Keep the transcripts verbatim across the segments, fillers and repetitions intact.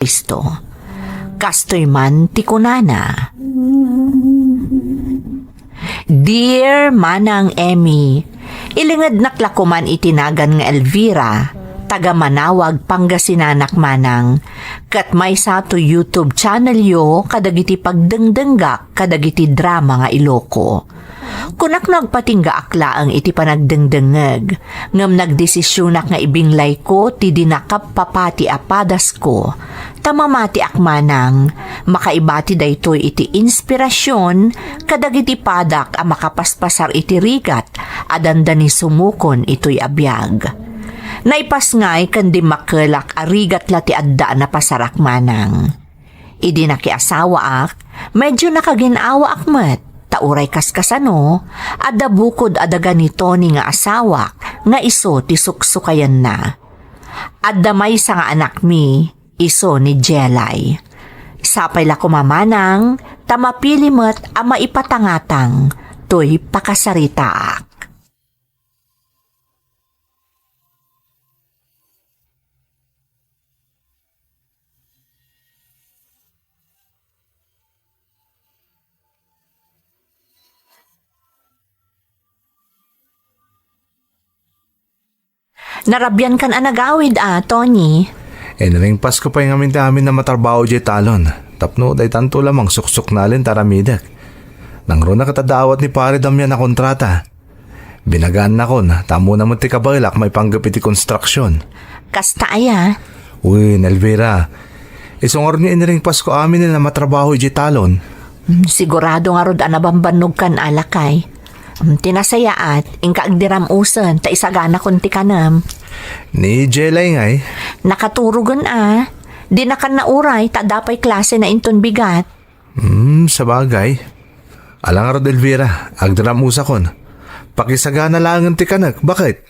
Jesu-Cristo. Kastoy man ti kunana, Dear Manang Emmy, ilingednak la koman iti nagan nga Elvira, taga Manawag, Pangasinan-ak manang, ket maysa to YouTube channel-yo kadagiti pagdengdenggak kadagiti drama nga Iloco. Kunak no agpatinggaak laeng iti panagdengdengngeg, ngem nagdesisionak nga ibinglayko ti dinakapapati a padasko, ta mamatiak manang, makaibati daytoy iti inspirasion kadagiti padak a makapaspasar iti rigat a dandani sumukon itoy a biag. Naipasngay ken dimmakkelak a rigat la ti adda a napasarak manang. Idi nakiasawaak, medyo nakagin-awaak met, ta uray kaskasano, adda bukod a daga ni Tony nga asawak nga isu ti suksukayanna. Adda maysa nga anakmi, isu ni Jelay. Sapay la koma manang, ta mapili met a maipatangatang toy pakasaritaak. Narabiankan a nagawid a, Tony. Inringpasko pay ngamin ti amin a matrabaho idiay talon. Tapno daytanto la mangsuksuknalen ti aramidek. Nangruna ket adda awat ni Pare Damian a kontrata. Binagaannakon, ta ammona met ti kabaelak maipanggep iti konstruksion. Kasta aya? Wen, Elvira. Isu ngarud nga inringpasko amin a matrabaho idiay talon. Mm, sigurado ngarud a nabambannogkan a lakay. Mm, ti nasayaat, inka agdiram-usen, ta isaganakon ti kanem. Ni Jelay ngay? Nakaturogen a. Dinakan nauray, ta adda pay klasena inton bigat. Hmm, sabagay. Ala ngarud, Elvira, agdiram-usakon. Pakisagana laengen ti kanek, baket?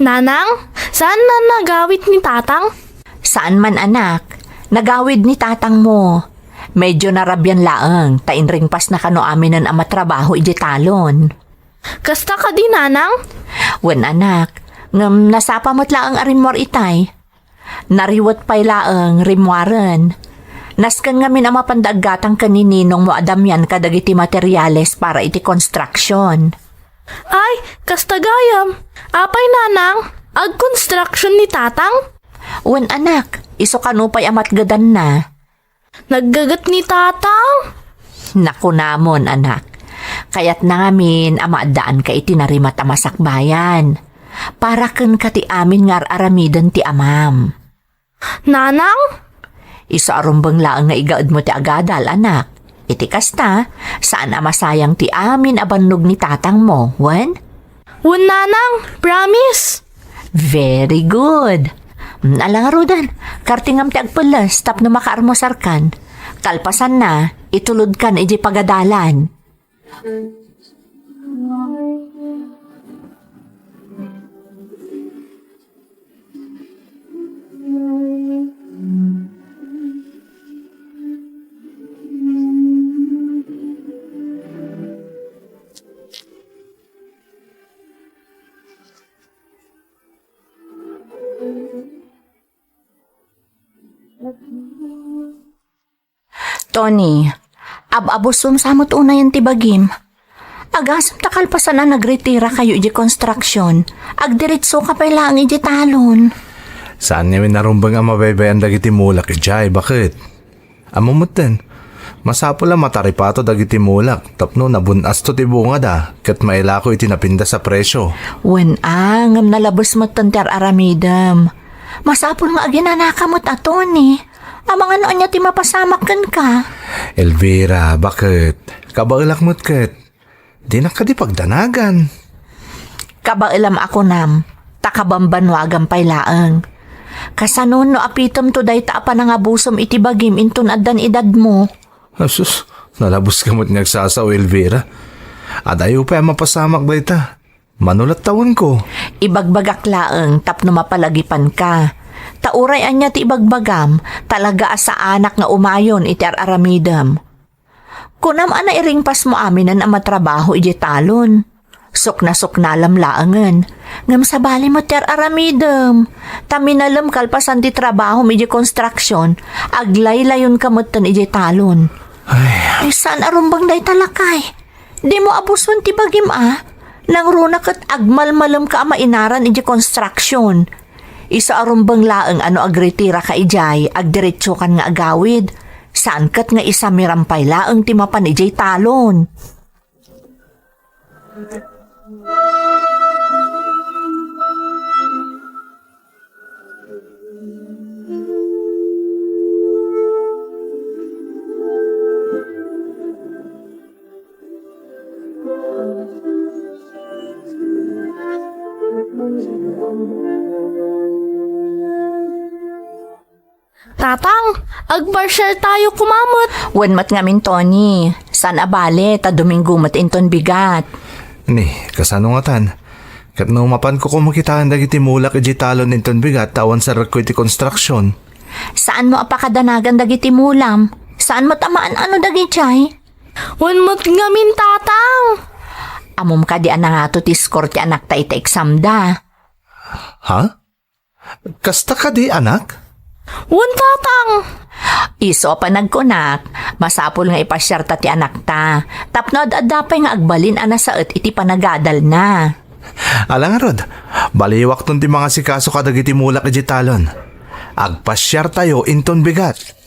Nanang, saan na nagawid ni Tatang? Saan man, anak. Nagawid ni Tatang mo. Medyo narabian laeng, ta inringpasna kano aminen a matrabaho idiay talon. Kasta kadi, Nanang? Wen, anak. Ngem nasapa met laeng a rimmuar itay. Nariwet pay laeng rimmuaren. Nasken ngamin a mapanda aggatang ken ni Ninong mo a Damian kadagiti materiales para iti construction. Ay, kasta gayam. Apay, Nanang? Ag-construction ni Tatang? Wen, anak, isu kano pay a matgedanna. Naggeget ni Tatang? Nakunamon, anak. Kayatna ngamin a maaddaanka iti narimat a masakbayan. Para kenka ti amin nga ar-aramiden ti amam. Nanang? Isu a rumbeng laeng nga igaedmo ti agadal, anak. Iti kasta, saan a masayang ti amin a bannog ni Tatang mo, wen? Wen, Nanang, promise. Very good. Mm, ala ngaruden, kartingam ti agpelles tapno makaarmusarkan. Kalpasanna, itulodkan idiay pagadalan. Tony, ab-abusom sa met unayen ti bagim. Agasem ta kalpasan a nagretirakayo idiay construction, agdiretsoka pay laeng idiay talon. Saan ngamin a rumbeng a mabaybay-an dagiti mulak idiay, baket? Ammom metten, masapul a mataripato dagiti mulak tapno nabun-asto ti bungada ket mailako iti napintas a presio. Wen a, ngem nalabes metten ti ar-aramidem. Masapul nga aginanaka met a, Tony. Amangan no ania ti mapasamak kenka. Elvira, baket? Kabaelak met ket. Dinak kadi pagdanagan. Kabaelam a kunam, ta kabambannuagam pay laeng. Kasano no apitemto dayta a panangabusom iti bagim inton addan edadmo? Asus, nalabes ka met nga agsasao, Elvira. Adayo pay a mapasamak dayta. Mano la't tawenko? Ibagbagak laeng tapno mapalagipanka. Ta uray ania ti ibagbagam, talaga a saanak nga umayon iti ar-aramidem. Kunam a nairingpasmo aminen a matrabaho idiay talon. Suknasuknalam laengen. Ngem sabali met ti ar-aramidem. Ta minalem kalpasan ti trabahom idiay konstruksion, aglaylayonka metten idiay talon. Ay. Ay, saan a rumbeng dayta, lakay? Dimo abuson ti bagim a. Nangruna ket agmalmalemka a mainaran idiay konstruksion. Isu a rumbeng laeng a no agritiraka idiay, agdiretsokan nga agawid. Saan ket nga isamiram pay laeng ti mapan idiay talon. Tatang, agparsiar tayo koma met. Wen met ngamin, Tony. Saan a bale, ta Domingo met inton bigat. Ni, kasano ngatan? Ket no mapanko koma kitaen dagiti mulak idiay talon inton bigat ta awan serrekko iti konstruksion. Saanmo a pakadanagan dagiti mulam? Saan met a maan-ano dagidiay? Wen met ngamin, Tatang. Ammom kadi a nangato ti score ti anakta iti examda? Ha? Kasta kadi, anak? Wen, Tatang. Isu a panagkunak, masapul nga ipasiarta ti anakta, tapno ad-adda pay nga agbalin a nasaet iti panagadalna. Ala ngarud, baliwakton ti mangasikaso kadagiti mulak idiay talon. Agpasiartayo inton bigat.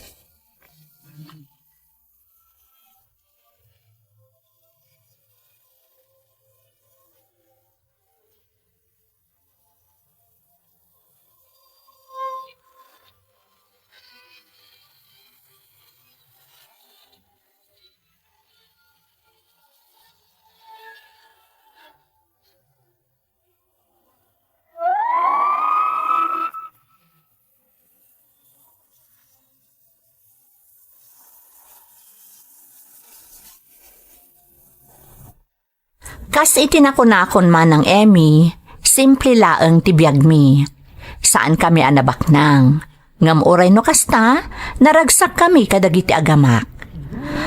Kas iti nakunakon, Manang Emmy, simple laeng ti biagmi. Saankami a nabaknang. Ngem uray no kasta, naragsakkami kadagiti agamak.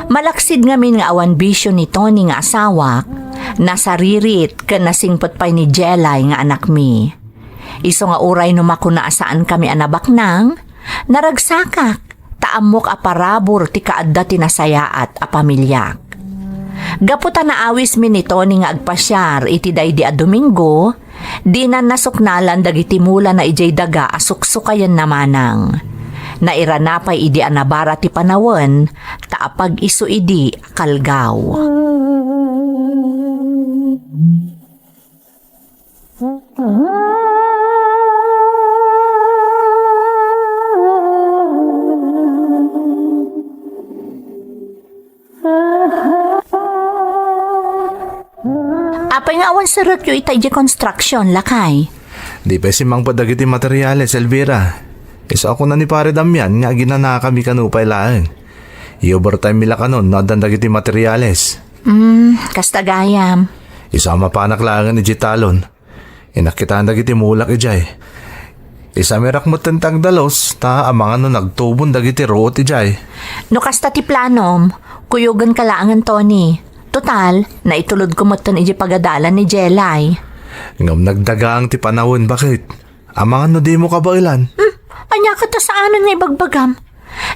Malaksid ngamin nga awan bisio ni Tony nga asawak, nasaririt ken nasingpet pay ni Jelay nga anakmi. Isu nga uray no makuna a saankami a nabaknang, naragsakak, ta ammok a parabur ti kaadda ti nasayaat a pamiliak. Gapu ta naawismi ni Tony nga agpasiar iti daydi a Domingo, dinan nasuknalan dagiti mulana idiay daga a suksukayenna manang. Nairana pay idi a nabara ti panawen, ta apag-isu idi a kalgaw. Apay nga awan serrekyo ita idiay construction, lakay? Di pay simmangpet dagiti materials, Elvira. Isu a kuna ni Pare Damian nga aginanakami kano pay laeng. I-overtime mi la kanon no addan dagiti materials. Hmm, kasta gayam. Isu a mapanak laengen idiay talon. Inakkitan dagiti mulak idiay. Isamirak metten ti agdalus, ta amangan no nagtubon dagiti ruot idiay. No kasta ti planom, kuyogenka laengen, Tony. Total, naitulodko metten idiay pagadalan ni Jelay. Ngem nagdagaang ti panawen, baket? Amangan no dimo kabaelan. Hmm, ania ket ta saanen nga ibagbagam?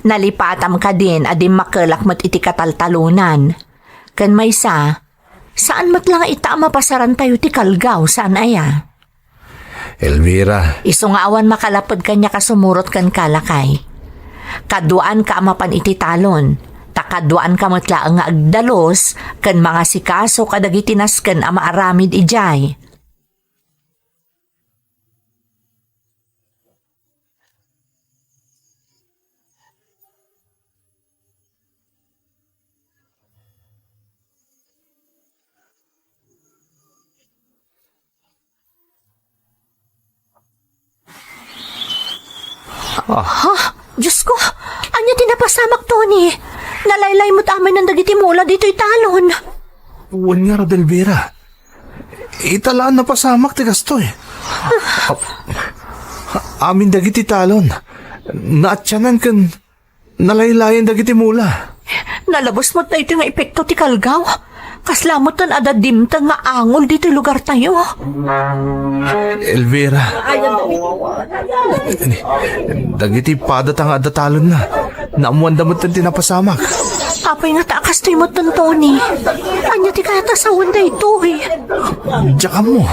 Nalipatam kadin a dimmakelak met iti kataltalonan. Ken maysa, saan met la nga ita a mapasarantayo ti kalgaw, saan aya? Elvira. Isu nga awan makalaped kaniak a sumurot kenka, lakay. Kaduaanka a mapan iti talon, ta kaduaanka met laeng nga agdalus ken mangasikaso kadagiti nasken a maaramid idiay. Ah. Ha? Diyos ko! Ania ti napasamak, Tony? Nalaylay met aminen dagiti mula ditoy talon. Wen ngarud, Elvira. Ita la a napasamak ti kastoy. Amin dagiti talon, naatianan ken nalaylayan dagiti mula. Nalabes met daytoy nga epekto ti kalgaw. Kasla met ten adda dimteng nga angol ditoy lugartayo. Elvira. Dagiti padata nga adda talonna, naammoanda met ti napasamak. Apay ngata a kastoy met, Tony? Ania ti kayat a sawen daytoy? Diak ammo.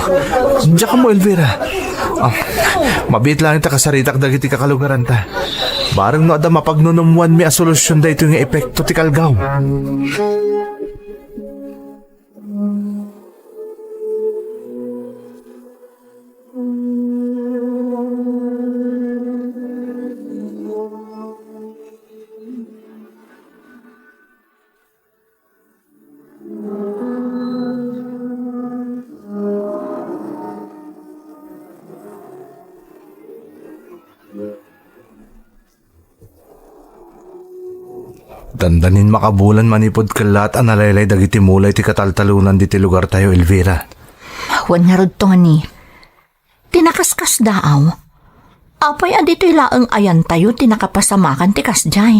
Diak ammo, Elvira. Ah, mabiit laeng ta kasaritak dagiti kakalugaranta. Bareng no adda mapagnunumoanmi a solusion daytoy nga epekto ti kalgaw. Dandanin makabulan manipud kellaat a nalaylay dagiti mula iti kataltalonan diti lugartayo, Elvira. Wen ngarud, Tony. Ti nakaskasdaaw, apay a ditoy laeng ayantayo ti nakapasamakan ti kasdiay?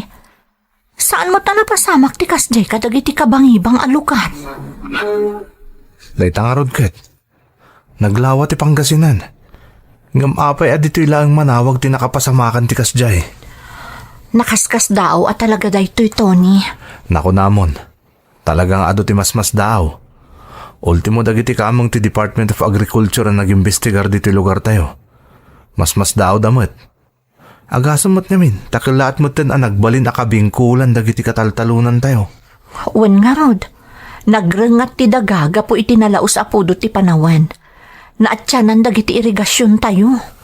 Saan met a napasamak ti kasdiay kadagiti kabangibang a lugar? Dayta ngarud ket, naglawa ti Pangasinan. Ngem apay a ditoy laeng manawag ti nakapasamakan ti kasdiay? Nakaskasdaaw a talaga daytoy, Tony. Nakunamon, talaga nga adu ti masmasdaaw. Ultimo dagiti kameng ti Department of Agriculture a nagimbestigar ditoy lugartayo. Masmasdaawda met. Agasem met ngamin, ta kellaat metten a nagbalin a kabingkolan dagiti kataltalonantayo. Wen ngarud, nagrengngat ti daga gapu iti nalaus a pudot ti panawen. Naatianan dagiti irigasiontayo.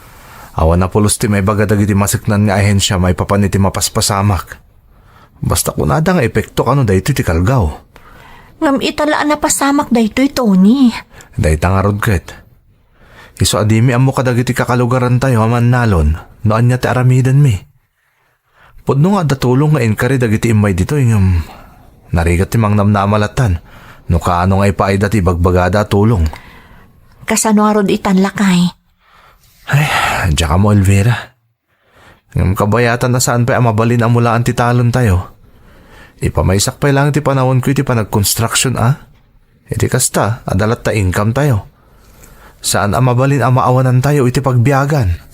Awan a pulos ti maibaga dagiti maseknan nga ahensia maipapan iti mapaspasamak. Basta kunada nga epekto kano daytoy ti kalgaw. Ngem ita la a napasamak daytoy, Tony. Dayta ngarud ket. Isu a dimi ammo kadagiti kakalugarantayo a mannalon no ania ti aramidenmi. Pudno nga adda tulong nga inkari dagiti immay ditoy ngem narigat ti mangnamnama lattan no kaano nga ipaayda ti ibagbagada a tulong. Kasano ngarud itan, lakay? Ay, diak ammo, Elvira. Ngem kabayatan a saan pay a mabalin a mulaan ti talontayo. Ipamaysak pay laeng ti panawenko iti panagkonstruksion a. Iti kasta, adda latta incometayo. Saan a mabalin a maawanantayo iti pagbiagan.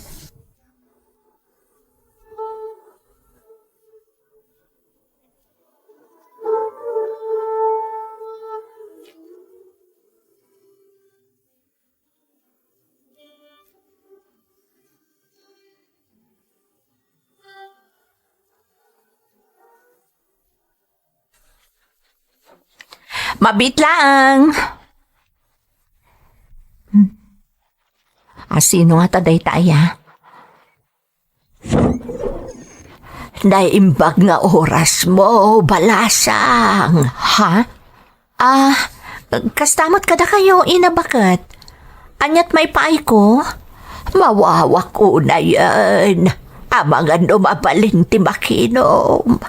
Mabiit laeng. Hmm. A, sino ngata dayta aya? Naimbag nga orasmo, balasang. Ha? Ah, kasta met kadakayo, ina, baket? Aniat maipaayko? Mawawak unayen. Amangan no mabalin ti makinom.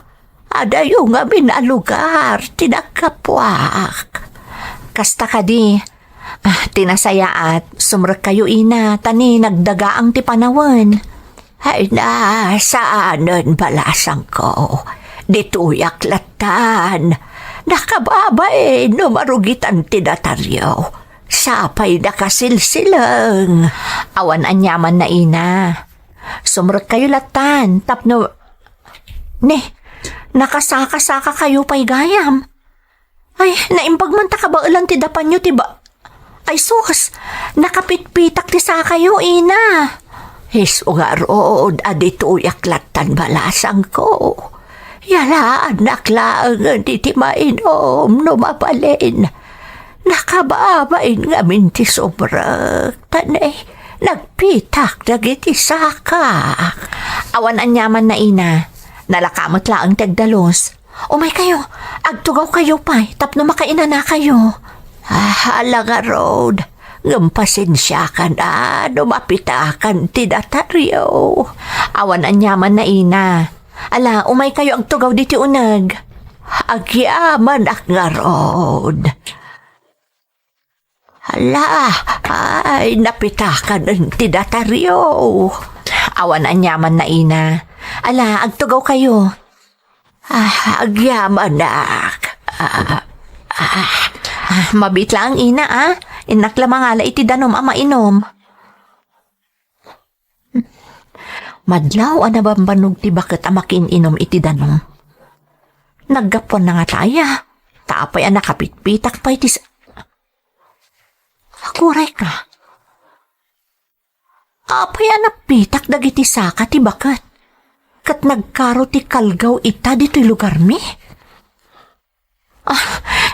Adayo ngamin a lugar ti naggapuak. Kasta kadi, ah, ti nasayaat, sumrekkayo, ina, ta ni nagdagaang ti panawen. Ay na, saanen, balasangko. Ditoyak lattan. Nakababain no marugitan ti dataryo. Sapay nakasilsileng. Awan aniamanna, ina. Sumrekkayo lattan, tapno, ne, nakasakasaka kayo pay gayam. Ay, naimbag man ta kabaelan ti dapanyo ti ba-, ay sus, nakapitpitak ti sakayo, ina. Isu ngarud a ditoyak lattan, balasangko. Yalaannak laengen iti mainom no mabalin. Nakababain ngamin ti sumrek, ta ne, nagpitak dagiti saka. Awan aniamanna, ina. Nalaka met laeng ti agdalus. Umaykayo, agtugawkayo pay tapno makainanakayo. Ah, ala ngarud, ngem pasensiakan a no mapitakan ti dataryo. Awan aniamanna, ina. Ala, umaykayo agtugaw ditoy uneg. Agyamanak ngarud. La, ay, napitakan ti datario. Awan aniamanna, ina. Ala, agtugawkayo. Ah, agyamanak. Ah, ah, ah, mabiit laeng, ina, ah. Innak la mangala iti danum a mainum. Madlaw a nabambannog ti baket a makiin-inum iti danum. Naggapuanna ngata aya, ta apay a nakapitpitak pay ti sa-, Agurayka. Apay a napitak dagiti saka ti baket? Ket nagkaro ti kalgaw ita ditoy lugarmi? Ah,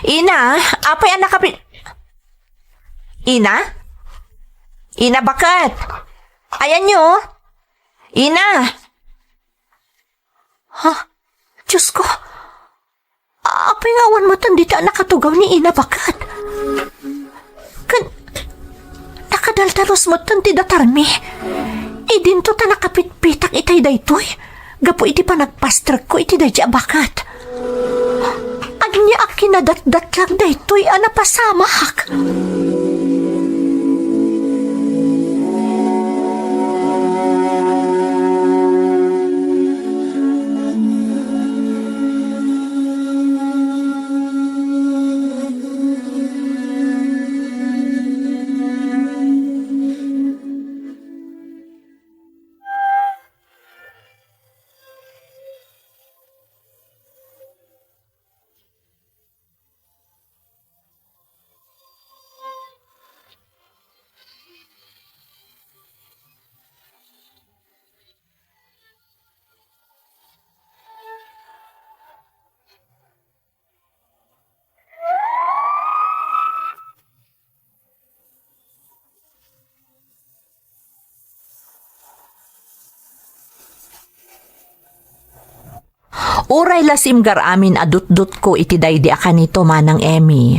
ina, apay a nakapi-, ina? Ina, baket? Ayanyo? Ina? Ha? Diyos ko! Apay nga awan metten dita a nakatugaw ni ina, baket? Ken nakadaldalos metten ti datarmi. Idinto ta nakapitpitak itay daytoy gapu iti panagpastrekko iti daydi a baket. Ania a kinadatdatlag daytoy a napasamak? Uray la simgar amin a dutdotko iti daydi a kanito, Manang Emmy.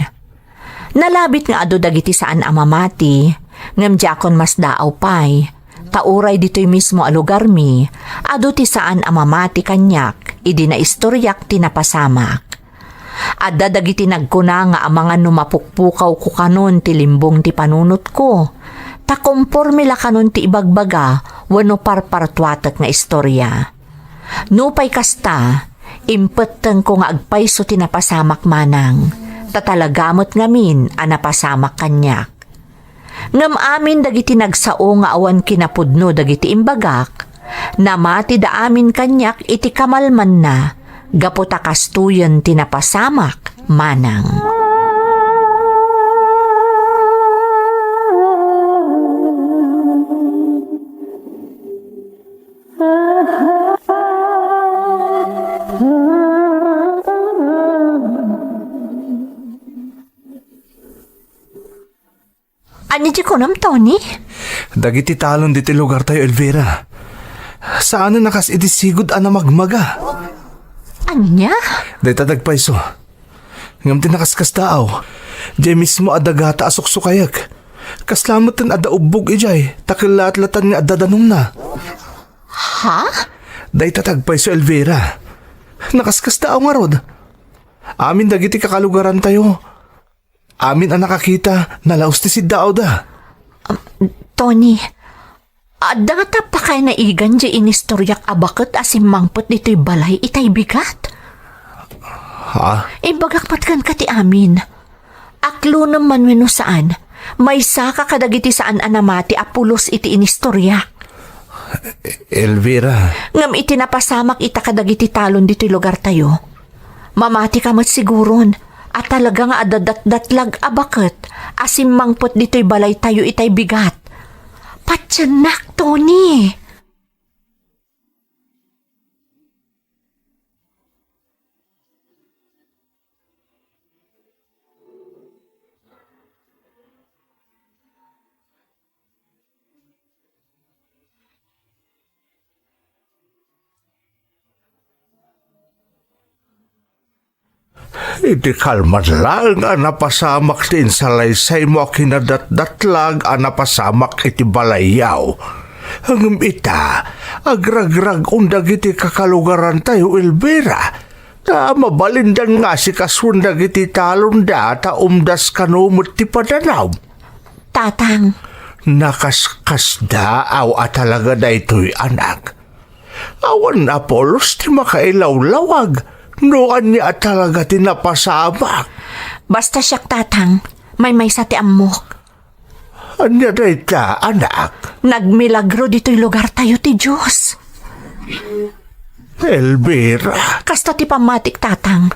Nalabit nga adu dagiti saan a mamati, ngem diakon masdaaw pay, ta uray ditoy mismo a lugarmi, adu ti saan a mamati kaniak idi naistoriak ti napasamak. Adda dagiti nagkuna nga amangan no mapukpukawko kanon ti limbong ti panunotko, ta komporme la kanon ti ibagbaga wenno parpartuatek nga istoria. Nupay kasta, impettengko nga agpayso ti napasamak manang, ta talaga met ngamin a napasamak kaniak. Ngem amin dagiti nagsao nga awan kinapudno dagiti imbagak, namatida amin kaniak iti kamalmanna, gapu ta kastoyen ti napasamak manang. Ania ti kunam, Tony? Dagiti talon ditoy lugartayo, Elvira. Saanen a kas iti sigud a namagmaga. Ania? Dayta ti agpayso. Ngem ti nakaskasdaaw, diay mismo a dagata a suksukayek. Kasla metten adda ubbog idiay, ta kellatlatan nga adda danumna. Ha? Dayta ti agpayso, Elvira. Nakaskasdaaw ngarud. Amin dagiti kakalugarantayo. Amin a nakakita, nalaus ti siddaawda. Um, Tony, adda ngata pakaynaigan diay inistoriak a baket a simmangpet ditoy balay itay bigat? Ha? Imbagak met kenka ti amin. Aklonem man wenno saan, maysaka kadagiti saan a namati a pulos iti inistoriak. Elvira. Ngem iti napasamak ita kadagiti talon ditoy lugartayo, mamatika met siguron a talaga nga adda datdatlag a baket a simmangpet ditoy balaytayo itay bigat. Patiennak, Tony! Iti kalman laeng a napasamak ti insalaysaymo a kinadatdatlag a napasamak iti balayyaw. Ngem ita, agragrag-on dagiti kakalugarantayo, Elvira. Ta mabalindan nga asikasuen dagiti talonda ta umdas kano met ti padanum. Tatang. Nakaskasdaaw a talaga daytoy, anak. Awan a pulos ti makailawlawag no ania a talaga ti napasamak. Basta siak, Tatang, maymaysa ti ammok. Ania dayta, anak? Nagmilagro ditoy lugartayo ti Dios. Elvira. Kasta ti pammatik, Tatang.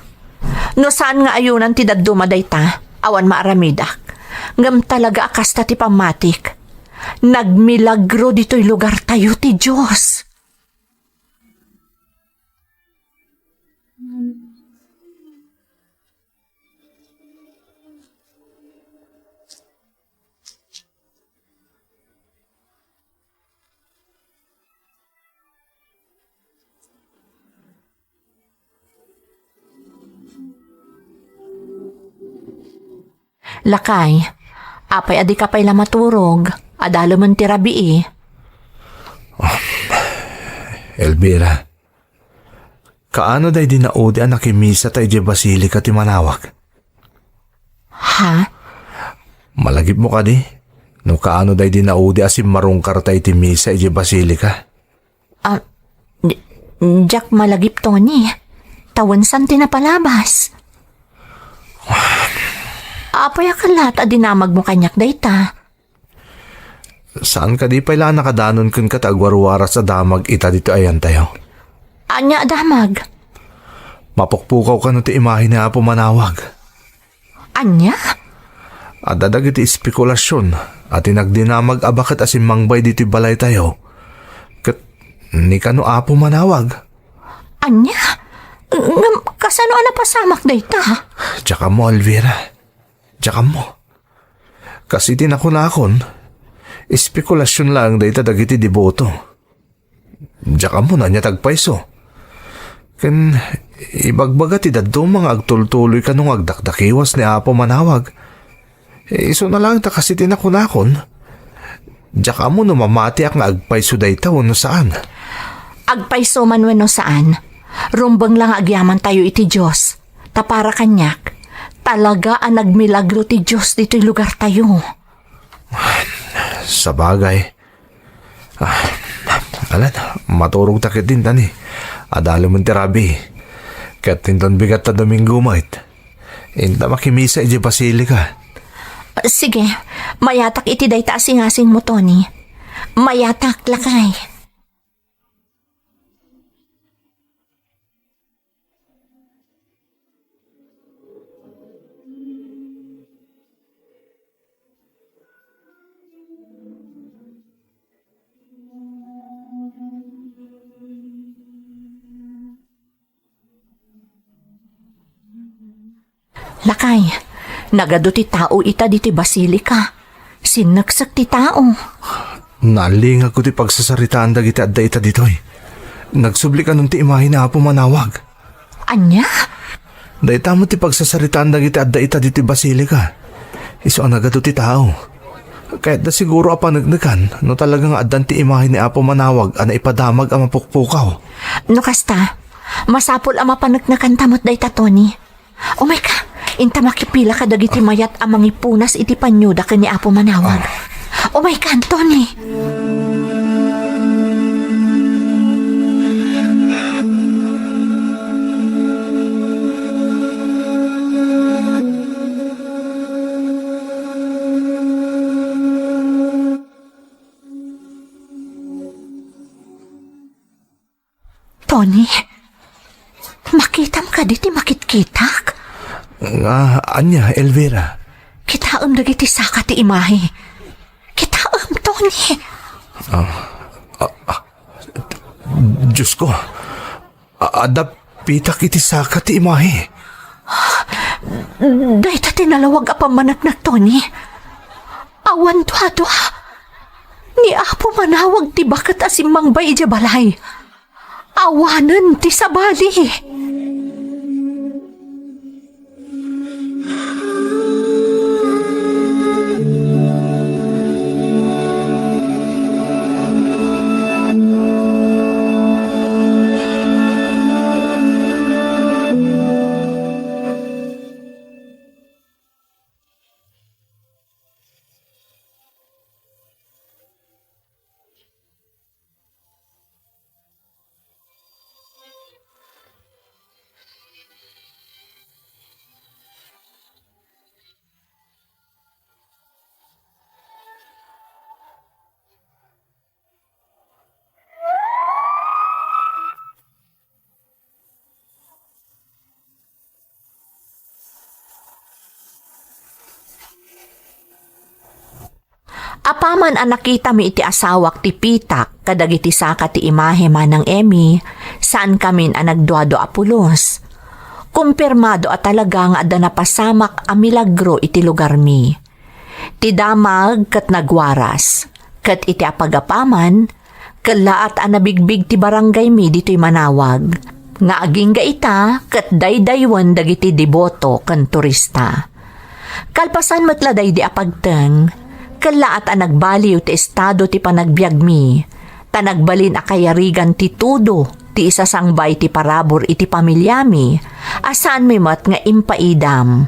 No saan nga ayonan ti dadduma dayta, awan maaramidak. Ngem talaga a kasta ti pammatik. Nagmilagro ditoy lugartayo ti Dios. Lakay, apay a dika pay la maturog? Adalemen ti rabii. Elvira, kaano daydi naudi a nakimisata idiay basilika ti manawag? Ha? Malagipmo kadi no kaano daydi naudi a simmarungkarta iti misa idiay basilika? Ah, di-, diak malagip, Tony. Ta wen saan ti napalabas. Apay a kalat a dinamagmo kaniak dayta? Saan kadi pay la a nakadanon kenka ta agwarwaras a damag ita ditoy ayantayo? Ania a damag? Mapukpukaw kano ti imahe ni Apo Manawag. Ania? Adda dagiti espekulasion a ti nagdinamag a baket a simmangbay ditoy balaytayo ket ni kano Apo Manawag. Ania? Ngem kasano a napasamak dayta? Diak ammo, Elvira. Diak ammo. Kas iti nakunakon, espekulasion laeng dayta dagiti deboto. Diak ammo no ania ti agpayso. Ken ibagbaga ti dadduma nga agtultuloy kano nga agdakdakewas ni Apo Manawag. Isuna laeng ta kas iti nakunakon, diak ammo no mamatiak nga agpayso dayta wenno saan. Agpayso man wenno saan, rumbeng la nga agyamantayo iti Dios. Ta para kaniak, talaga a nagmilagro ti Dios ditoy lugartayo. Sabagay. Ah, alan, maturogta ketdin, Tony. Adalemen ti rabii. Ket inton bigat ta Domingo met, inta makimisa idiay basilika. Sige, mayatak iti dayta a singasingmo, Tony. Mayatak, lakay. Lakay, nagadu ti tao ita ditoy basilika. Sinneksek ti tao. Naalingagko ti pagsasaritaan dagiti adda ita ditoy. Nagsubli kanon ti imahe ni Apo Manawag. Ania? Dayta met ti pagsasaritaan dagiti adda ita ditoy basilika. Isu a nagadu ti tao. Kayatda siguro a paneknekan no talaga nga addan ti imahe ni Apo Manawag a naipadamag a mapukpukaw. No kasta, masapul a mapaneknekanta met dayta, Tony. Umayka, inta makipila kadagiti mayat a mangipunas iti panioda ken ni Apo Manawag. Ah. Umayka, Tony. Tony, makitam kadi ti makitkitak? Nga, ania, Elvira? Kitaem dagiti saka ti imahe. Kitaem, Tony. Ah, ah, ah, Diyos ko, a-, adda pitak iti saka ti imahe. Dayta ti nalawag a pammaneknek, Tony. Awan duadua. Ni Apo Manawag ti baket a simmangbay idiay balay. Awanen ti sabali. Apaman a nakitami iti asawak ti pitak kadagiti saka ti imahe, Manang Emmy, saankamin a nagduadua a pulos. Kumpirmado a talaga nga adda napasamak a milagro iti lugarmi. Ti damag ket nagwaras, ket iti apagapaman, kellaat a nabigbig ti barangaymi ditoy Manawag, nga agingga ita ket daydaywen dagiti deboto ken turista. Kalpasan met la daydi a pagteng, kellaat a nagbaliw ti estado ti panagbiagmi, ta nagbalin a kayarigan ti tudo ti isasangbay ti parabur iti pamiliami, a saanmi met nga impaidam,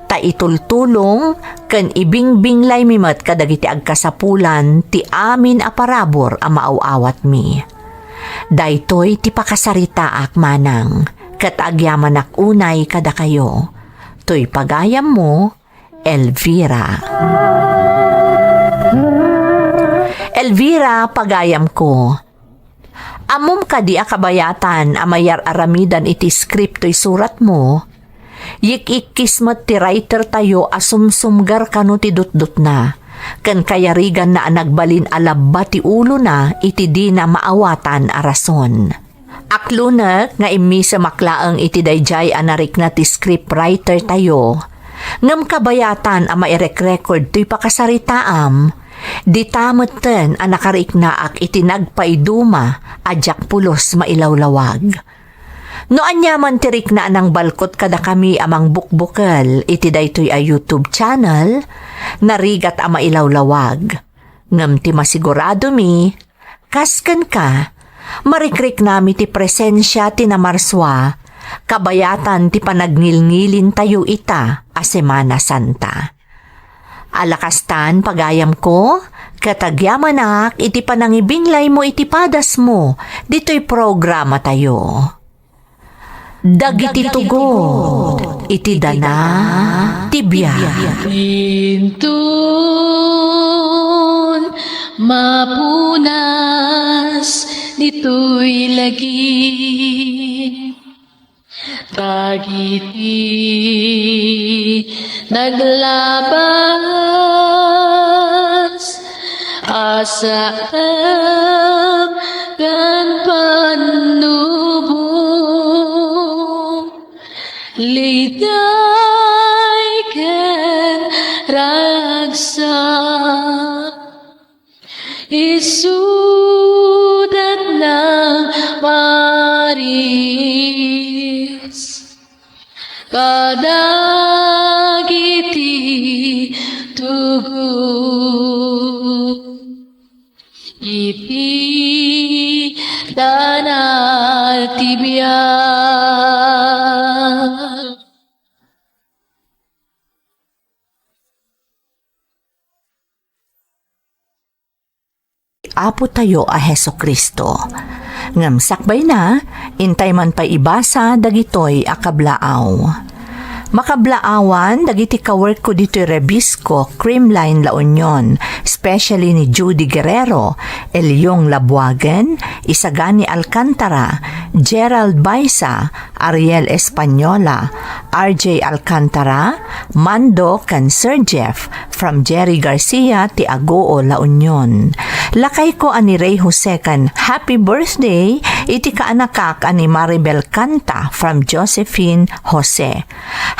ta itultulong ken ibingbinglaymi met kadagiti agkasapulan ti amin a parabur a maaw-awatmi. Daytoy ti pakasaritaak, Manang, ket agyamanak unay kadakayo. Toy pagayammo, Elvira. Elvira, pagayamko. Ammom kadi a kabayatan a mayar-aramidan iti script toy suratmo? Yik-ikkis met ti writer tayo a sumsumgar kano ti dutdotna, ken kayariganna a nagbalin a labba ti ulona iti dina maawatan a rason. Aklonek nga immisemak laeng iti daydiay a narikna ti scriptwriter tayo. Ngem kabayatan a mairekrekord toy pakasaritaam, dita metten a nakariknaak iti nagpaiduma a diak pulos mailawlawag. No aniaman ti rikna a nangbalkot kadakami a mangbukbukel iti daytoy a YouTube channel, narigat a mailawlawag. Ngem ti masiguradomi, kas kenka, marikriknami ti presensia ti Namarsua, kabayatan ti panagngilngilintayo ita a Semana Santa. Ala kastan, pagayamko, ket agyamanak iti panangibinglaymo iti padasmo ditoy programatayo. Dagiti tugot iti dana ti biag. Inton mapunas ditoy lagip, dagiti naglabas a sakneb ken pannubo, liday ken ragsak, isudat nang maris kadagiti tugot iti dana ti biag. Apotayo a Jesu-Cristo. Ngem sakbayna, intay man pay ibasa dagitoy a kablaaw. Makablaawan dagiti kaworkko ditoy Rebisco, Creamline, La Union, especially ni Judy Guerrero, Eliong Labuagen, Isagani Alcantara, Gerald Baisa, Ariel Española, R J Alcantara, Mando ken Sir Jeff from Jerry Garcia ti Agoo, La Union. Lakayko a ni Rey Jose ken happy birthday iti kaanakak a ni Maribel Canta from Josephine Jose.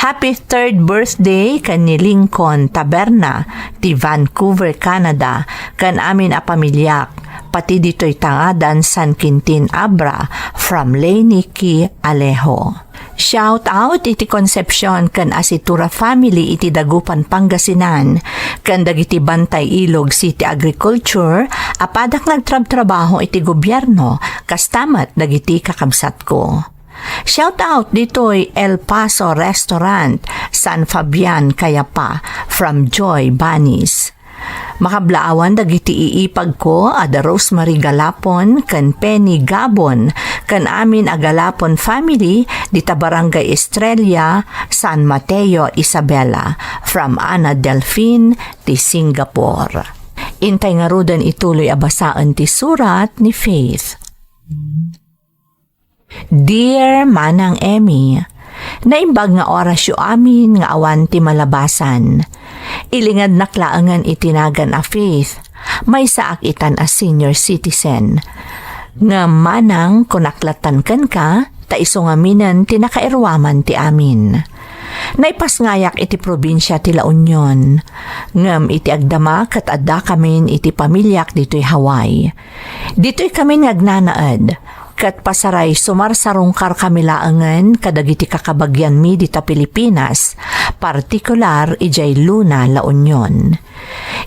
Happy third birthday ken ni Lincoln Taberna ti Vancouver, Canada, ken amin a pamiliak, pati ditoy Tangadan, San Quintin, Abra, from Leni Ki Alejo. Shout out iti Concepcion ken Asitura family iti Dagupan, Pangasinan, ken dagiti Bantay, Ilog City Agriculture a padak nagtrabtrabaho iti gobierno, kasta met dagiti kakabsatko. Shout out ditoy El Paso Restaurant, San Fabian, Cayapa, from Joy Banis. Makablaawan dagiti iipagko a da Rosemary Galapon ken Penny Gabon ken amin a Galapon family dita Barangay Estrella, San Mateo, Isabela, from Ana Delfin ti Singapore. Intay ngaruden ituloy a basaen ti surat ni Faith. Dear Manang Emmy, naimbag nga orasyo amin nga awan ti malabasan. Ilingadnak laengen iti nagan a Faith. Maysaak itan a senior citizen. Ngem manang kunak lattan kenka, ta isu ngaminen ti nakairuaman ti amin. Naipasngayak iti probinsia ti La Union. Ngem iti agdama ket addakamin iti pamiliak ditoy Hawaii. Ditoy kamin nga agnanaed, ket pasaray sumarsarungkarkami laengen kadagiti kakabagianmi dita Pilipinas, partikular idiay Luna, La Union.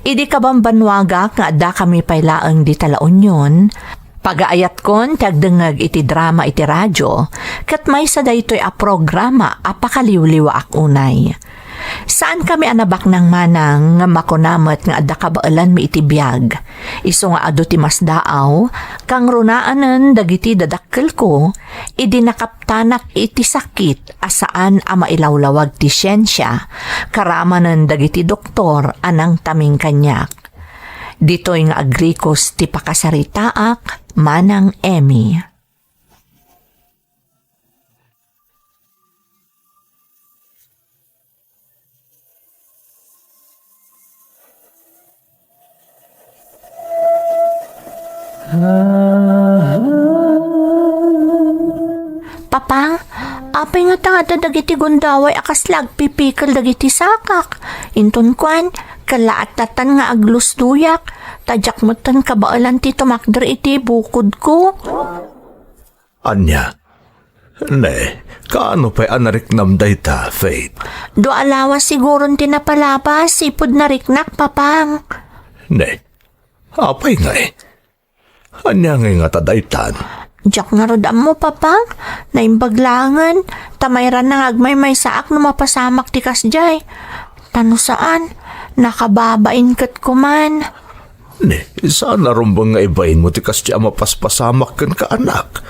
Idi kabambannuagak nga addakami pay laeng dita La Union, pagaayatkon ti agdengngeg iti drama iti radio, ket maysa daytoy a programa a pakaliwliwaak unay. Saankami a nabaknang manang, ngem makuna met nga adda kabaelanmi iti biag. Isu nga adu ti masdaaw, kangrunaanen dagiti dadakkelko, idi nakaptanak iti sakit a saan a mailawlawag ti siensia, karamanen dagiti doktor a nangtaming kaniak. Ditoy nga agrikos ti pakasaritaak, Manang Emmy. Papa, apay ngata nga adda dagiti gundaway a kasla agpipikel dagiti sakak? Inton kuan, kalaat lattan nga aglusduyak, ta diak metten kabaelan ti tumakder iti bukodko. Ania? Ne, kaano pay a nariknam dayta, Faith? Dua a lawas siguron ti napalabas, ipud nariknak, Papang. Ne, apay ngay? Ania ngay ngata daytan? Diak ngarud ammo, Papang. Naimbag laengen, ta mairana nga agmaymaysaak no mapasamak ti kasdiay. Ta no saan, nakababain ket kuman. Ni, saan a rumbeng nga ibainmo ti kasdiay a mapaspasamak kenka, anak.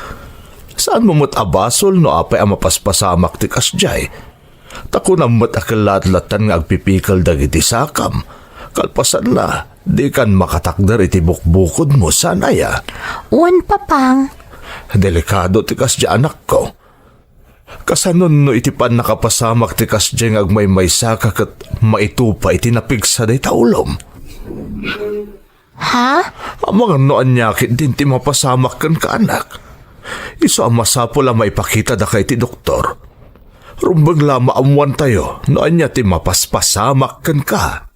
Saanmo met a basol no apay a mapaspasamak ti kasdiay. Ta kunam met a kellaat lattan nga agpipikel dagiti sakam. Kalpasanna, dikan makatakder iti bukbukodmo, saan aya? Wen, Papang. Delikado ti kasdiay, anakko. Kasanon no iti pannakapasamak ti kasdiay nga agmaymaysaka ket maitupa iti napigsa dayta ulom? Ha? Amangan no ania ketdin ti mapasamak kenka, anak. Isu a masapul a maipakita daka iti doktor. Rumbeng la maammuantayo no ania ti mapaspasamak kenka.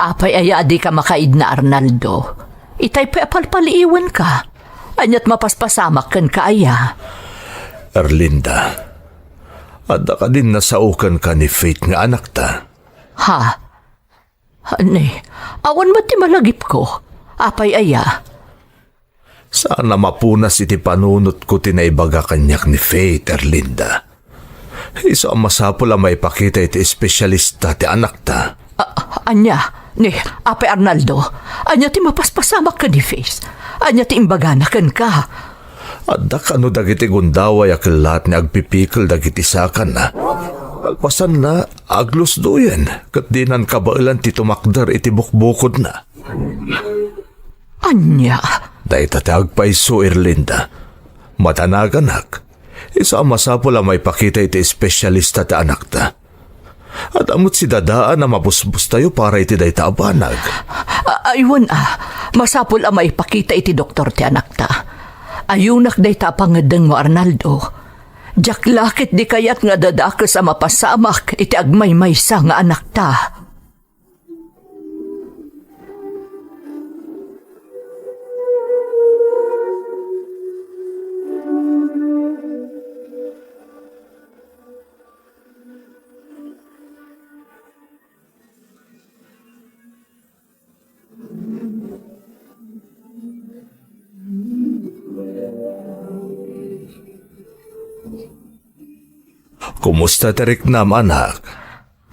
Apay aya a dika makaidna, Arnaldo? Itay pay a palpaliiwenka. Ania't mapaspasamak kenka aya? Erlinda, adda kadin nasao kenka ni Faith nga anakta? Ha? Ni, awan met ti malagipko. Apay aya? Saan a mapunas iti panunotko ti naibaga kaniak ni Faith, Erlinda. Isu a masapul a maipakita iti espesyalista ti anakta. A-, ania? Ni, Apay Arnaldo, ania ti mapaspasamak ken ni Faith? Ania ti imbagana kenka? Adda kano dagiti gundaway a kellaat nga agpipikel dagiti sakanna. Kalpasanna, aglusdoyen, ket dinan kabaelan ti tumakder iti bukbukodna. Ania? Dayta ti agpayso, Erlinda. Madanaganak. Isu a masapul a maipakita iti espesyalista ti anakta. Adda met sidadaan a mabusbostayo para iti dayta a banag. A-, aywan a, masapul a maipakita iti doktor ti anakta. Ayonak dayta a pangngeddengmo, Arnaldo. Diak la ket di kayat nga dadakes a mapasamak iti agmaymaysa nga anakta. Kumusta ti riknam, anak?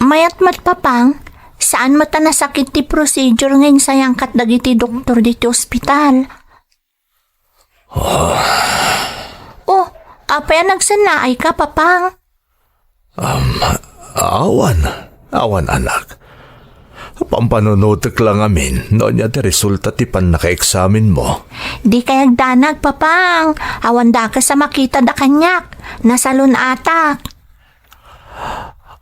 Mayat met, Papang. Saan met a nasakit ti procedure nga insayangkat dagiti doktor ditoy ospital. Oh, apay a nagsennaayka, Papang? Um, awan. Awan, anak. Pampanunotek la ngamin no ania ti resulta ti pannakaeksaminmo. Dikay agdanag, Papang. Awan dakes a makitada kaniak. Nasalun-atak.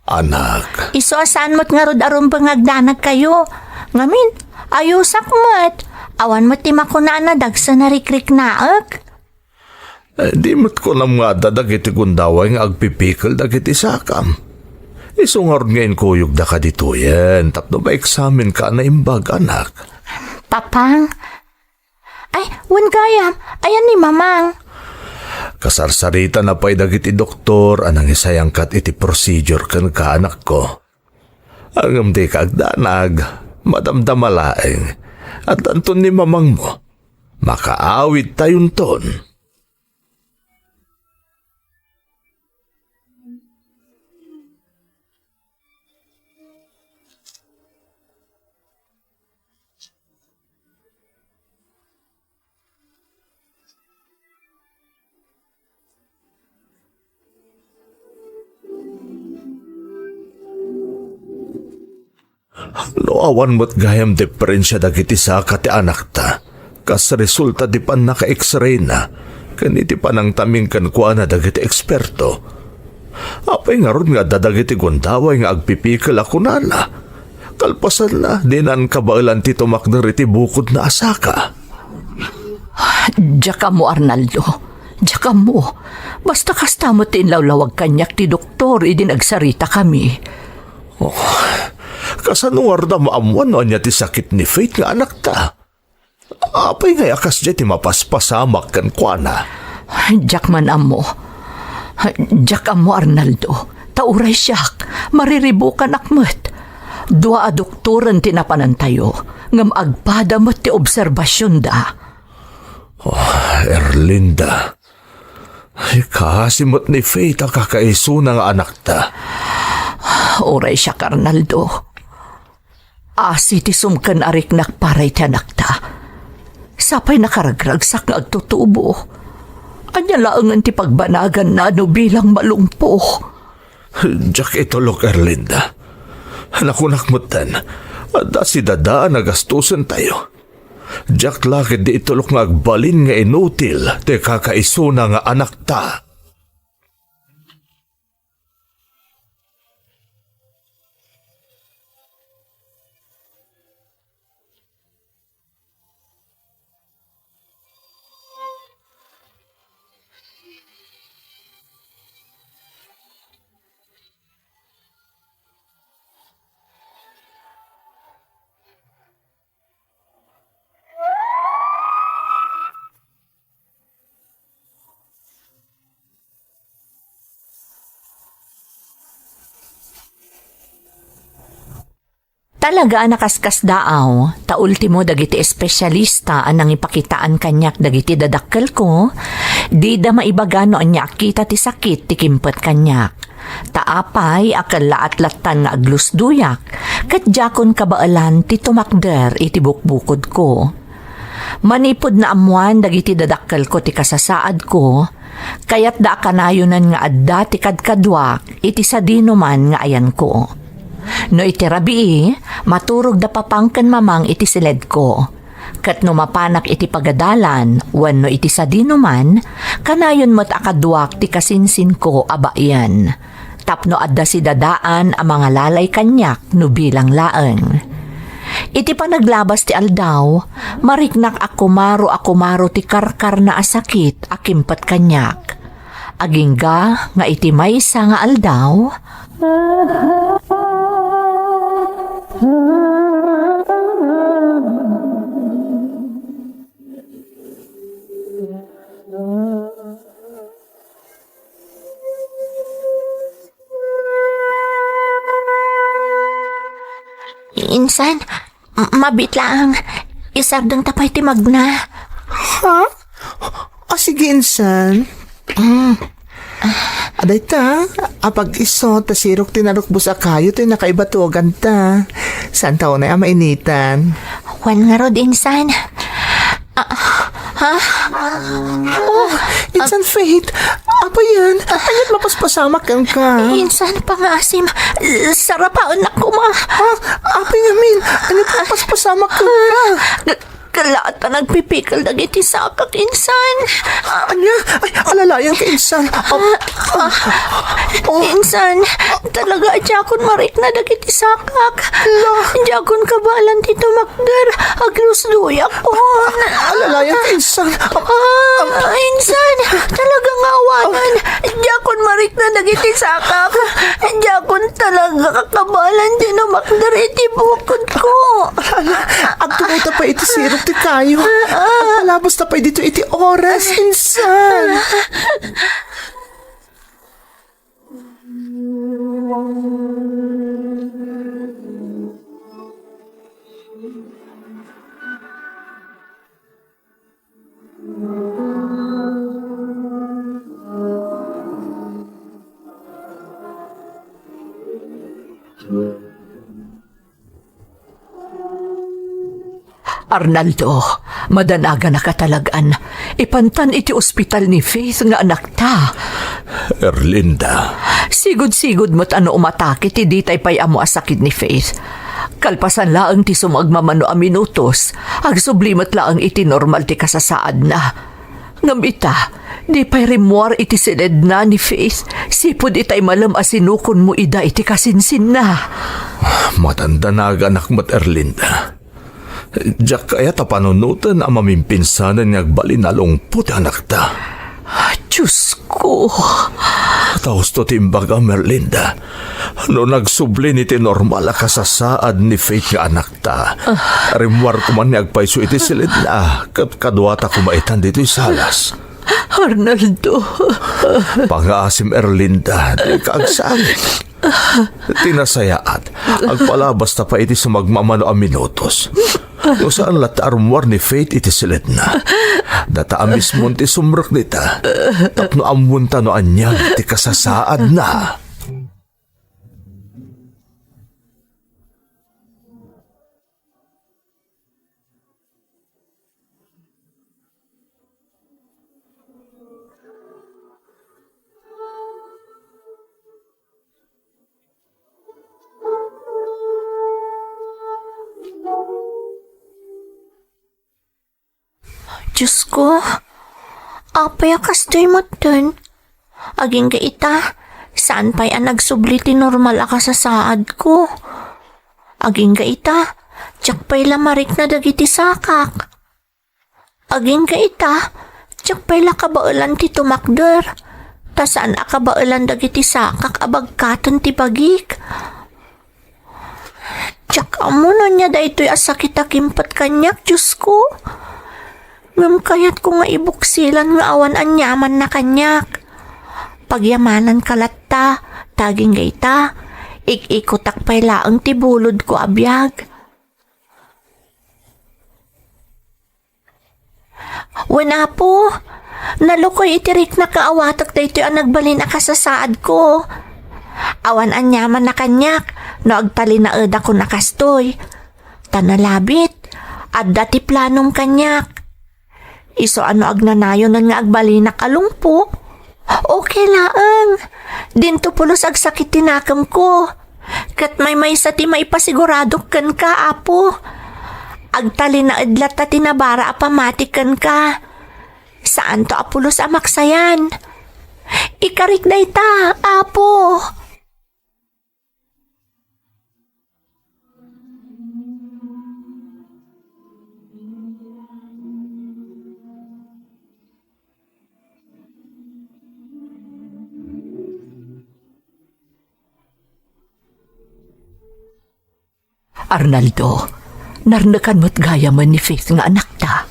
Anak. Isu a saan met ngarud a rumbeng nga agdanagkayo. Ngamin, ayosak met. Awan met ti makuna a nadagsen a rikriknaek. Eh, di met kunam nga adda dagiti gundaway nga agpipikel dagiti sakam. Isu ngarud nga inkuyogda kaditoyen tapno maeksaminka a naimbag, anak. Papang, ay, wen gayam, ayan ni Mamang. Kasarsaritana pay dagiti doktor a nangisayangkat iti procedure kenka, anakko. Ngem dika agdanag, madamdama laeng. Addanton ni Mamangmo. Makaawidtayonton. No awan met gayam diperensia dagiti saka ti anakta, kas resulta ti pannaka-X-rayna ken iti panangtaming kenkuana dagiti eksperto, apay ngarud nga adda dagiti gundaway nga agpipikel a kunana, kalpasanna, dinan kabaelan ti tumakder iti bukodna a saka? Diak ammo, Arnaldo. Diak ammo. Basta kasta met ti inlawlawag kaniak ti doktor idi nagsaritakami. Oh, kasano ngarud a maammuan no ania ti sakit ni Faith nga anakta? Apay ngay a kasdiay ti mapaspasamak kenkuana? Diak man ammo. Diak ammo, Arnaldo. Ta uray siak, mariribukanak met. Dua a doktoren ti napanantayo, ngem agpada met ti obserbasionda. Oh, Erlinda. Ay, kaasi met ni Faith a kakaisuna nga anakta. Uray siak, Arnaldo. Asi ti sumken a riknak para iti anakta. Sapay nakaragragsak nga agtutubo. Ania laengen ti pagbanaganna no bilang malungpo? Diak itulok, Erlinda. Nakunak metten, adda sidadaan a gastusentayo. Diak la ketdi itulok nga agbalin nga inutil ti kakaisuna nga anakta. Talaga a nakaskasdaaw, ta ultimo dagiti espesialista a nangipakitaan kaniak dagiti dadakkelko, dida maibaga no ania a kita ti sakit ti kimpet kaniak. Ta apay a kellaat lattan nga aglusdoyak, ket diakon kabaelan ti tumakder iti bukbukodko. Manipud naammoan dagiti dadakkelko ti kasasaadko, kayatda a kanayonen nga adda ti kadkaduak iti sadinoman nga ayanko. No iti rabii, maturogda Papang ken Mamang iti siledko. Ket no mapanak iti pagadalan wenno iti sadinoman, kanayon met a kaduak ti kasinsinko a baien, tapno adda sidadaan a mangalalay kaniak no bilang laeng. Iti panaglabas ti aldaw, mariknak a kumaro a kumaro ti karkarna a sakit a kimpet kaniak. Agingga nga iti maysa nga aldaw, Insan, m-, mabiit laeng. Isardengta pay ti magna. Ha? A, sige, insan. Mm. A, dayta, apag-isu, ta sirok ti narukbos a kayo toy nakaibatuaganta. Saanta unay a mainitan? Wen ngarud, insan. A, Ha? Oh, Insan Faith, apay yan? Ania't mapaspasamak kenka? Insan, pangaasim, sarapaennak koma. Ha? Apay ngamin? Ania't mapaspasamak kenka? K-, kalaat ta nagpipikil dagiti sakak, Insan. Ania? Ay, alalayan ka, Insan. Oh. Insan, talaga, diakon marikna dagiti sakak. Hala. Diakon kabaelan ti tumakder. Aglusdoyakon. Alalayan ka, Insan. Ah, Insan, talaga nga awanan. Diakon marikna dagiti sakak. Diakon talaga kabaelan ti tumakder iti bukodko. Ala, agtugaw ta pay iti sirok ti kayo. Agpalabas ta pay ditoy iti oras, Insan. Arnaldo, madanaganaka talagan. Ipantan iti ospital ni Faith nga anakta. Erlinda. Sigud-sigud met a no umatake ti ditay pay ammo a sakit ni Faith. Kalpasan laeng ti sumagmamano a minutos, agsubli met laeng iti normal ti kasasaadna. Ngem ita, di pay rimmuar iti siledna ni Faith, sipud itay malem a sinukonmo ida iti kasinsinna. Madandanaganak met, Erlinda. Diak kayat a panunoten a mamimpinsanen nga agbalin a lungpo ti anakta. Diosko. Ta husto ti imbagam, Erlinda. No nagsublin iti normal a kasasaad ni Faith nga anakta, rimmuar koma nga agpayso iti siledna, ket kaduata koma itan ditoy salas. Arnaldo. Pangaasim, Erlinda, dika agsangit. Ti nasayaat, agpalabas ta pay iti sumagmamano a minutos. No saan latta a rummuar ni Faith iti siledna, data a mismon ti sumrek dita, tapno ammonta no anian ti kasasaadna. Diosko, apay a kastoy metten? Agingga ita, saan pay a nagsubli ti normal a kasasaadko. Agingga ita, diak pay la marikna dagiti sakak. Agingga ita, diak pay la kabaelan ti tumakder, ta saan a kabaelan dagiti sakak a bagkaten ti bagik. Diak ammo no ania daytoy a sakit a kimpet kaniak, Diosko. Ngem kayatko nga ibuksilan nga awan aniamanna kaniak. Pagyamananka latta, ta agingga ita, ik-ikutak pay laeng ti bulodko a biag. Wen, Apo, nalukoy iti riknak nga awatek daytoy a nagbalin a kasasaadko. Awan aniamanna kaniak no agtalinaedakon a kastoy. Ta nalabit, adda ti planom kaniak. Isu a no agnanayonan nga agbalinak a lungpo, okay laeng. Dinto pulos agsakit ti nakemko. Ket maymaysa ti maipasiguradok kenka, Apo. Agtalinaed latta ti nabara a pammati kenka. Saanto a pulos a maksayan. Ikarik dayta, Apo. Arnaldo, narnekan met gayamen ni Faith nga anakta.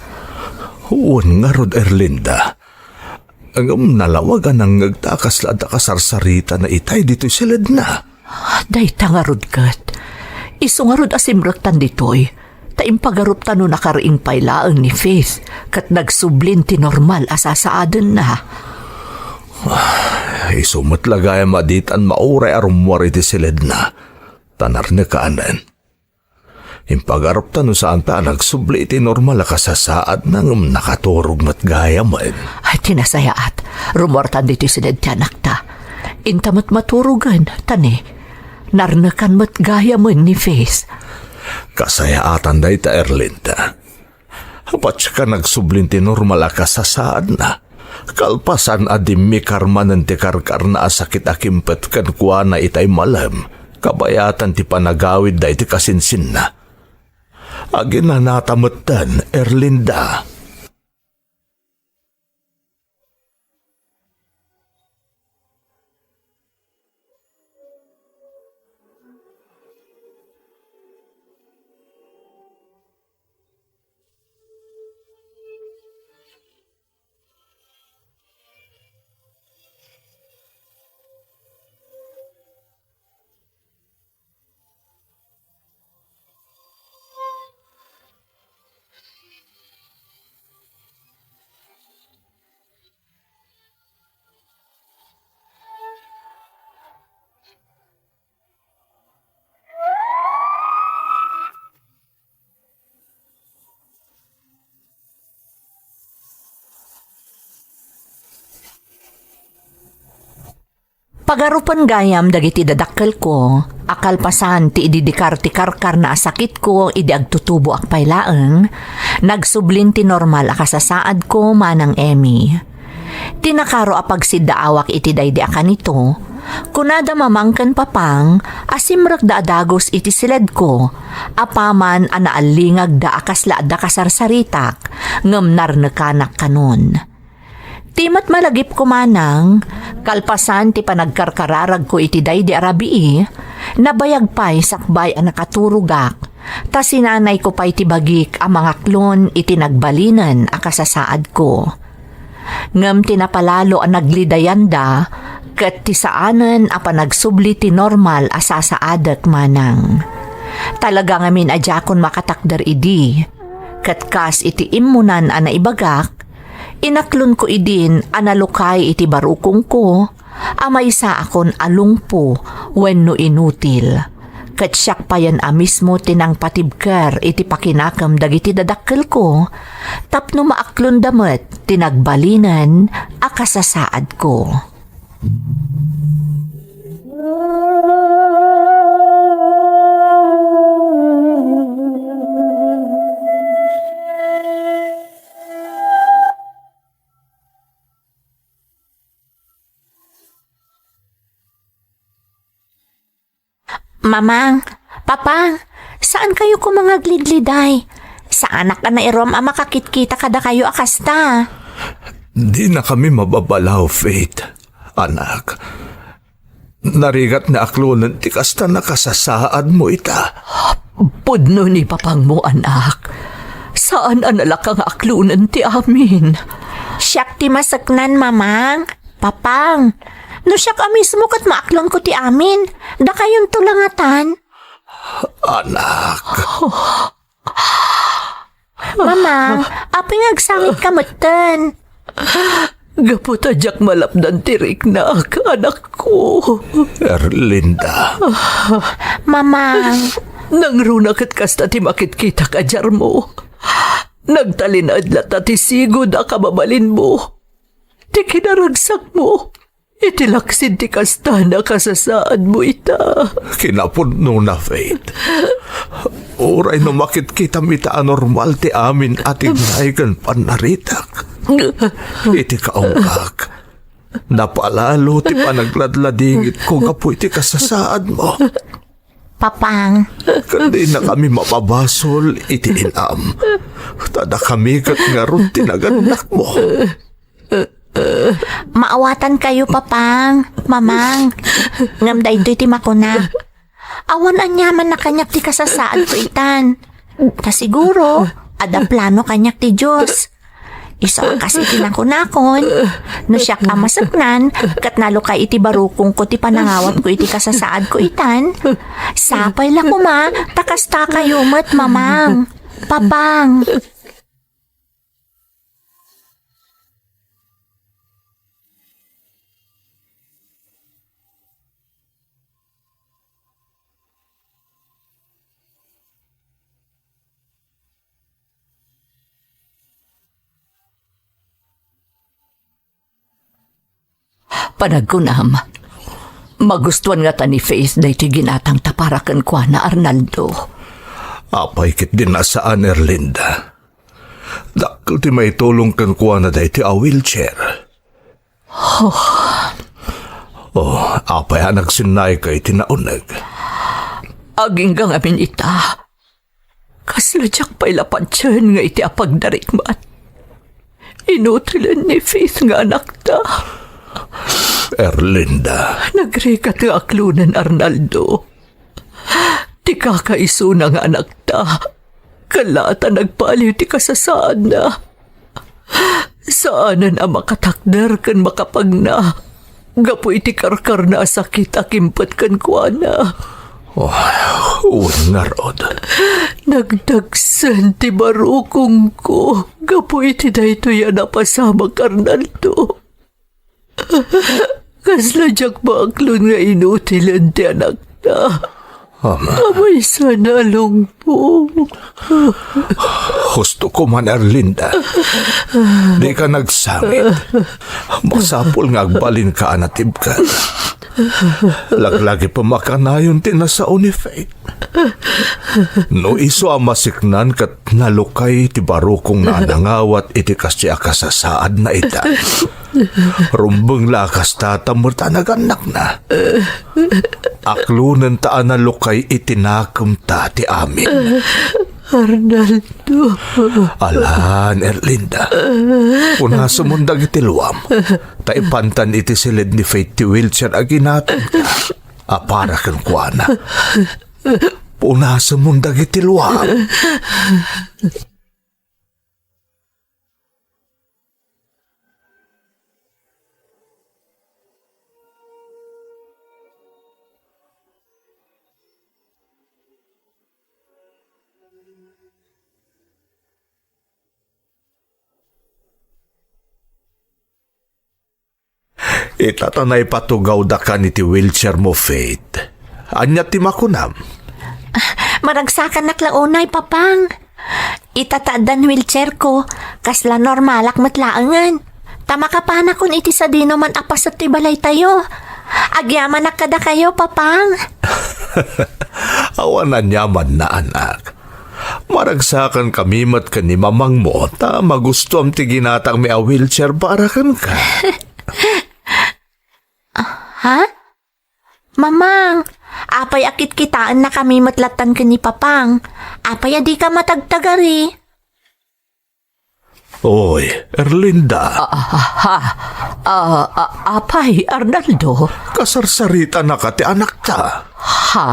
Wen ngarud, Erlinda. Ngem nalawag a nangngegta a kasla adda kasarsaritana itay ditoy siledna. Dayta ngarud ket. Isu ngarud a simrektan ditoy, ta impagarupta no nakariing pay laeng ni Faith, ket nagsublin ti normal a sasaadenna. Ah, isu met la gayam a ditan mauray a rummuar iti siledna, ta narnekanen. Impagarupta no saanta a nagsubli iti normal a kasasaadna ngem nakaturog met gayamen. Ay, ti nasayaat. Rummuartan ditoy siled ti anakta. Inta met maturogen, ta ni, narnekan met gayamen ni Faith. Kasayaatan dayta, Erlinda. Patiekan nagsublin ti normal a kasasaadna. Kalpasan a dimmikar manen ti karkarna a sakit a kimpet kenkuana itay malem, kabayatan ti panagawidda iti kasinsinna. Aginanata metten, Erlinda. Pagarupen gayam dagiti dadakkelko a kalpasan ti ididikar ti karkarna a sakitko idi agtutuboak pay laeng, nagsublin ti normal a kasasaadko, Manang Emmy. Ti nakaro a pagsiddaawak iti daydi a kanito, kunada mamang ken papang a simrekda a dagus iti siledko, apaman a naallingagda a kasla adda kasarsaritak, ngem narnekanak kanon. Ti met malagipko manang, kalpasan ti panagkarkararagko iti daydi a rabii, nabayag pay sakbay a nakaturogak, ta sinanayko pay ti bagik a mangaklon iti nagbalinen a kasasaadko. Ngem ti napalalo a naglidayanda ket ti saanen a panagsubli ti normal a sasaadek manang. Talaga ngamin a diakon makatakder idi, ket kas iti immunan a naibagak, inaklonko idin a nalukay iti barukongko a maysaakon a lungpo wenno inutil. Ket siak payen a mismo ti nangpatibker iti pakinakem dagiti dadakkelko tapno maaklonda met ti nagbalinen a kasasaadko. Mamang, Papang, saan kayo koma nga aglidliday? Saanak a nairum a makakitkita kadakayo a kasta. Dinakami mababalaw, Faith, anak. Narigat nga aklonen ti kasta a kasasaadmo ita. Pudno ni papangmo, anak. Saan a nalaka nga aklonen ti amin. Siak ti maseknan, Mamang. Papang, no siak a mismo ket maaklonko ti amin, dakayonto la ngatan. Anak. Mamang, apay nga agsangitka metten? Gapu ta diak malapdan ti riknak, anakko. Erlinda. Mamang. Nangruna ket kasta ti makitkitak a diarmo. Nagtalinaed latta ti sigud a kababalinmo. Ti kinaragsakmo. Iti laksid ti kasta a kasasaadmo ita. Kinapudnona, Faith. Uray no makitkitam ita a normal ti amin a tignay ken pannaritak. Iti kaungkak, napalalo ti panagladladingitko gapu iti kasasaadmo. Papang. Ket dinakami mapabasol iti inam. Ta dakami ket ngarud ti nagannakmo. Maawatankayo, Papang, Mamang. Ngem daytoy ti makuna. Awan aniaman a kaniak ti kasasaadko itan. Ta siguro, adda plano kaniak ti Dios. Isu a kas iti nakunakon, no siak a maseknan, ket nalukay iti barukongko ti panangawatko iti kasasaadko itan, sapay la koma ta kastakayo met, Mamang, Papang. Panagkunam, magustuan ngata ni Faith daytoy ginatangta para kenkuana, Arnaldo. Apay ketdin a saan, Erlinda? Dakkel ti maitulong kenkuana daytoy a wheelchair. Oh. Oh, apay a nagsinnayka iti nauneg? Agingga ngamin ita. Kasla diak pay la patien nga iti apagdarikmat. Inutilen ni Faith nga anakta. Erlinda. Nagrigat nga aklonen, Arnaldo. Ti kakaisuna nga anakta, kalatta nagbaliw ti kasasaadna. Saanen a makatakder ken makapagna gapu iti karkarna a sakit a kimpet kenkuana. Oh, wen ngarud. Nagdagsen ti barukongko gapu iti daytoy a napasamak, Arnaldo. Kasla diak maaklon nga inutilen ti anakta. Ama. Amaysan a lungpong. Husto koman, Erlinda. Dika nagsangit. Masapul nga agbalinka a natibker. Laglagipem a kanayon ti nasao ni Faith. No isu a masiknan ket nalukay ti barukongna a nangawat iti kasdi a kasasaadna ita. Rumbeng la a kasta ta met a nagannakna. Aklonenta a nalukay iti nakemta ti amin. Arnaldo. Alan, Erlinda. Punasemon dagiti luam. Ta ipantan iti siled ni Faith ti wheelchair a ginatangta a para kenkuana. Punasemon dagiti luam. Ita ta naipatugawdakan iti wheelchair mo, Faith. Ania ti makunam? Ah, maragsakanak la unay, Papang. Ita ta addan wheelchair ko, kasla normalak met laengen. Ta makapanakon iti sadinoman a paset ti balaytayo. Agyamanak kadakayo, Papang. Awan aniamanna, anak. Maragsakankami met ken ni mamangmo ta magustuam ti ginatangmi a wheelchair para kenka. Ha? Mamang, apay a kitkitaennakami met lattan ken ni Papang? Apay a dika matagtagari? Oy, Erlinda. Ah, ah, ha? Ah, ah, apay, Arnaldo? Kasarsaritanaka ti anakta. Ha?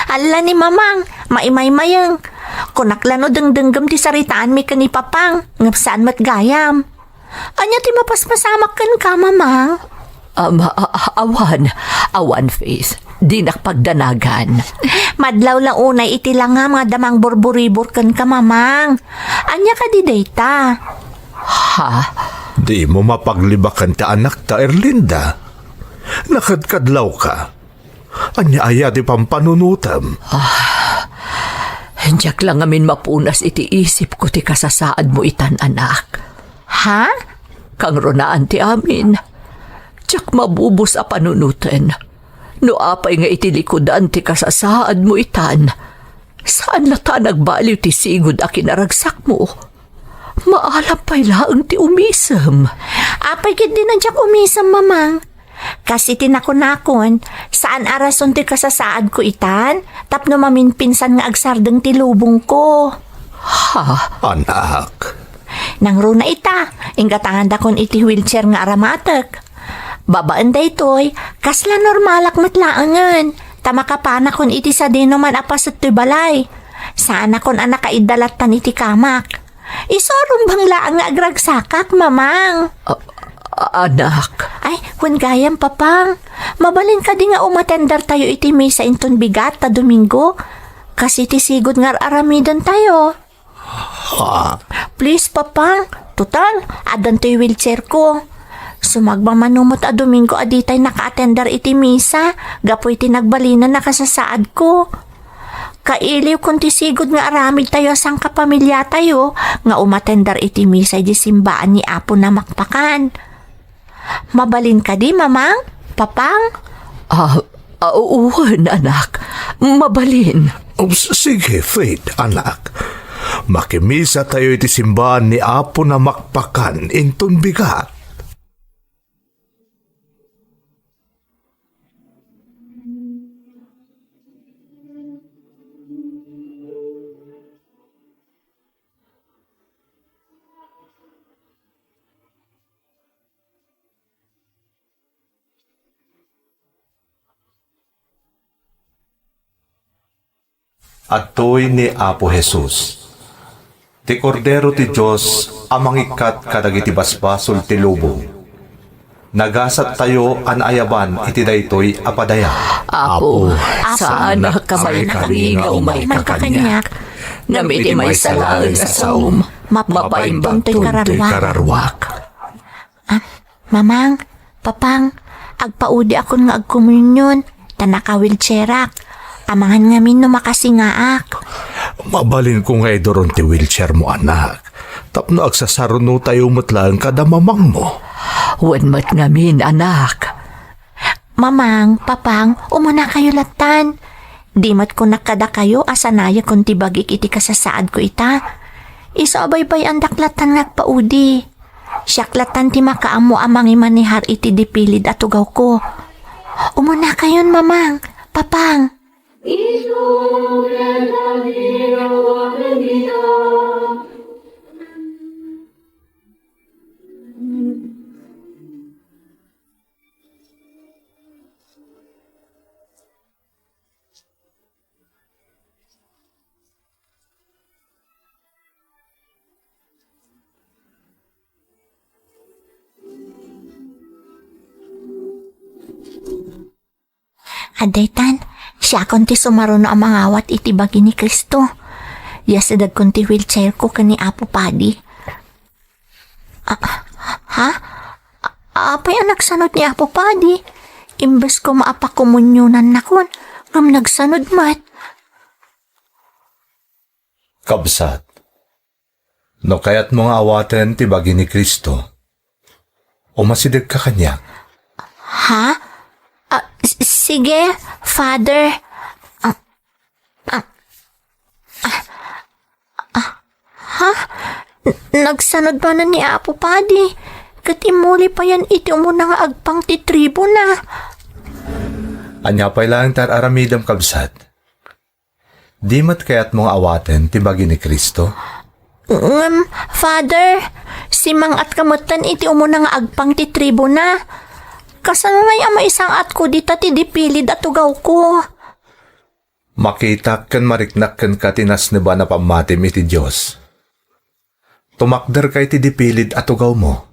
Alla ni Mamang, maimaymayeng. Kunak la no dengdenggem ti saritaanmi ken ni Papang, ngem saan met gayam. Ania ti mapaspasamak kenka, Mamang? Ama, a-, a-, awan, awan, Faith. Dinak pagdanagan. Madlaw la unay iti langam nga adda mangburburibor kenka, Mamang. Ania kadi dayta? Ha? Dimo mapaglibakan ti anakta, Erlinda. Nakadkadlawka. Ania aya ti pampanunotem? Ah, diak la ngamin mapunas iti isipko ti kasasaadmo itan, anak. Ha? Kangrunaan ti amin. Diak mabubos a panunoten. No apay nga iti likudan ti kasasaadmo itan, saan latta a nagbaliw ti sigud a kinaragsakmo. Maalam pay laeng ti umisem. Apay ketdi a diak umisem, Mamang? Kas iti nakunakon, saan a rason ti kasasaadko itan tapno maminpinsan nga agsardeng ti lubongko. Ha? Anak. Nangruna ita, inggatangandakon iti wheelchair nga aramatek. Babaen daytoy, kasla normalak met laengen, ta makapanakon iti sadinoman a paset ti balay. Saanakon a nakaidda lattan iti kamak. Isu a rumbeng laeng nga agragsakak, Mamang. A-, a-, anak. Ay, wen gayam, Papang. Mabalin kadi nga umatendertayo iti misa inton bigat ta Domingo? Kas iti sigud nga ar-aramidentayo. Ha? Please, Papang. Total, addantoy wheelchair ko. Sumagmamano met a Domingo a ditay nakaatender iti misa gapu iti nagbalinen a kasasaadko. Kailiwkon ti sigud nga aramidtayo a sangkapamiliatayo nga umatender iti misa idiay simbaan ni Apo Namakpakan. Mabalin kadi, Mamang? Papang? Ah, ah, wen, anak. Mabalin. Oh, s-, sige, Faith, anak. Makimisatayo iti simbaan ni Apo Namakpakan inton bigat. Adtoy ni Apo Jesus, ti Kordero ti Dios a mangikkat kadagiti basbasol ti lubong. Nagasattayo a naayaban iti daytoy a padaya. Apo, saanak a maikari nga umay ka kaniak. Ngem iti maysa laeng a saom, mapaimbagto toy kararuak. Ah, Mamang, Papang, agpaudiakon nga agkomunion, ta naka-wheelchairak. Amangan ngamin no makasingaak. Mabalinko nga iduron ti wheelchairmo, anak. Tapno agsasarunotayo met laeng kada mamangmo. Wen met ngamin, anak. Mamang, Papang, umunakayo lattan. Di met kunak kadakayo a sanayekon ti bagik iti kasasaadko ita. Isu a baybay-andak lattan nga agpaudi. Siak lattan ti makaammo a mangimanehar iti dipilid a tugawko. Umunakayon, Mamang, Papang. Adaytan, siakon ti sumaruno a mangawat iti bagi ni Cristo. Yasidegkon ti wheelchairko ken ni Apo Padi. Ah, ha? A-, apay a nagsanud ni Apo Padi? Imbes koma a pakomunionannakon, ngem nagsanud met. Kabsat, no kayatmo nga awaten ti bagi ni Cristo, umasidegka kaniak. Ha? Ah, s-, sige, Father. Ah, ah, ah, ah, ha? N-, nagsanud manen ni Apo Padi, ket immuli payen iti umuna nga agpang ti tribuna. Ania pay laeng ti ar-aramidem, kabsat? Di met kayatmo nga awaten ti bagi ni Cristo? Ngem, Father, simmang-atka metten iti umuna nga agpang ti tribuna. Kasano ngay a maisang-atko dita ti dipilid a tugawko? Makitak ken mariknak kenka ti nasneban a pammatim iti Dios. Tumakderka iti dipilid a tugawmo,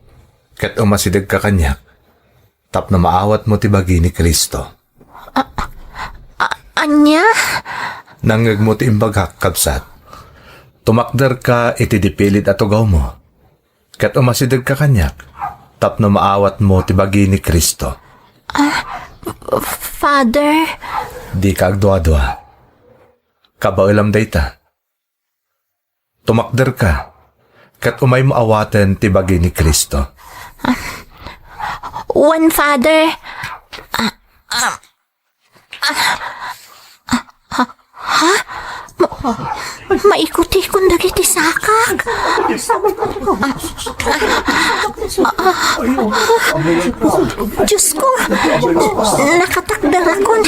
ket umasidegka kaniak, tapno maawatmo ti bagi ni Cristo. A-, a-, ania? Nangngegmo ti imbagak, kabsat. Tumakderka iti dipilid a tugawmo, ket umasidegka kaniak, tapno maawatmo ti bagi ni Cristo. Ah, Father? Dika agduadua. Kabaelam dayta. Tumakderka, ket umaymo awaten ti bagi ni Cristo. Wen, Father. Ah, ah, ah, ah, ha? Ma-, maikutikon dagiti sakak. Ah, ah, ah, Diosko, nakatakderakon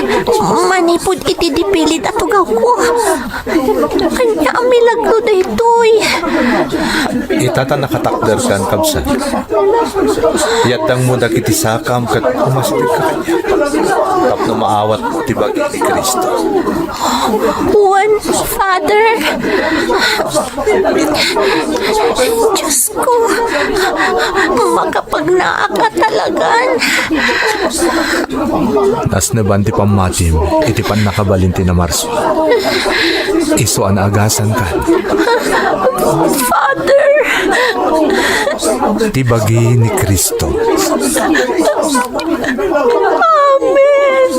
manipud iti dipilid a tugawko. Ania a milagro daytoy? Ita ta nakatakderkan, kabsat. Yaddangmo dagiti sakam ket umasidegka kaniak, tapno maawatmo ti bagi ni Cristo. Wen, Father. Diosko, makapagnaak a talagan. Nasneban ti pammatim iti pannakabalin ti Namarsua. Isu a naagasankan. Father! Ti bagi ni Cristo. Amen!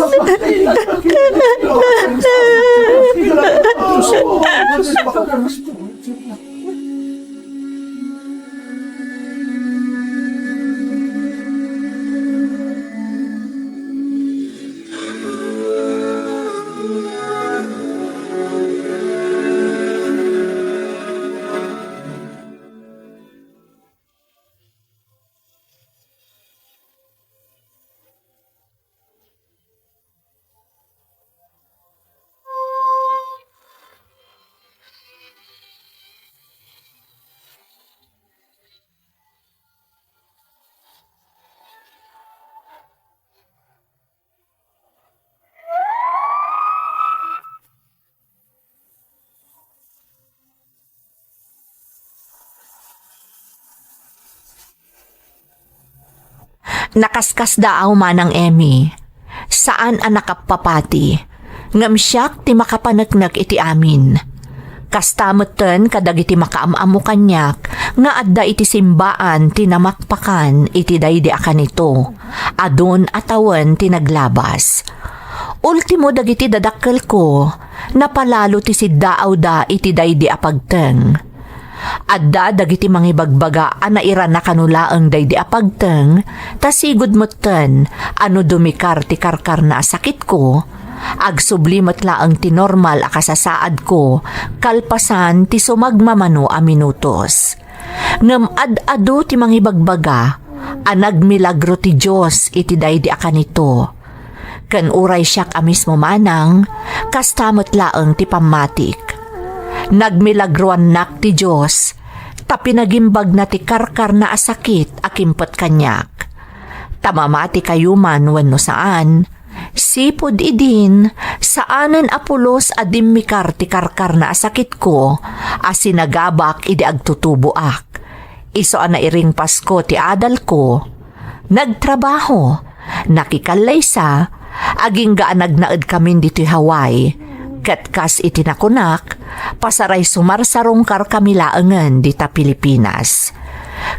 Nakaskasdaaw, Manang Emmy. Saan a nakappapati, ngem siak ti makapaneknek iti amin. Kasta metten kadagiti makaam-ammo kaniak nga adda iti simbaan ti namakpakan iti daydi a kanito, adun a tawen ti naglabas. Ultimo dagiti dadakkelko, napalalo ti siddaawda iti daydi a pagteng. Adda dagiti mangibagbaga a nairana kano laeng daydi a pagteng, ta sigud metten a no dumikar ti karkarna a sakitko, agsubli met laeng ti normal a kasasaadko kalpasan ti sumagmamano a minutos. Ngem ad-adu ti mangibagbaga a nagmilagro ti Dios iti daydi a kanito. Ken uray siak a mismo manang, kasta met laeng ti pammatik. Nagmilagroannak ti Dios, ta pinagimbagna ti karkarna a sakit a kimpet kaniak. Ta mamatikayo man wenno saan, sipud idin, saanen a pulos a dimmikar ti karkarna a sakitko a sinagabak idi agtutuboak. Isu a nairingpasko ti adalko, nagtrabaho, nakikallaysa, agingga a nagnaedkamin ditoy Hawaii, ket kas iti nakunak, pasaray sumarsarungkarkami laengen dita Pilipinas.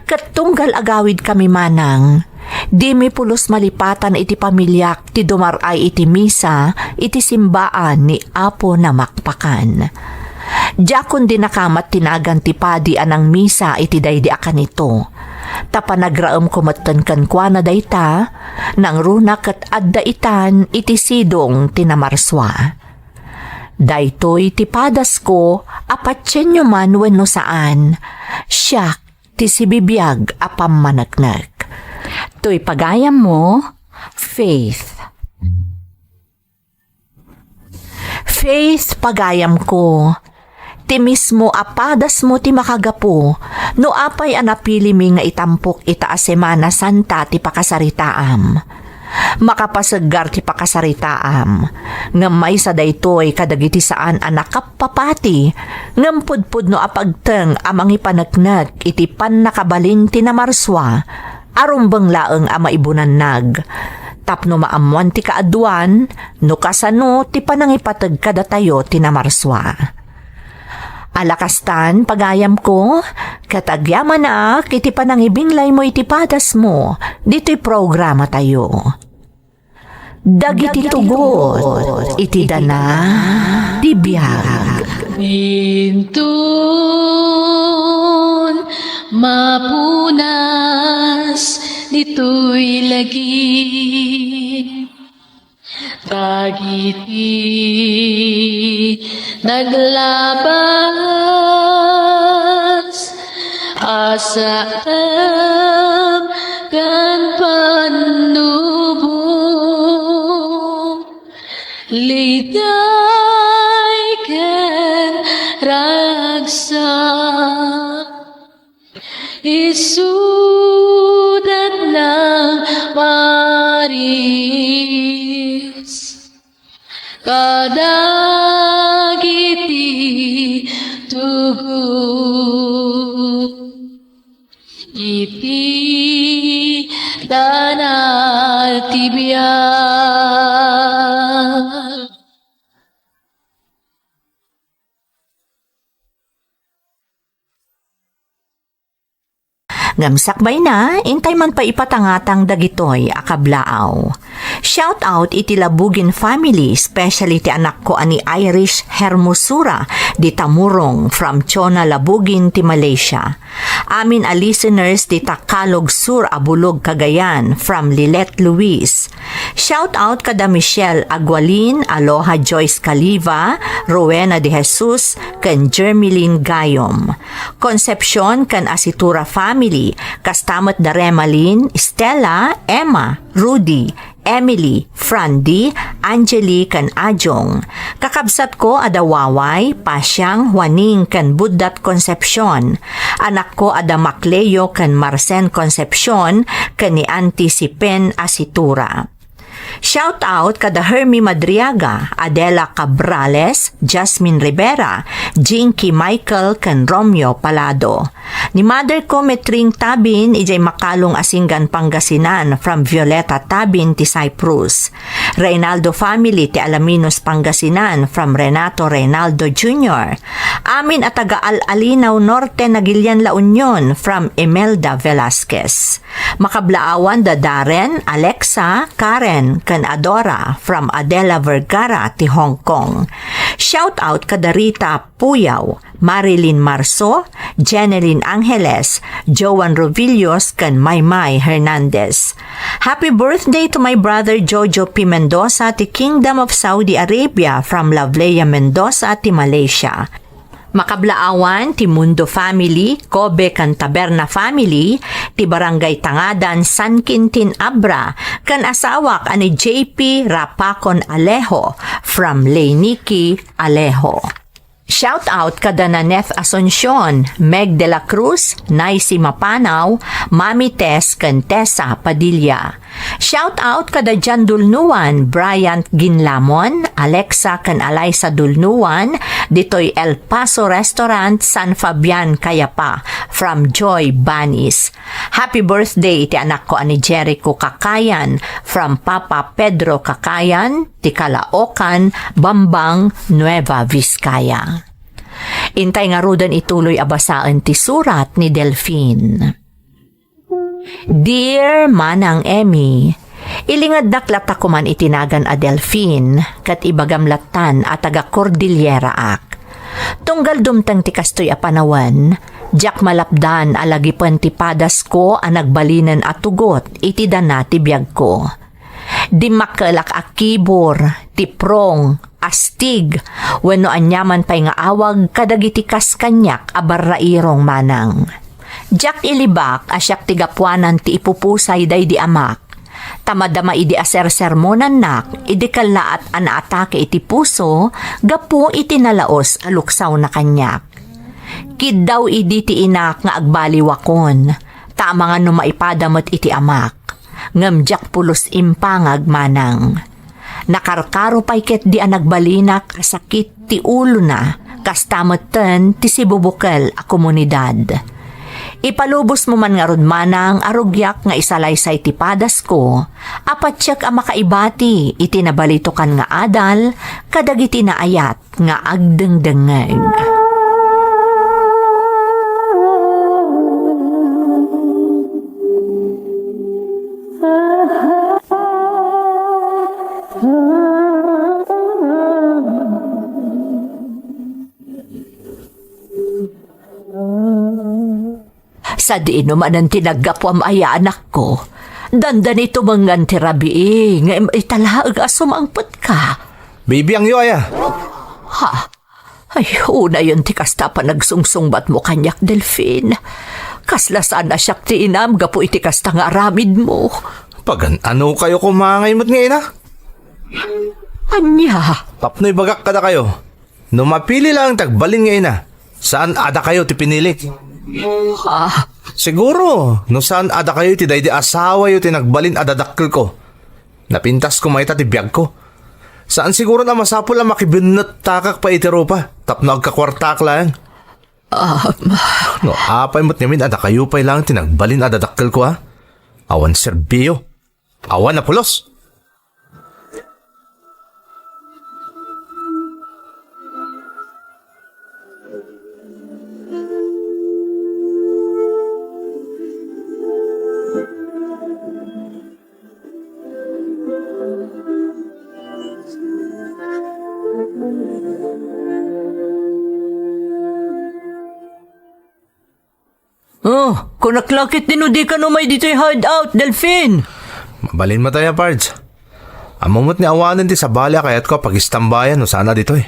Ket tunggal agawidkami manang, dimi pulos malipatan iti pamiliak ti dumar-ay iti misa iti simbaan ni Apo Namakpakan. Diakon dinakamat ti nagan ti padi a nangmisa iti daydi a kanito. Ta panagraemko metten kenkuana dayta, nangruna ket adda itan iti sidong ti namarsua. Daytoy ti padasko a patienyo man wenno saan, siak ti sibibiag a pammaneknek. Toy pagayammo, Faith. Faith, pagayamko, ti mismo a padasmo ti makagapu no apay a napilimi nga itampok ita a Semana Santa ti pakasaritaam. Makapaseggar ti pakasaritaam, ngem maysa daytoy kadagiti saan a nakappapati ngem pudpudno a pagteng a mangipaneknek iti pannakabalin ti namarsua a rumbeng laeng a maibunannag, tapno maammoan ti kaaduan no kasano ti panangipateg kadatayo ti namarsua. Ala kastan, pagayamko, ket agyamanak iti panangibinglaymo iti padasmo ditoy programatayo. Dagiti tugot iti dana ti biag. Inton mapunas ditoy lagip, dagiti naglabas a saem ken pannubo, liday ken ragsak. Isudat nang paris kadagiti tugot iti dana ti biag. Ngem sakbayna, intay man pay ipatangatang dagitoy a kablaaw. Shout out iti Labugin family, especially ti anakko a ni Irish Hermosura di Tamurong from Chona, Labugin ti Malaysia. Amin a listeners di Tagalog Sur a Bulog, Cagayan from Lilet Luis. Shout out kada Michelle Agualin, Aloha Joyce Caliva, Rowena de Jesus, ken Jermeline Gayom. Concepcion ken Asitura family, kasta met da Remalin, Stella, Emma, Rudy, Emily, Frandy, Angeli, ken Ajong. Kakabsatko a da Waway, Pasiang, Juaning, ken Buddat Concepcion. Anakko a da Macleo ken Marcen Concepcion, ken ni Auntie Sipen Asitura. Shout out kada Hermie Madriaga, Adela Cabrales, Jasmine Rivera, Jinky Michael, ken Romeo Palado. Ni mother ko Metring Tabin, ijay Makalong a Singgan, Pangasinan, from Violeta Tabin ti Cyprus. Reynaldo family ti Alaminos, Pangasinan, from Renato Reynaldo Junior. Amin a taga Al-Alinaw Norte, Nagilian, La Union, from Imelda Velasquez. Makablaawan da Darren, Alexa, Karen, ken Adora from Adela Vergara ti Hong Kong. Shout out kada Rita Puyaw, Marilyn Marso, Jeneline Angeles, Joan Rovillos, ken Maymay Hernandez. Happy birthday to my brother Jojo P. Mendoza ti Kingdom of Saudi Arabia from Lavlea Mendoza ti Malaysia. Makablaawan ti Mundo family, Kobe ken Taberna family, ti Barangay Tangadan, San Quintin, Abra, ken asawak a ni J P Rapacon Alejo from Leynicki Alejo. Shout out kada Naneth Asuncion, Meg de la Cruz, Nicy Mapanaw, Mami Tess ken Tessa Padilla. Shout out kada Jan Dulnuan, Bryant Ginlamon, Alexa ken Alaysa Dulnuan, ditoy El Paso Restaurant, San Fabian, Cayapa, from Joy Banis. Happy birthday iti anakko a ni Jericho Kakayan, from Papa Pedro Kakayan, ti Caloocan, Bambang, Nueva Vizcaya. Intay ngaruden ituloy a basaen ti surat ni Delfin. Dear Manang Emmy, ilingednak latta koman iti nagan a Delfin, ket ibagam lattan a taga Cordillera ak. Tunggal dumteng ti kastoy a panawen, diak malapdan a lagipen ti padasko a nagbalinen a tugot iti dana ti biagko. Dimmakkelak a kibur, tiprong, astig, wenno aniaman pay nga awag kadagiti kas kaniak a barrairong manang. Diak ilibak a siak ti gapuanan ti ipupusay daydi amak. Ta madama idi asersermonannak, idi kellaat a naatake iti puso gapu iti nalaos a luksawna kaniak. Kiddaw idi ti inak nga agbaliwakon, ta amangan no maipada met iti amak. Ngem diak pulos impangag, manang. Nakarkaro pay ketdi a nagbalinak a sakit ti ulona, kasta metten ti sibubukel a komunidad. Ipalubosmo man ngarud, manang, a rugiak nga isalaysay ti padasko a patiek a makaibati iti nabalitokan nga adal kadagiti naayat nga agdengdengngeg. Sadino manen ti naggapuam aya, anakko? Dandani tumengen ti rabii, ngem italaek a sumangpetka. Bibiangyo aya? Ha? Ay, unayen ti kasta a panagsungsungbatmo kaniak, Delfin. Kasla saan a siak ti inam gapu iti kasta nga aramidmo. Pagan-ano kayo kumangay met nga ina? Ania? Tapno ibagak kadakayo, no mapili laeng ti agbalin nga ina, saan a dakayo ti pinilik. Ah. Siguro, no saan a dakayo ti daydi asawayo ti nagbalin a dadakkelko, napintasko mayta ti biagko. Saan siguron a masapul a makibennettakak pay iti rupa tapno agkakuartaak laeng. Ah, no apay met ngamin a dakayo pay laeng ti nagbalin a dadakkelko, a? Awan serbiyo. Awan a pulos. Oh, kunak la ketdi no dika umay ditoy hideout, Delfin. Mabalin met aya, Pards. Ammom met ni awanen ti sabali a kayatko a pagistambayan no saan a ditoy.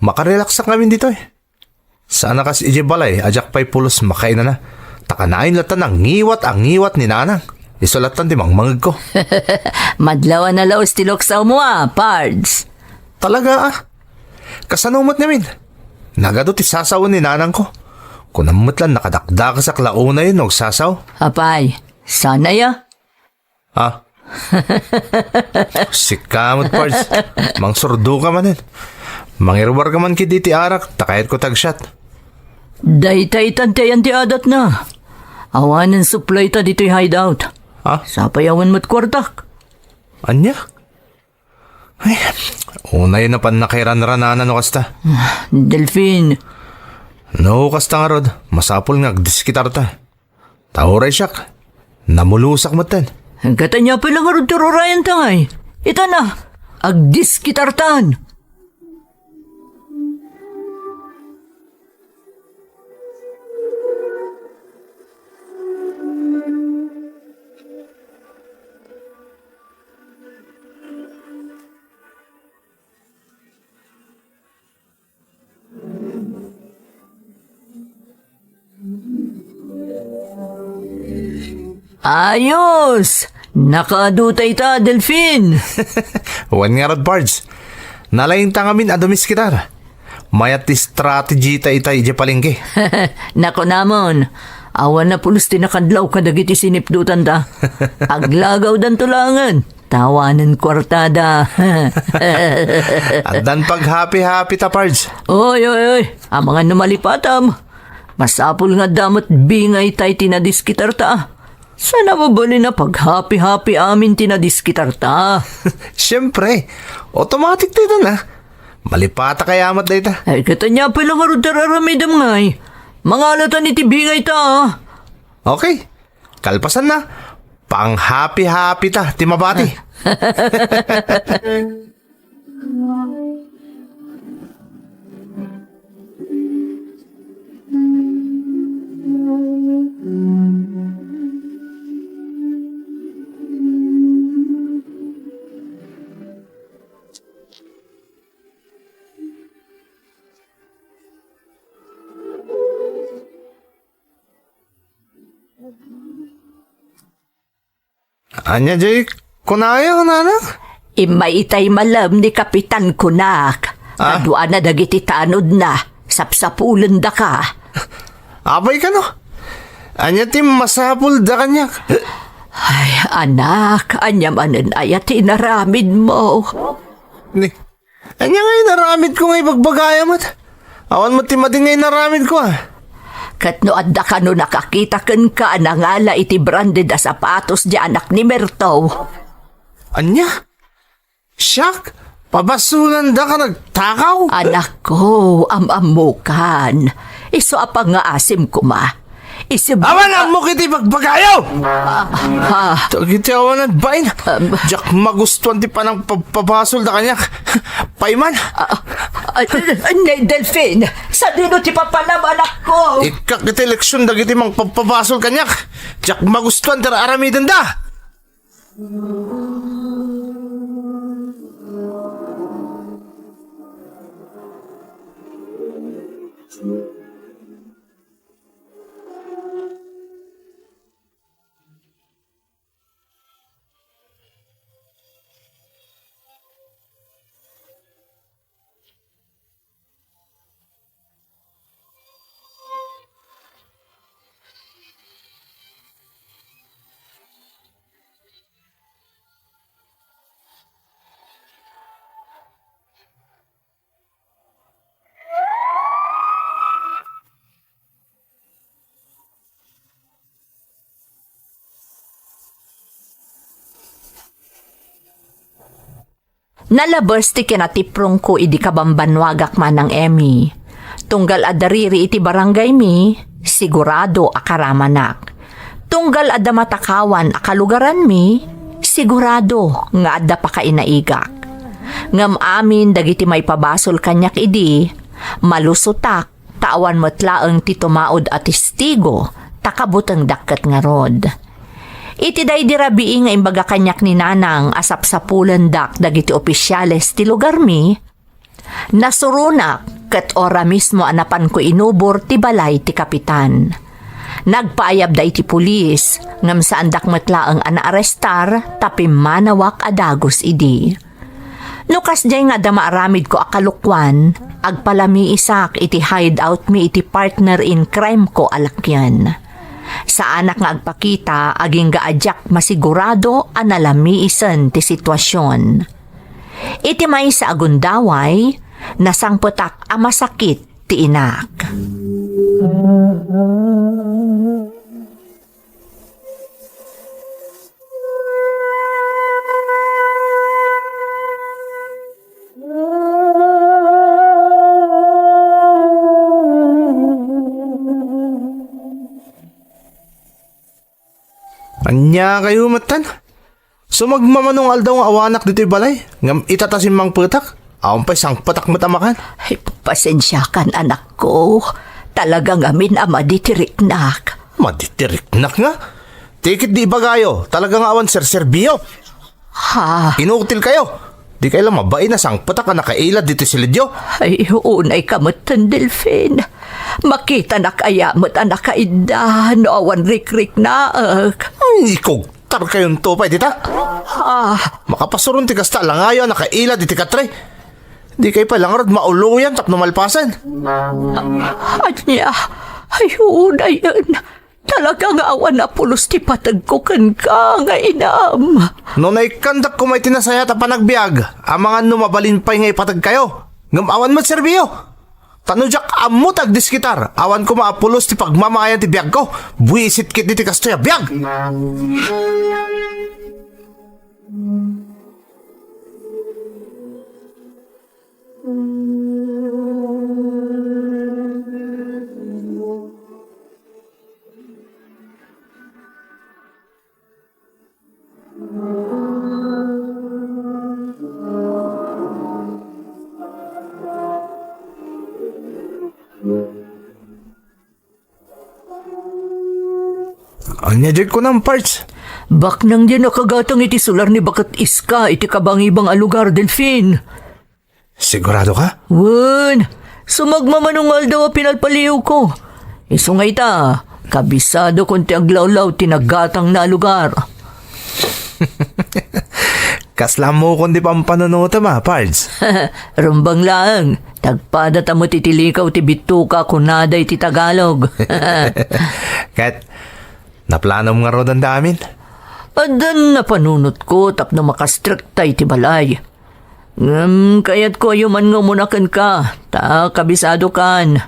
Makarelaksak ngamin ditoy. Saan a kas idiay balay a diak pay pulos makainana. Ta kanayon latta nga ngiwat a ngiwat ni Nanang. Isu latta ti mangmangegko. Madlaw a nalaos ti luksawmo, a, Pards. Talaga, a? Kasano met ngamin? Nagadu ti sasawen ni Nanangko. Kunam met la, nakadakdakasak la unay no agsasaw. Apay, saan aya? Ha? Sika met, Pards. Mangsurdo ka manen. Mangiruar ka man ketdi iti arak, ta kayatko ti agshot. Dayta itan ti ayan ti adatna. Awanen supply ta ditoy hideout. Ha? Sapay awan met kuartak. Ania? Ay, unay na pannakairanrananan no kasta. Delfin. No kasta ngarud, masapul nga agdiskitarta. Ta uray siak, namulusak metten. Ket ania pay la ngarud ti urayenta ngay? Ita na, agdiskitartan. Ayos! Nakaadu ta ita, Delfin! Wen ngarud, Pards. Nalaingta ngamin a dumiskitar. Mayat ti strategy ta ita idiay palengke. Nakunamon, awan a pulos ti nakadlaw kadagiti sinipdutanta. Aglagawdanto laengen. Tawanen kuartada. Addan paghapi-hapi ta, Pards. Oy, oy, oy. Amangan no malipatam. Masapul nga adda met bingay tay ti nadiskitarta. Saan a mabalin a paghapi-hapi amin ti nadiskitarta? Siyempre, automatic dayta na. Malipata kaya met dayta. Ay, ket ania pay la ngarud ti ar-aramidem ngay? Mangalatan iti bingay ta, ah. Okay. Kalpasanna, panghapi-hapi ta ti mabati. Ania diay kunayo, nanak? Immay itay malem ni Kapitan, kunak. Ah? Kaduana dagiti tanodna, sapsapulendaka. Apay kano? Ania ti masapulda kaniak? Ay, anak, ania manen aya ti inaramidmo? Ni, Ania nga inaramidko nga ibagbagayam met? Awan met ti madi nga inaramidko, a. Ket no adda kano nakakita kenka a nangala iti branded a sapatos diay anak ni Merto. Ania? Siak? Pabasolanda ka nagtakaw? Anakko, am-ammokan. Isu a pangngaasim koma. Isib- Awan ammok iti bagbagayo! Ah, ah. Dagiti awan agbain. Um. Diak magustuan ti panangpabpabasolda kaniak. Payman. Ah, ah, ah, ne, Delfin, sadino ti papanam, anakko? Ikkak iti leksyon dagiti mangpabpabasol kaniak. Diak magustuan ti ar-aramidenda. Nalabes ti kinatiprongko idi kabambannuagak, Manang Emmy. Tunggal adda riri iti barangaymi, sigurado a karamanak. Tunggal adda matakawan a kalugaranmi, sigurado nga adda pakainaigak. Ngem amin dagiti maipabasol kaniak idi, malusotak ta awan met laeng ti tumaud a testigo ta kabutengdak ket ngarud. Iti daydi rabii nga imbaga kaniak ni Nanang a sapsapulendak dagiti opisiales ti lugarmi, nasuronak ket ora mismo a napanko inubor ti balay ti kapitan. Nagpaayabda iti pulis, ngem saandak met laeng a naarestar ta pimmanawak a dagus idi. No kasdiay nga adda maaramidko a kalokuan, agpalamiisak iti hideoutmi iti partner in crime ko a lakyan. Saanak nga agpakita agingga a diak masigurado a nalamiisen ti situasion. Iti maysa a gundaway, nasangpetak a masakit ti inak. Ania kayo metten? Sumagmamano nga aldaw nga awanak ditoy balay, ngem ita ta simmangpetak, awan pay sangpetak met a makan. Ay, pasensiakan, anakko. Talaga ngamin a madi ti riknak. Madi ti riknak nga? Ti ket di ibagayo, talaga nga awan serserbio. Ha? Inutil kayo. Di kayo la mabain a sangpetak a nakailad ditoy silidyo. Ay, unay ka metten, Delfin. Makitanak aya met a nakaidda no awan rikriknaek. Hmm, ikugtar kayon to pay dita. Ah. Makapasuron ti kasta a langayo a nakailad iti katre. Di kayo pay la ngarud mauloyan tapno malpasen. Ania? Ay, unayen. Talaga nga awan a pulos ti pategko kenka nga inam. No naikkandak koma iti nasayaat a panagbiag, amangan no mabalin pay nga ipateg kayo. Ngem awan met serbio. Ta no diak ammo ti agdiskitar, awan koma a pulos ti pagmamaayan ti biagko. Buisit ketdi ti kastoy a biag. Ania diay kunam, Pards? Baknang diay nakagatang iti sular ni Baket Iska iti kabangibang a lugar, Delfin. Sigurado ka? Wen, sumagmamano nga aldaw a pinalpaliwko. Isu nga ita, kabisadokon ti aglawlaw ti nagatangna a lugar. Kasla ammokon ti pampanunotem a, Pards. Rumbeng laeng, tagpada ta met iti likaw ti bittuka, kunada iti Tagalog. Ket, naplanom ngaruden ti amin? Addan napanunotko tapno makastrekta iti balay. Ngem kayatko a yuman nga umuna kenka, ta kabisadokan.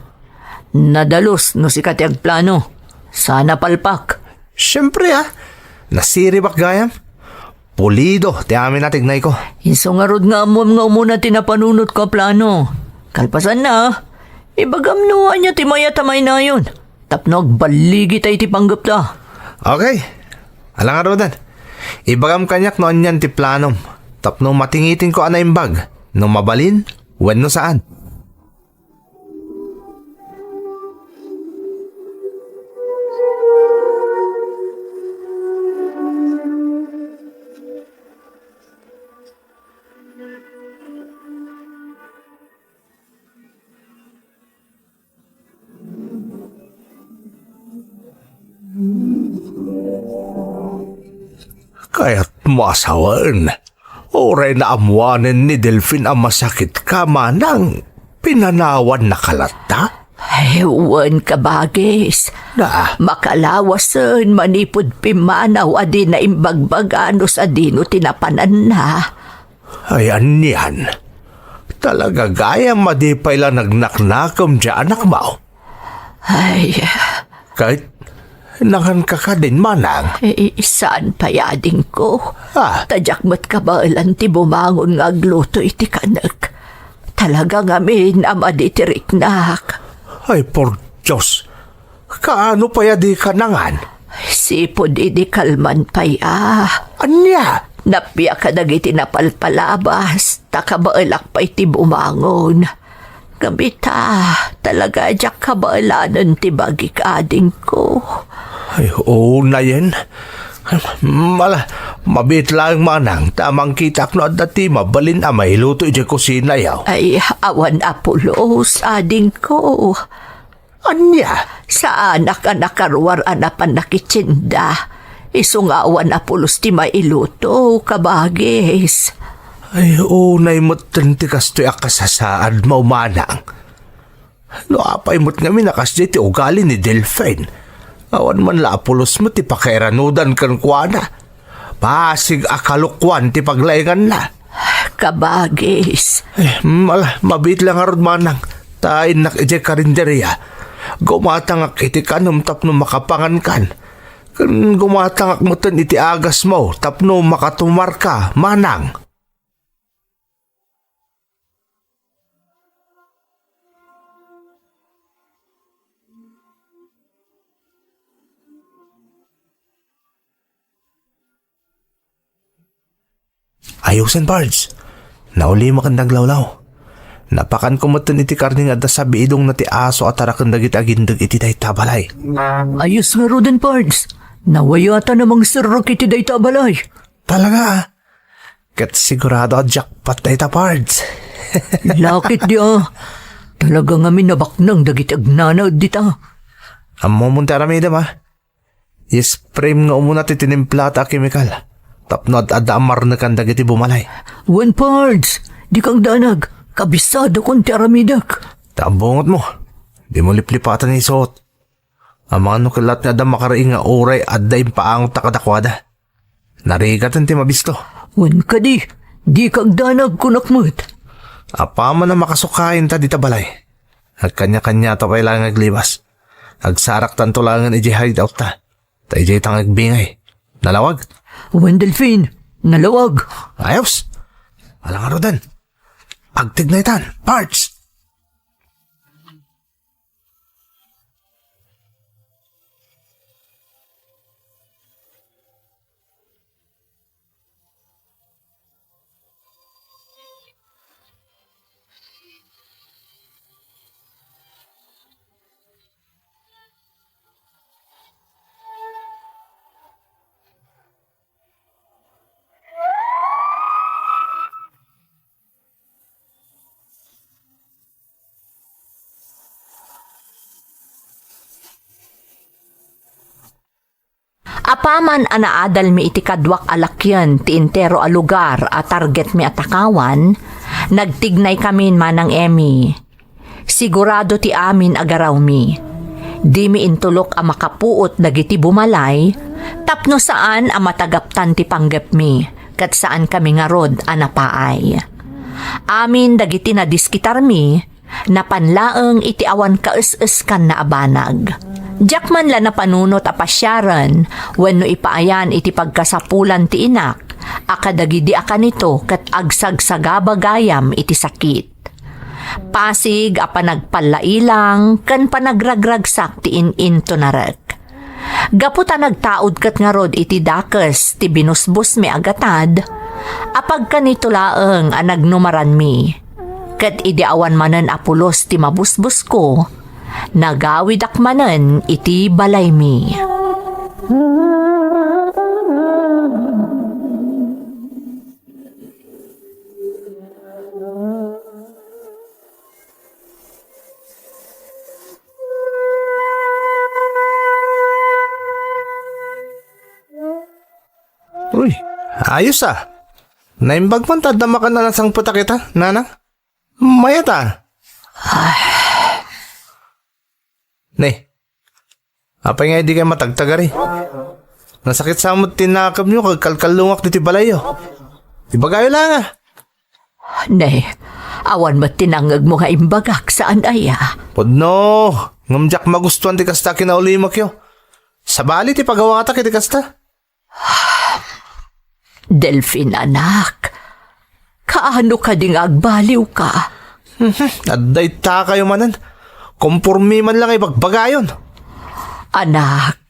Nadalus no sika ti agplano. Sana palpak. Siempre, ah. Nasiribak gayam. Pulido ti amin a tignayko. Isu ngarud nga ammom nga umuna ti napanunotko a plano. Kalpasanna, ibagam no ania ti mayat a mainayon tapno agballigita iti panggepta. Okay. Ala ngaruden. Ibagam kaniak no anian ti planom tapno matingitingko a naimbag no mabalin wenno saan. Kayatmo a sawen, uray naammoanen ni Delfin a masakitka, manang, pinanawannaka latta? Ay, wen, kabagis. Na? Makalawasen manipud pimmanaw a di naimbagbaga no sadino ti napananna. Ay, anian? Talaga gayam a di pay la nagnaknakem ti anakmo? Ay. Ket, nanganka kadin, manang? Eh, saan pay, adingko? Ah. Ta diak met kabaelan ti bumangon nga agluto iti kanek. Talaga ngamin a madi ti riknak. Ay, por Dios! Kaano pay a dika nangan? Sipud idi kalman pay a. Ania? Nappiak kadagiti napalpalabas, ta kabaelak pay ti bumangon. Ngem ita, talaga a diak kabaelanen ti bagik, adingko. Ay, unayen. Mala, mabiit laeng, manang, ta mangkitak no adda ti mabalin a mailuto idiay kusinayo. Ay, awan a pulos, adingko. Ania? Saanak a nakaruar a napan nakitsinda. Isu nga awan a pulos ti mailuto, kabagis. Ay, unay metten ti kastoy a kasasaadmo, manang. No apay met ngamin a kasdiay ti ugali ni Delfin, Awan man la a pulos met ti pakairanudan kenkuana. Pasig a kalokuan ti paglainganna. Kabagis. Eh, mala, mabiit la ngarud, manang. Ta innak idiay karinderia. Gumatangak iti kanem tapno makapangankan. Ken gumatangak metten iti agasmo tapno makatumarka, manang. Ayosen, Pards. Naulimek ken naglawlaw. Napakanko metten iti karne nga adda sabiidongna ti aso a taraken dagiti agindeg iti dayta balay. Ayos ngaruden, Pards. Nawayatan a mangserrek iti dayta balay. Talaga, ah? Ket sigurado a jackpot dayta, Pards. Lakit di, ah. Talaga ngamin a baknang dagiti agnanaed dita. Ammomon ti aramidem, ah. Isprayem nga umuna ti tinimplata a kemikal tapno ad-adda a marnekan dagiti bumalay. Wen, Pards, dika agdanag. Kabisadakon ti aramidek. Ta bungetmo, dimo liplipatan ni Sot. Amangan no kellat nga adda makariing nga uray adda impaangutta kadakuada. Narigaten ti mabisto. Wen kadi, dika agdanag, kunak met. Apaman a makasukainta dita balay, agkaniakaniato pay laeng nga aglibas. Agsaraktanto laengen idiay hideoutta. Ta idiayta nga agbingay. Nalawag? Wen, Delfin, nalawag. Ayos. Ala ngaruden. Agtignaytan, Pards. Apaman a naadalmi iti kaduak a lakien ti entero a lugar a targetmi a takawan, nagtignaykamin, Manang Emmy. Sigurado ti amin a garawmi. Dimi intulok a makapuot dagiti bumalay tapno saan a matagaptan ti panggepmi, ket saankami ngarud a napaay. Amin dagiti nadiskitarmi, napan laeng iti awan kaes-eskanna a banag. Diak man la napanunot a pasiaren wenno ipaayan iti pagkasapulan ti inak a kadagidi a kanito ket agsagsagaba gayam iti sakit. Pasig a panagpallailang ken panagragragsak ti in-intonarek. Gapu ta nagtaud ket ngarud iti dakes ti binusbosmi a gatad, apagkanito laeng a nagnumaranmi. Ket idi awan manen a pulos ti mabusbosko, nagawidak manen iti balaymi. Uy, ayos, ah. Naimbag man ta adda makan a nasangpetak ita, nanang. Mayat, ah. Ne, apay nga idi kay matagtagari? Nasakit sa met ti nakemyo, kag kalkallungak diti balayyo. Ibagayo la nga. Ne, awan met ti nangngegmo nga imbagak, saan aya? Pudno, ngem diak magustuan ti kasta a kinaulimekyo. Sabali ti pagawatak iti kasta. Delfin, anak, kaano kadi nga agbaliwka? Mhm, adda itakayo manen. Kompormi man lang a ibagbagayon. Anak,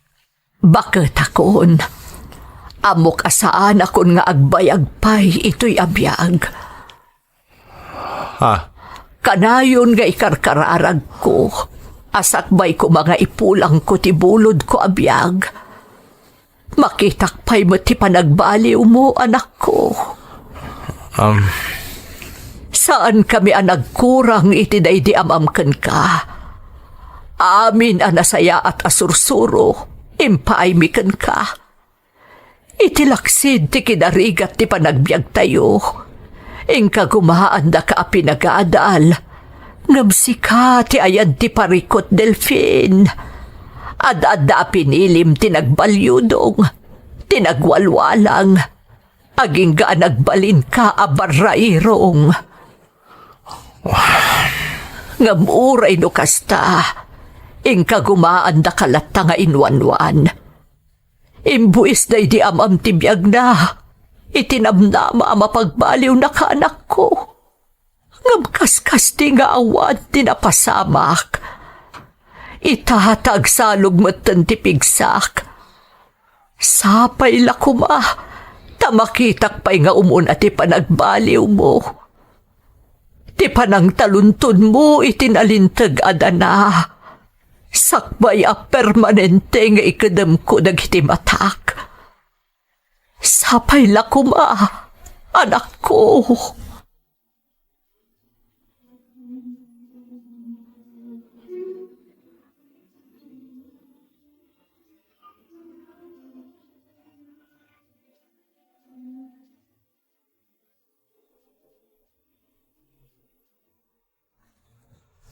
baketakon. Ammok a saanakon nga agbayag pay itoy a biag. Ha? Kanayon nga ikarkararagko a sakbay koma nga ipulangko ti bulodko a biag. Makitak pay met ti panagbaliwmo, anakko. Um. Saankami a nagkurang iti daydi am-am kenka. Amin a nasayaat a sursuro, impaaymi kenka. Iti laksid ti kinarigat ti panagbiagtayo, inka gumaandaka a pinagadal, ngem sika ti ayan ti parikut, Delfin. Ad-adda a pinilim ti nagbaliudong, ti nagwalwalang, agingga a nagbalinka a barrairong. Ngem uray no kasta, inkagumaandaka latta nga inwanwan. Imbuis daydi am-am ti biagna, iti namnama a mapagbaliwnaka, anakko. Ngem kaskasti nga awan ti napasamak. Ita ta agsalog metten ti pigsak. Sapay la koma, ta makitak pay nga umuna ti panagbaliwmo. Ti panangtaluntonmo iti nalinteg a dana. Sakbay a permanente nga ikedemko dagiti matak. Sapay la koma, anakko.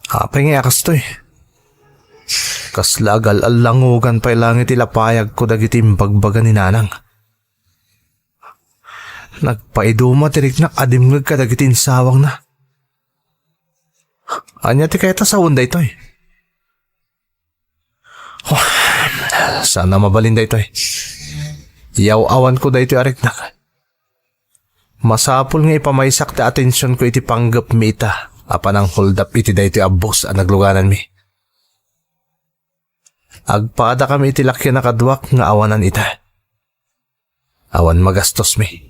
Apay nga kastoy? Kasla agal-allangugan pay langit ti lapayagko dagiti imbagbaga ni Nanang. Nagpaiduma ti riknak a dimngeg kadagiti insawangna. Ania ti kayat a sawen daytoy? Oh, saan a mabalin daytoy. Yaw-awanko daytoy a riknak. Masapul nga ipamaysak ti atensionko iti panggepmi ita a pananghuldap iti daytoy a bus a naglugananmi. Agpadakami iti lakian a kaduak nga awanan ita. Awan magastosmi.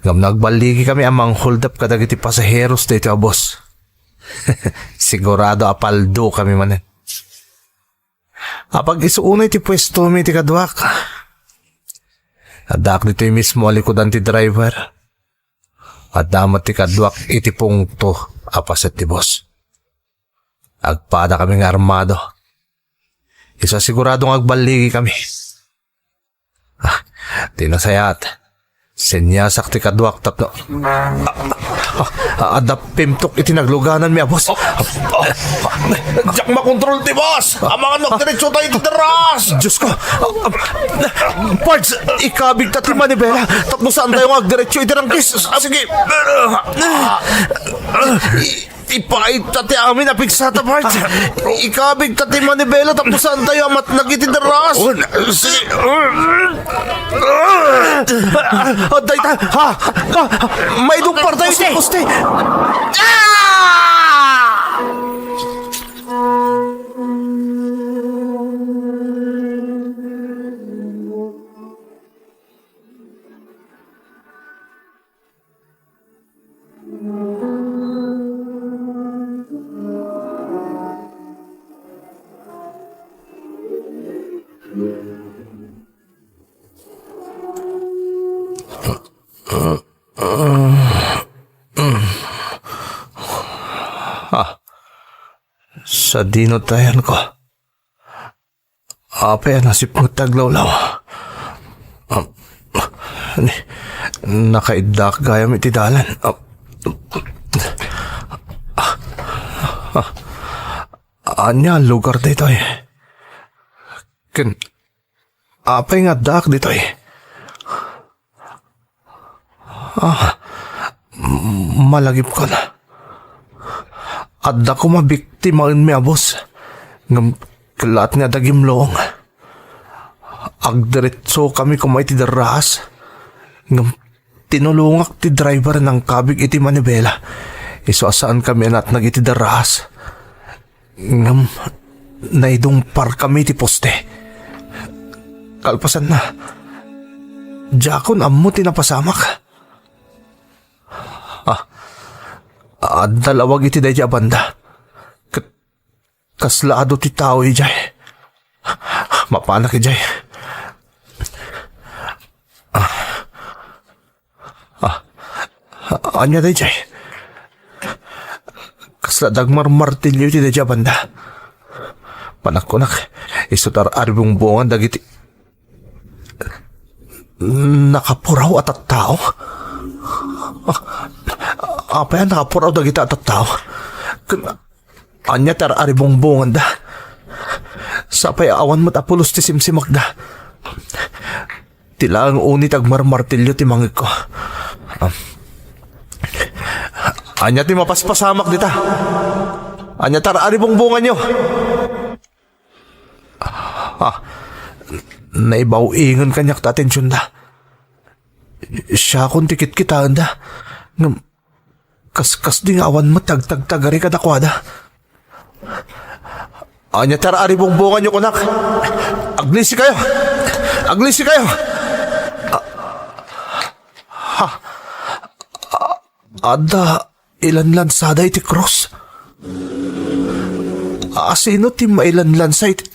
Ngem no agballigikami a manghuldap kadagiti pasaheros daytoy a bus, sigurado a paldokami manen. Apag-isu unay ti puestomi iti kaduak. Addaak ditoy mismo a likudan ti driver. Adda met ti kaduak iti pungto a paset ti bus. Agpadakami nga armado. Isu a sigurado nga agballigikami. Ah, ti nasayaat, seniasak ti kaduak tapno, ah, ah, adda pimtok iti naglugananmi a bus. Diak makontrol ti bus! Amangan no agdiretso tayo iti daras! Diyos ko! Pards, ikabig ta ti manibela tapno saan tayo nga agdiretso iti rangkis. Sige. Ipait ta ti amin a pigsata, Pards. Ikabig ta ti manibela tapno saan tayo a matnag iti daras. Sige. Adda ita, ha? Ha? Maidupar tayo iti poste. Ah! Ah, sadino tayan ko? Apay a nasipnget ti aglawlaw? Ah, ni, nakaiddaak gayam iti dalan. Ah, ah, ah, ania a lugar daytoy? Ken apay nga addaak ditoy? Ah, m-, malagipkon. Adda koma biktimaenmi a bus. Ngem kellaat nga adda gimlong. Agdiretsokami koma iti darraas. Ngem tinulongak ti driver a nangkabig iti manibela. Isu a saankami a natnag iti darraas. Ngem naidungparkami iti poste. Kalpasanna, diakon ammo ti napasamak. Ah, adda lawag iti daydi a banda. Ket kasla adu ti tao idiay. Mapanak idiay. Ah, ania daydiay? Kasla dagmarmartilyo iti daydiay a banda. Panagkunak, isu ti ar-aribungbungan dagiti nakapuraw a tattao. Ah, apay a nakapuraw dagiti a tattao? Ken ania ti ar-aribungbunganda? Sapay awan met a pulos ti simsimakda. Ti laeng unay ti agmarmartilio ti mangngegko. Ania ti mapaspasamak dita? Ania ti ar-aribungbonganyo? Ah, naibaw-ingen kaniak ti atensionda. Siakon ti kitkitaenda. Ngem, kaskasdi nga awan met ti agtagtagari kadakuada. Ania ti ar-aribungbonganyo kunak? Aglisikayo! Aglisikayo! Ah, ha? Adda ilanlansada iti krus? Asino ti mailanlansa iti,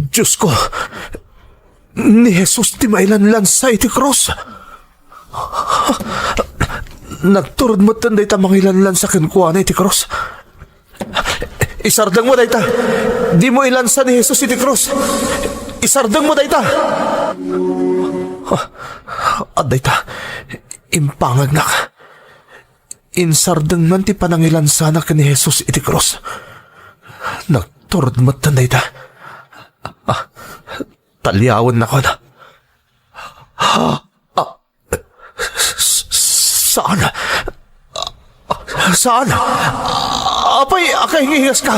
Diosko, ni Jesus ti mailanlansa iti krus. Nagturod metten dayta mangilanlansa kenkuana iti krus. Isardengmo dayta. Dimo ilansa ni Jesus iti krus. Isardengmo dayta. Adda ita. Impangagnak. Insardengnan ti panangilansana ken ni Jesus iti krus. Nagturod metten dayta. Ah, taliawennakon. Ah, ah, s-, s-, saan? Saan? Apay, akaingiingaska?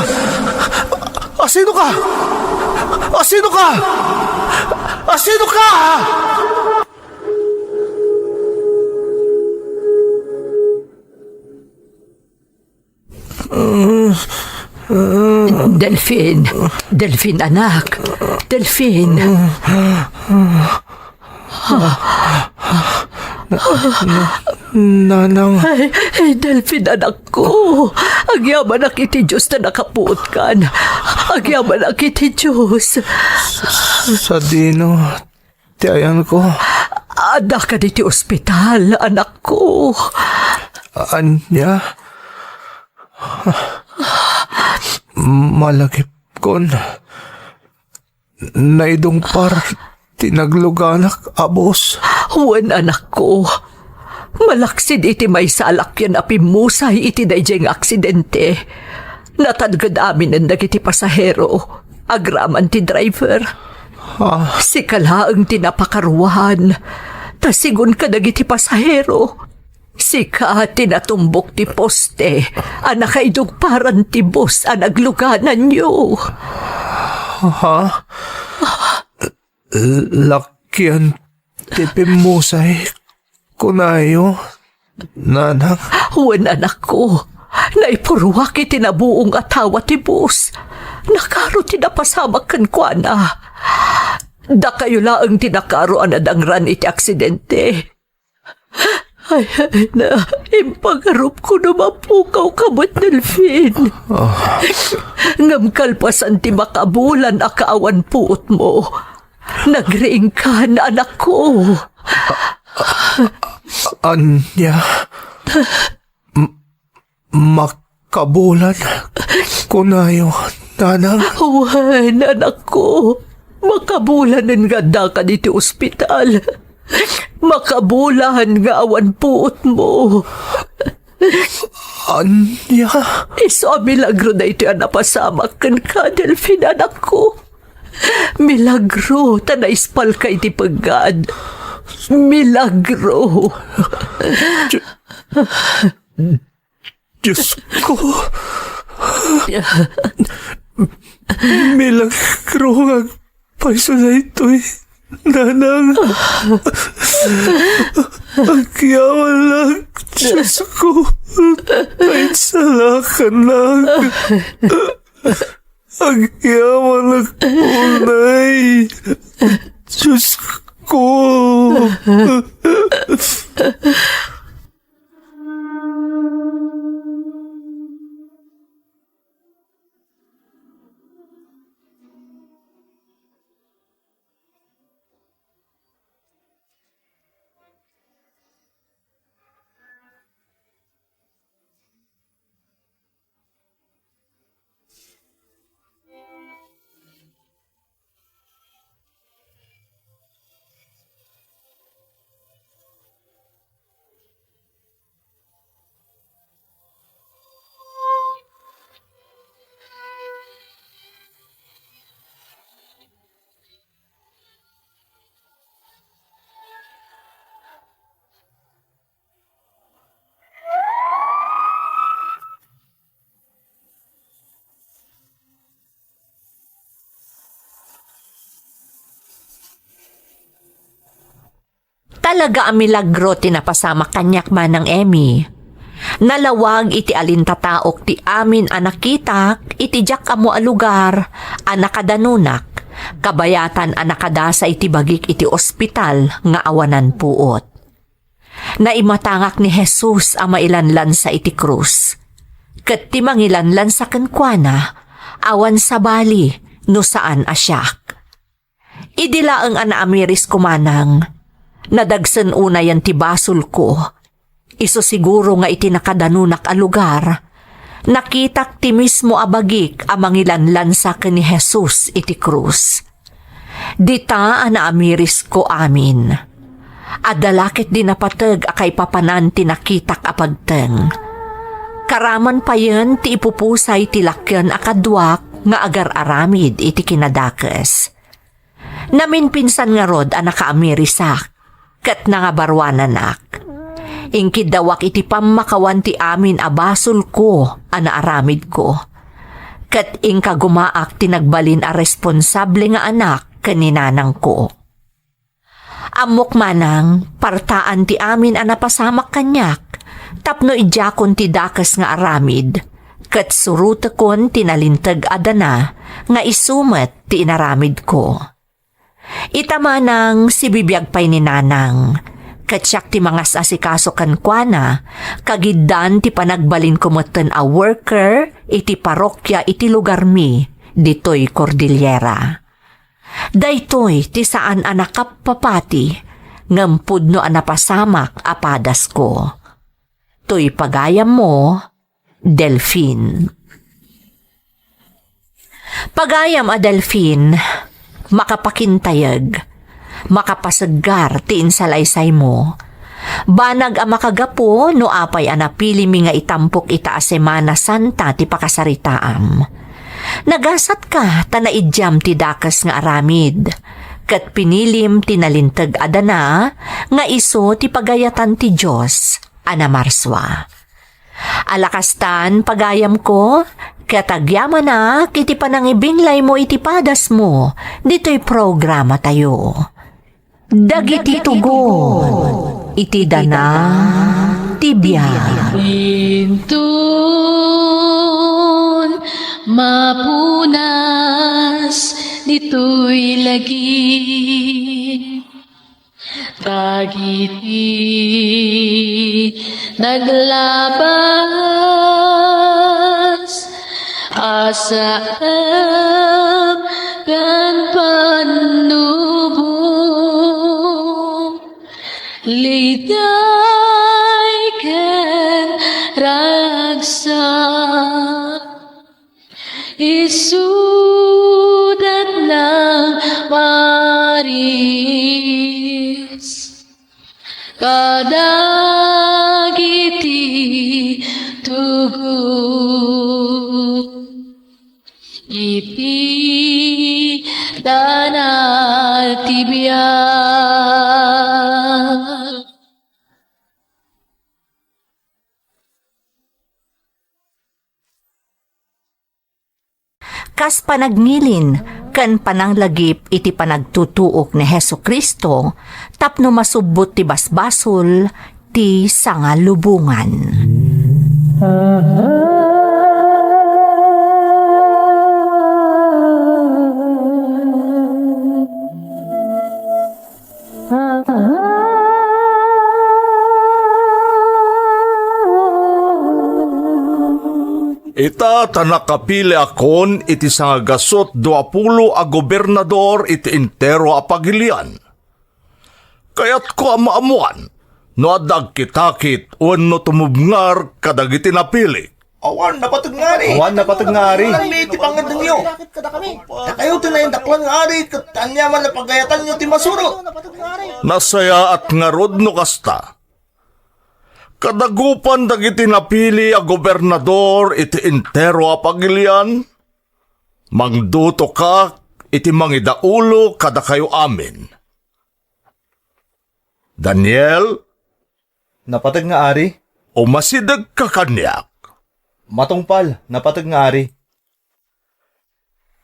Asino ka? Asino ka? Asino ka? Delfin, Delfin, anak. Delfin. Nanang. Ay, ay, Delfin, anakko. Agyamanak iti Dios ta nakapuotkan. Agyamanak iti Dios. Sadino ti ayanko? Adda kadi ti ospital, anakko. Ania? Malagipkon. Naidungpar ti nagluganak a bus. Wen, anakko. Malaksid iti maysa a lakyan a pimmusay iti daydiay nga aksidente. Natadged aminen dagiti pasahero, agraman ti driver. Ah. Sika laeng ti napakaruahan, ta sigun kadagiti pasahero. Sika ti natumbok ti poste a nakaidungparan ti bus a naglugananyo. Ha? Lakyan ti pimmusay, kunayo, nanang? Wen, anakko. Naipurruak iti nabuong a tawa ti bus. Nakaro ti napasamak kenkuana. Dakayo laeng ti nakaro a nadangran iti aksidente. Ay, ay, na, impagarupko no mapukawka met, Delfin. Ah. Ngem kalpasan ti makabulan a kaawan puotmo, nagriingkan, anakko. Ania? M-, Makabulan, kunayo, nanang? Wen, anakko. Makabulanen nga addaka ditoy ospital. Makabulan nga awan puotmo. Ania? Isu a milagro daytoy a napasamak kenka, Delfin, anakko. Milagro ta naispalka iti peggad. Milagro. Diosko, milagro nga agpayso daytoy, nanang. Agyamanak, Diosko, ta insalakannak. Agyamanak unay, Diosko. Talaga a milagro ti napasamak kaniak, Manang Emmy. Nalawag iti alintataok ti amin a nakitak iti diak ammo a lugar a nakadanunak, kabayatan a nakadasa iti bagik iti ospital nga awanan puot. Naimatangak ni Jesus a mailanlansa iti krus. Ket ti mangilanlansa kenkuana, awan sabali no saan a siak. Idi laeng a naamirisko, Manang, nadagsen unayen ti basolko. Isu siguro nga iti nakadanunak a lugar, nakitak ti mismo a bagik a mangilanlansa ken ni Jesus iti krus. Dita a naamirisko amin. Adda la ketdi napateg a kaipapanan ti nakitak a pagteng. Karaman payen ti ipupusay ti lakyan a kaduak nga agar-aramid iti kinadakes. Naminpinsan ngarud a nakaamirisak, ket nangabaruananak. Inkiddawak iti pammakawan ti amin a basolko a naaramidko. Ket inkagumaak ti nagbalin a responsable nga anak ken ni nanangko. Ammok, Manang, partaan ti amin a napasamak kaniak, tapno idiakon ti dakes nga aramid, ket surotekon ti nalinteg a dana nga isu met ti inaramidko. Ita, Manang, sibibiag pay ni Nanang, ket siak ti mangas-asikaso kenkuana, kagiddan ti panagbalinko metten a worker iti parokia iti lugarmi, ditoy Cordillera. Daytoy ti saan a nakappapati ngem pudno a napasamak a padasko. Toy pagayammo, Delfin. Pagayam a Delfin, makapakintayeg, makapaseggar ti insalaysaymo. Banag a makagapu no apay a napilimi nga itampok ita a Semana Santa ti pakasaritaam. Nagasatka ta naidiam ti dakes nga aramid, ket pinilim ti nalinteg a dana nga isu ti pagayatan ti Dios a namarsua. Alakastan, pagayamko, ket agyamanak iti panangibinglaymo iti padasmo ditoy programatayo. Dagiti tugon iti dana ti biag. Inton mapunas ditoy lagi, dagiti naglabas a saem ken pannubo, liday ken ragsak. Isudat nang maris kadagiti tugon iti dana ti biag. Kas panagngilin ken pananglagip iti panagtutuok ni Jesu-Cristo tapno masubbot ti basbasol ti sangalubongan. Ita ta nakapiliakon iti sangagasut dua pulo a gobernador iti entero a pagilian. Kayatko a maammoan no adda agkitakit wenno tumubngar kadagiti napili. Awan napateg nga ari. Awan napateg nga ari. Awan iti pangngeddengyo. Dakayo ti naindaklan nga ari, ket aniaman a pagayatanyo ti masurot. Nasayaat ngarud no kasta. Kadagupan dagiti napili a gobernador iti entero a pagilian, mangdutokak iti mangidaulo kadakayo amin. Daniel, napateg nga ari. Umasidegka kaniak. Matungpal, napateg nga ari.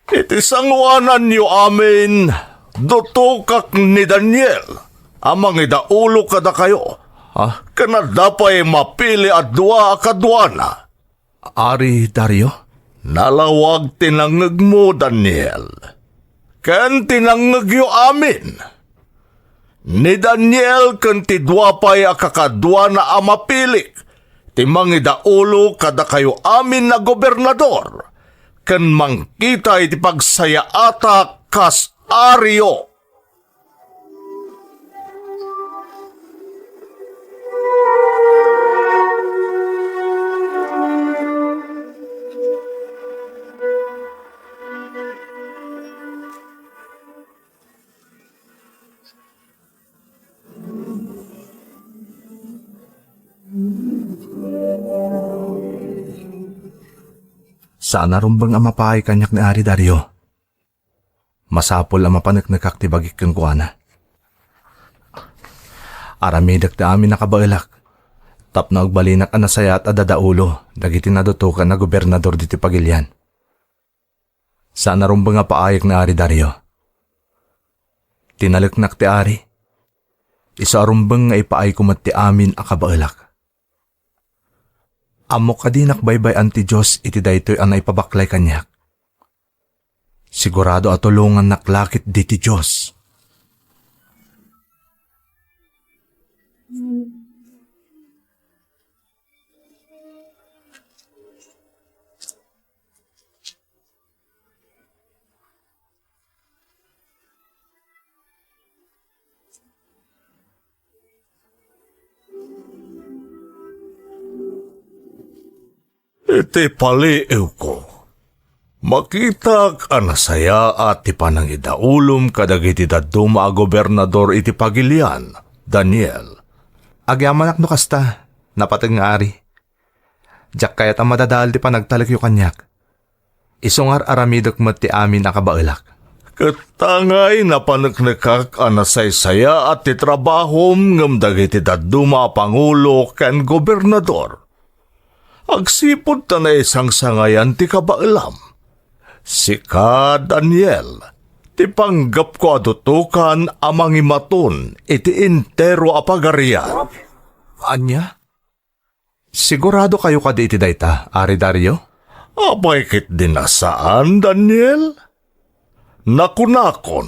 Iti sangoananyo amin, dutokak ni Daniel, a mangidaulo kadakayo. Ah? Ken adda pay mapili a dua a kaduana. Ari Dario? Nalawag ti nangngegmo, Daniel, ken ti nangngegyo amin. Ni Daniel ken ti dua pay a kakaduana a mapili ti mangidaulo kadakayo amin a gobernador ken mangkita iti pagsayaatak kas ario. Saan a rumbeng a mapaay kaniak ni Ari Dario. Masapul a mapaneknekak ti bagik kenkuana. Aramidek ti amin a kabaelak, tapno agbalinak a nasayaat a dadaulo dagiti nadutokan a gobernador ditoy pagilian. Saan a rumbeng a paayek ni Ari Dario. Tinaleknak ti ari. Isu a rumbeng nga ipaayko met ti amin a kabaelak. Ammok a dinak baybay-an ti Dios iti daytoy a naipabaklay kaniak. Sigurado a tulongannak la ketdi ti Dios. Iti paliiwko, makitak a nasayaat ti panangidaulom kadagiti dadduma a gobernador iti pagilian, Daniel. Agyamanak no kasta, napateg nga ari. Diak kayat a madadael ti panagtalekyo kaniak. Isu nga ar-aramidek met ti amin a kabaelak. Ket tangay napaneknekak a nasaysayaat ti trabahom ngem dagiti dadduma a pangulo ken gobernador, agsipud ta naisangsangayan ti kabaelam. Sika, Daniel, ti panggepko a dutokan a mangimaton iti entero a pagarian. Ania? Sigurado kayo kadi iti dayta, Ari Dario? Apay ketdi a saan, Daniel? Nakunakon,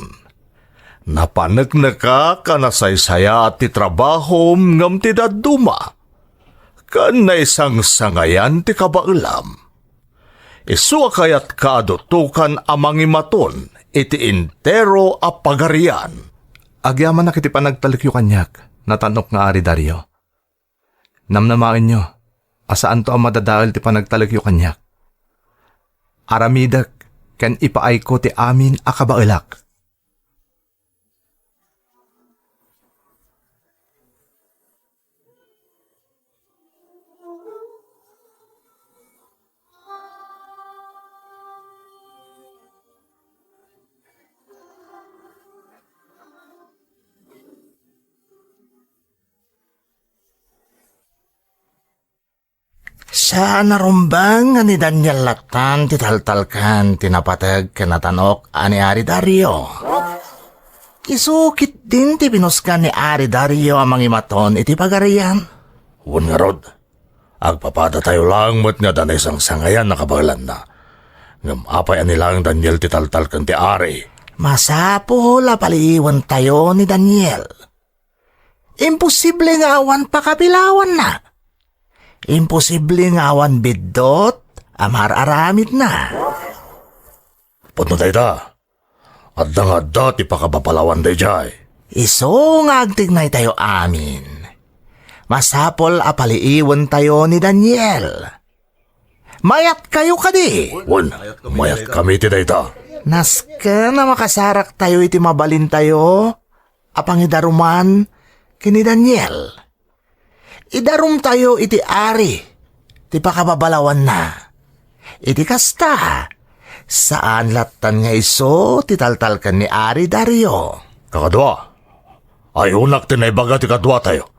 napaneknekak a nasaysayaat ti trabahom ngem ti dadduma, ken naisangsangayan ti kabaelam. Isu a kayatka a dutokan a mangimaton iti entero a pagarian. Agyamanak iti panagtalekyo kaniak, natanok nga Ari Dario. Namnamaenyo a saanto a madadael ti panagtalekyo kaniak. Aramidek ken ipaayko ti amin a kabaelak. Saan a rumbeng nga ni Daniel lattan ti taltalken ti napateg ken natanok a ni Ari Dario. Isu ketdin ti pinuskan ni Ari Dario a mangimaton iti pagarian. Wen ngarud, agpapadatayo laeng met nga adda naisangsangayan a kabaelanna. Ngem apay a ni laeng Daniel ti taltalken ti ari? Masapul a paliiwentayo ni Daniel. Imposible nga awan pakabilawanna. Imposible nga awan biddut a mar-aramidna. Pudno dayta. Adda nga adda ti pakababalawan daydiay. Isu nga agtignaytayo amin. Masapul a paliiwentayo ni Daniel. Mayatkayo kadi? Wen, mayatkami iti dayta. Nasken a makasaraktayo iti mabalintayo a pangidaruman ken ni Daniel. Idarumtayo iti ari ti pakababalawanna. Iti kasta, saan lattan nga isu ti taltalken ni Ari Dario. Kakadua, ayonak ti naibaga ti kaduatayo.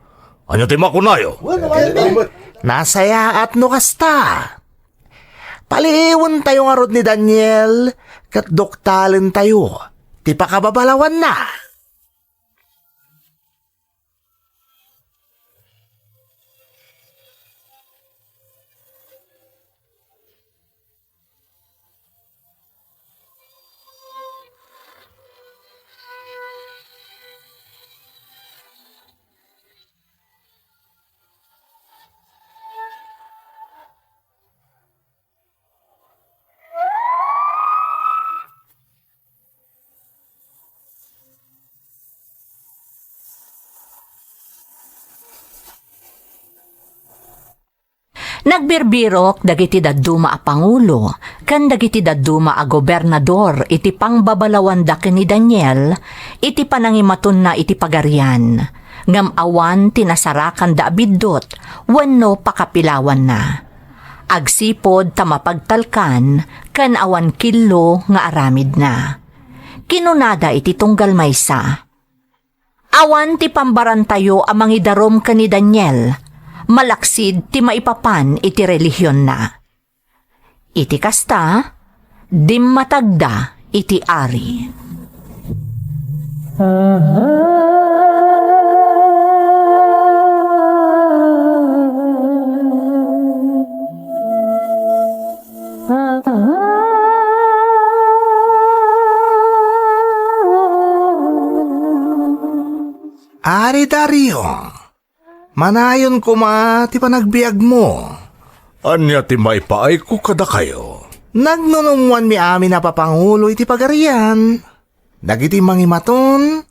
Ania ti makunayo? Nasayaat no kasta. Paliiwentayo ngarud ni Daniel ket duktalentayo ti pakababalawanna. Nagbirbirok dagiti dadduma a pangulo ken dagiti dadduma a gobernador iti pangbabalawanda ken ni Daniel iti panangimatonna iti pagarian, ngem awan ti nasarakanda a biddut wenno pakapilawanna. Agsipud ta mapagtalkan ken awan killo nga aramidna. Kinunada iti tunggal maysa, "Awan ti pambarantayo a mangidarum ken ni Daniel, malaksid ti maipapan iti relihionna." Iti kasta, dimmatagda iti ari. Ari Dario, manayon koma ti panagbiagmo. Ania ti maipaayko kadakayo? Nagnunummoanmi amin a papangulo iti pagarian, dagiti mangimaton,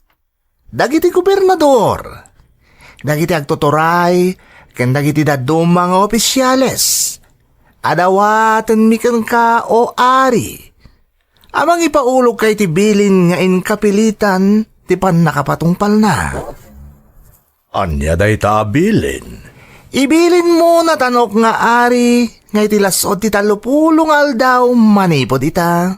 dagiti gobernador, dagiti agtuturay, ken dagiti dadduma nga ofisiales. Adawatenmi kenka, o ari, a mangipaulogka iti bilin nga inkapilitan ti pannakapatungpalna. Ania dayta a bilin? Ibilinmo, natanok nga ari, nga iti las-ud ti tallopulo nga aldaw manipud ita,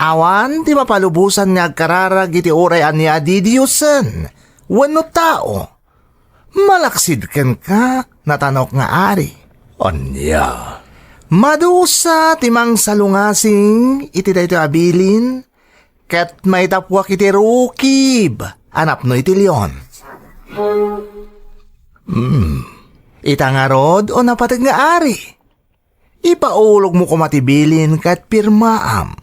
awan ti mapalubosan nga agkararag iti uray ania a didiosen wenno tao, malaksid kenka, natanok nga ari. Ania? Madusa ti mangsalungasing iti daytoy a bilin, ket maitappuak iti rukib a napno iti leon. Hmm. Ita ngarud, o napateg nga ari, ipaulogmo koma ti bilin ket pirmaam,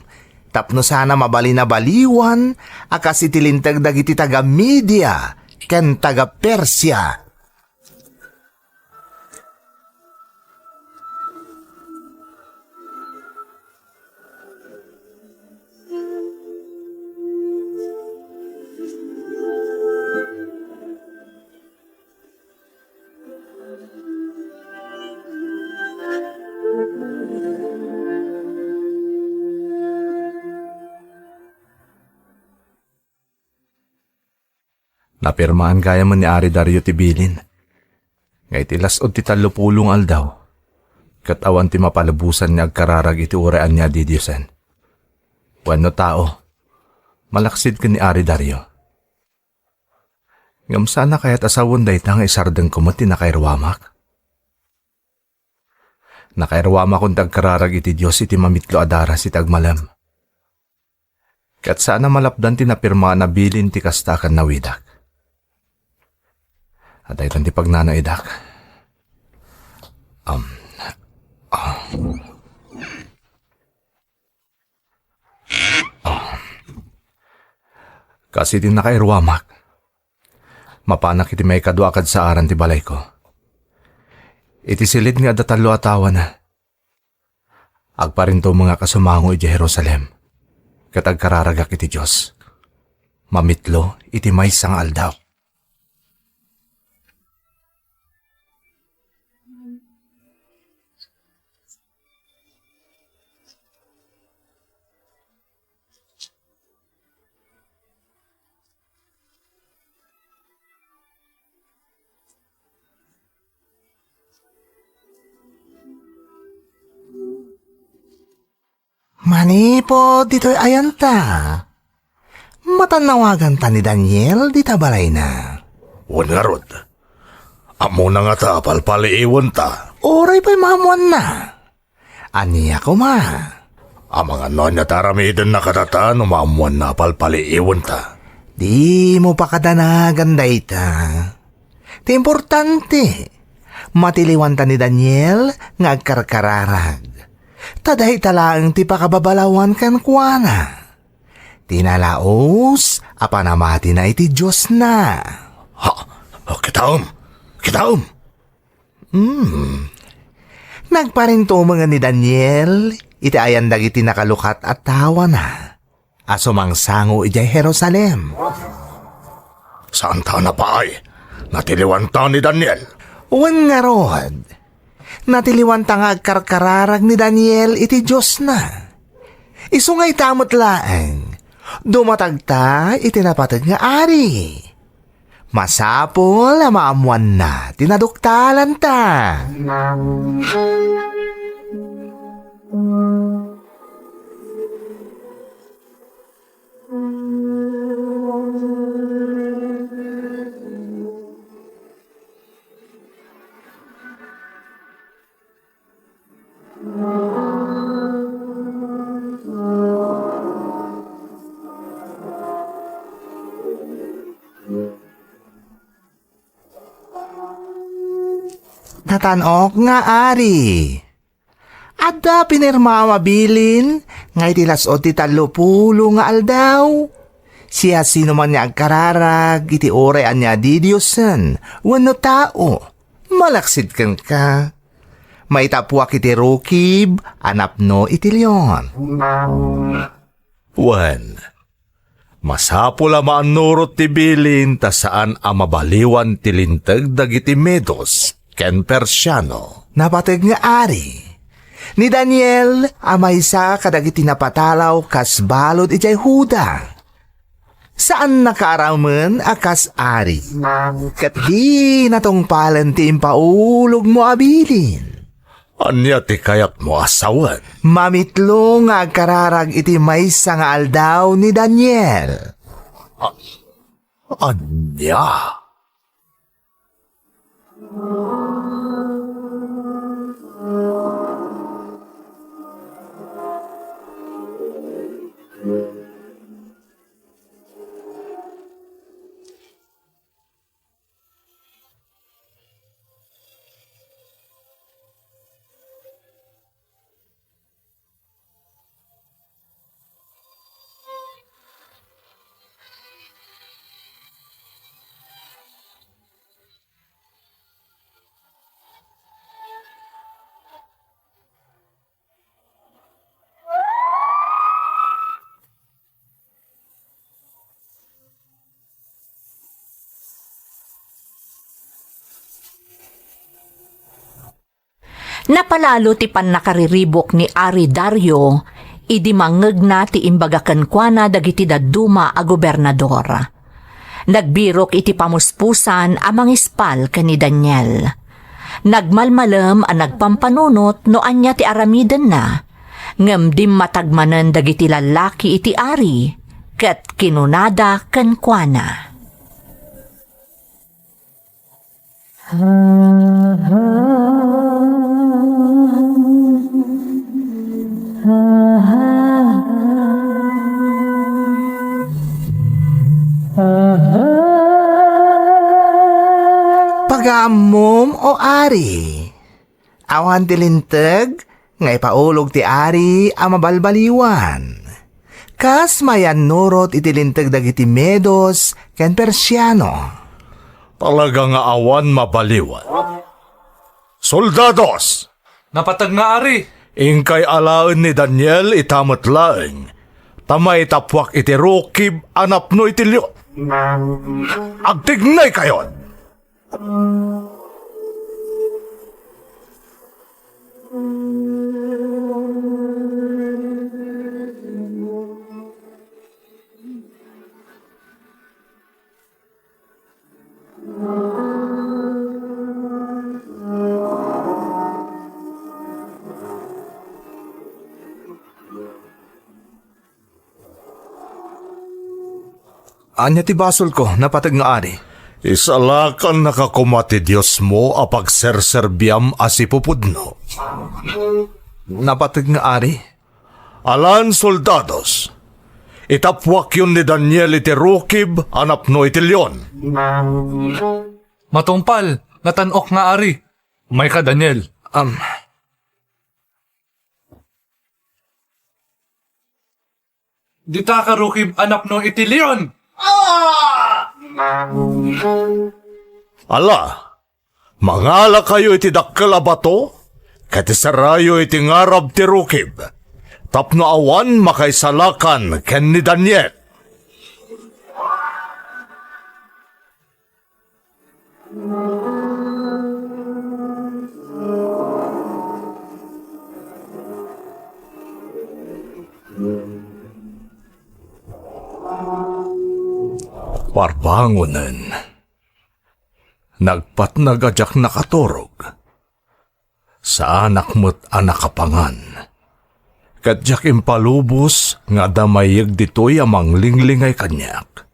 tapno sana mabalin a baliwan a kas iti linteg dagiti taga-Media ken taga-Persia. Napirmaan gayam ni Ari Dario ti bilin nga iti las-ud ti tallopulo nga aldaw, ket awan ti mapalubosan nga agkararag iti uray ania a didiosen wenno tao, malaksid ken ni Ari Dario. Ngem saan a kayat a sawen dayta nga isardengko met ti nakairuamak? Nakairuamakon ti agkararag iti Dios iti mamitlo a daras iti agmalem. Ket saan a malapdan ti napirmaan a bilin ti kasta a kannawidak. Adaytan ti pagnanaidak. Um, ah. Ah. Kas iti nakairuamak, mapanak iti maikadua a kadsaaran ti balayko. Iti silid nga adda tallo a tawana, agparintumengak a sumango idiay Jerusalem, ket agkararagak iti Dios. Mamitlo iti maysa nga aldaw. Manipud ditoy ayanta, matannawaganta ni Daniel dita balayna. Wen ngarud, ammona ngata a palpaliiwenta? Uray pay maammoanna. Ania koma? Amangan no ania ti aramidenna kadata no maammoanna a palpaliiwenta. Dimo pakadanagan dayta. Ti importante, matiliwanta ni Daniel nga agkarkararag. Ta dayta laeng ti pakababalawan kenkuana. Ti nalaus a panamatina iti Diosna. Ha? Kitaem! Kitaem! Hmm. Nagparintumengen ni Daniel iti ayan dagiti nakalukat a tawana a sumangsango idiay Jerusalem. Saanta a napaay, natiliwanta ni Daniel. Wen ngarud, Natiliwanta nga agkarkararag ni Daniel iti Diosna. Isu nga ita met laeng, dumatagta iti napateg nga ari. Masapul a maammoanna ti naduktalanta. Natan-ok nga ari. Adda pinirma a mabilin nga iti las-ud ti tallopulo nga aldaw, siasinoman nga agkararag iti uray ania didiosen wenno tao, malaksid kenka, maitappuak iti rukib a napno iti leon. Wen, masapul a maannurot ti bilin ta saan a mabaliwan ti linteg dagiti Medos ken Persiano. Napateg nga ari, ni Daniel a maysa kadagiti napatalaw kas balud idiay Juda. Saannaka a raemen a kas ari, ket di natungpalen ti impaulogmo a bilin. Ania ti kayatmo a sawen? Mamitlo nga agkararag iti maysa nga aldaw ni Daniel. A-, ania? Napalalo ti pannakariribuk ni Ari Dario idi mangngegna ti imbaga kenkuana dagiti dadduma a gobernador. Nagbirok iti pamuspusan a mangispal ken ni Daniel. Nagmalmalem a nagpampanunot no ania ti aramidenna, ngem dimmatag manen dagiti lallaki iti ari, ket kinunada kenkuana, "Pagaammom, O ari, awan ti linteg nga ipaulog ti ari a mabalbaliwan, kas mayannurot iti linteg dagiti Medos ken Persiano." "Talaga nga awan mabaliwan. Soldados!" "Napateg nga ari." "Inkay alaen ni Daniel ita met laeng, ta maitappuak iti rukib a napno iti leon. Agtignaykayon!" "Ania ti basolko, napateg nga ari?" "Isalakannaka koma ti Diosmo a pagserserbiam a sipupudno." "Napateg nga ari." "Alan, soldados, itappuakyon ni Daniel iti rukib a napno iti leon." "Matungpal, natan-ok nga ari. Mayka, Daniel." "Am." "Dita ka rukib a napno iti leon." "Ala, mangalakayo iti dakkel a bato, ket isarayo iti ngarab ti rukib, tapno awan makaisalakan ken ni Daniel." Parbangonen, nagpatnag a diak nakaturog. Saanak met a nakapangan, ket diak impalubos nga adda mayeg ditoy a manglinglingay kaniak.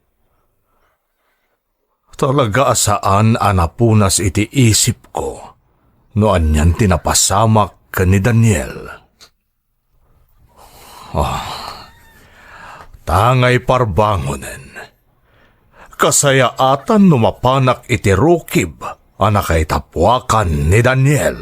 Talaga a saan a napunas iti isipko no anian ti napasamak ken ni Daniel. Ah, tangay parbangonen, kasayaatan no mapanak iti rukib a nakaitapuakan ni Daniel.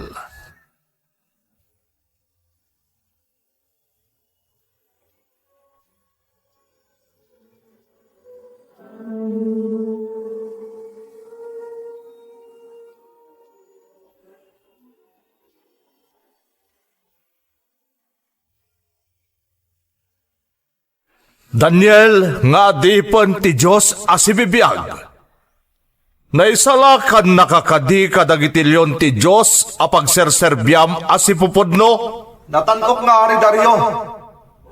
Daniel nga adipen ti Dios a sibibiag, naisalakannaka kadi kadagiti leon ti Dios a pagserserbiam a sipupudno? Natan-ok nga Ari Dario,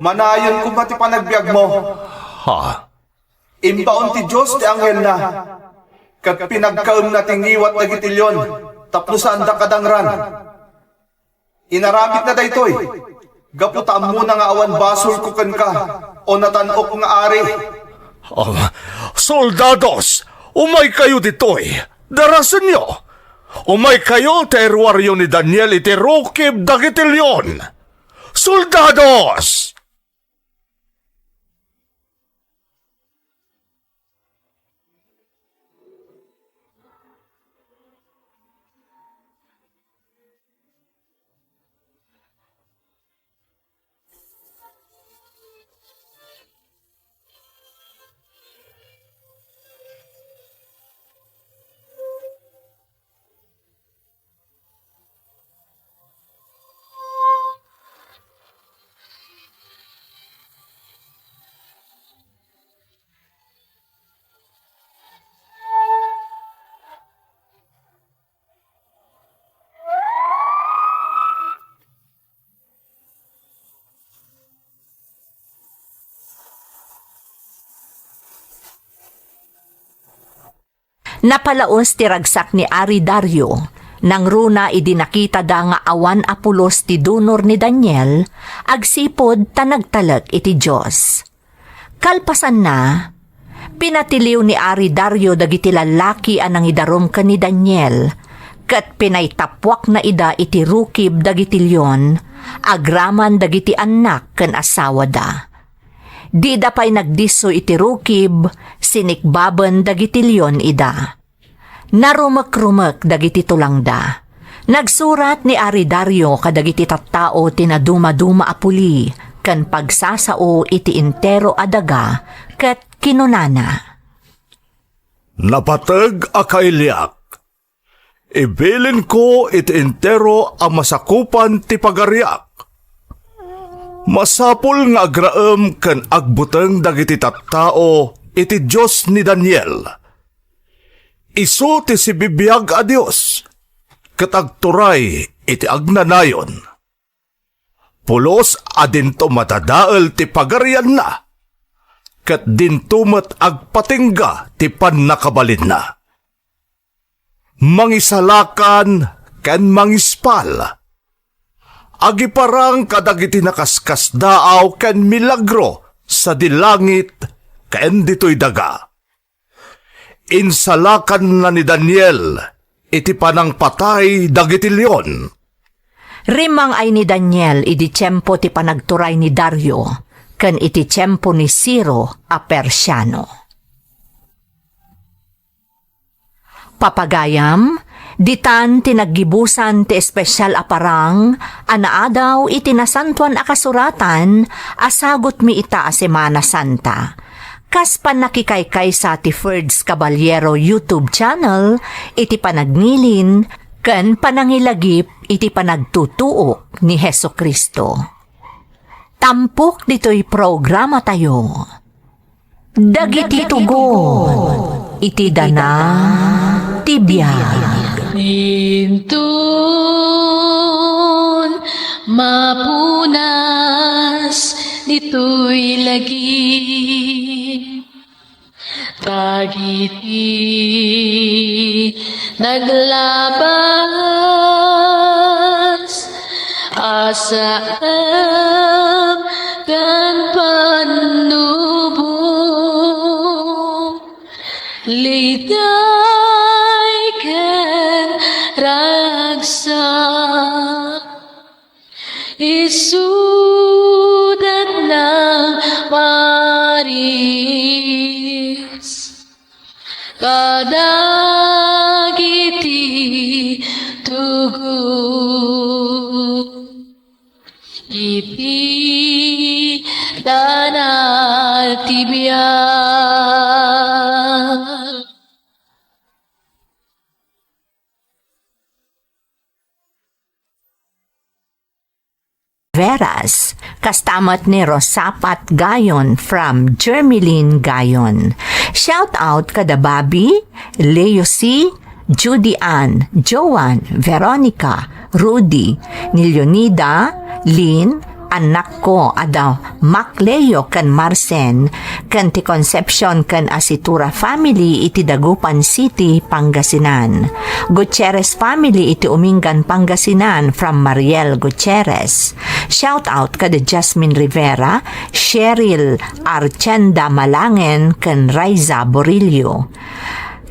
manayon koma ti panagbiagmo. Ha? Imbaon ti Dios ti anghelna, ket pinagkaemna ti ngiwat dagiti leon tapno saanda kadangran. Inaramidna daytoy gapu ta ammona nga awan basolko kenka, o natan-ok nga ari. Ah, soldados, umaykayo ditoy! Darasenyo! Umaykayo ta iruaryo ni Daniel iti rukib dagiti leon! Soldados! Napalaos ti ragsak ni Ari Dario nangruna idi nakitada nga awan a pulos ti dunor ni Daniel agsipud ta nagtalek iti Dios. Kalpasanna, pinatiliw ni Ari Dario dagiti lallaki a nangidarum ken ni Daniel, ket pinaytappuakna ida iti rukib dagiti leon agraman dagiti annak ken asawada. Dida pay nagdisso iti rukib, sinikbaben dagiti leon ida. Narumekrumek dagiti tulangda. Nagsurat ni Ari Dario kadagiti tattao ti nadumaduma a puli ken pagsasao iti entero a daga ket kinunana, Napateg a kailiak, ibilinko iti entero a masakupan ti pagariak. Masapul nga agraem ken agbuteng dagiti tattao iti Dios ni Daniel. Isu ti sibibiag a Dios, ket agturay iti agnanayon. Pulos a dinto madadael ti pagarianna, ket dinto met agpatingga ti pannakabalinna. Mangisalakan ken mangispal. Agiparang kadagiti nakaskasdaaw ken milagro sadi langit ken ditoy daga. Insalakanna ni Daniel iti panangpatay dagiti leon. Rimmang-ay ni Daniel idi tiempo ti panagturay ni Dario ken iti tiempo ni Ciro a Persiano. Papagayam, ditan ti naggibusan ti espesial a parang a naadaw iti Nasantoan a Kasuratan a sagutmi ita a Semana Santa. Kas pannakikaykaysa ti Ferds Caballero YouTube channel iti panagnilin ken panangilagip iti panagtutuok ni Jesu-Cristo. Tampok ditoy programatayo. Dagiti tugon iti dana ti biag. Inton mapunas ditoy lagip, Dagiti naglabas a saem ken pannubo, ligay ken ragsak. Isudat nang maris kadagiti tugot iti danal ti biag. Veras. Kasta met ni Rosapat Gayon from Jermeline Gayon. Shout out kada Bobby, Leo C, Judy Ann, Joan, Veronica, Rudy, ni Leonida, Lynn, anakko a da Mac Leo ken Marcen, ken ti Concepcion ken Asitura family iti Dagupan City, Pangasinan. Gutierrez family iti Umingan, Pangasinan from Mariel Gutierrez. Shout out kada Jasmine Rivera, Cheryl Archenda Malangen ken Raiza Borillo.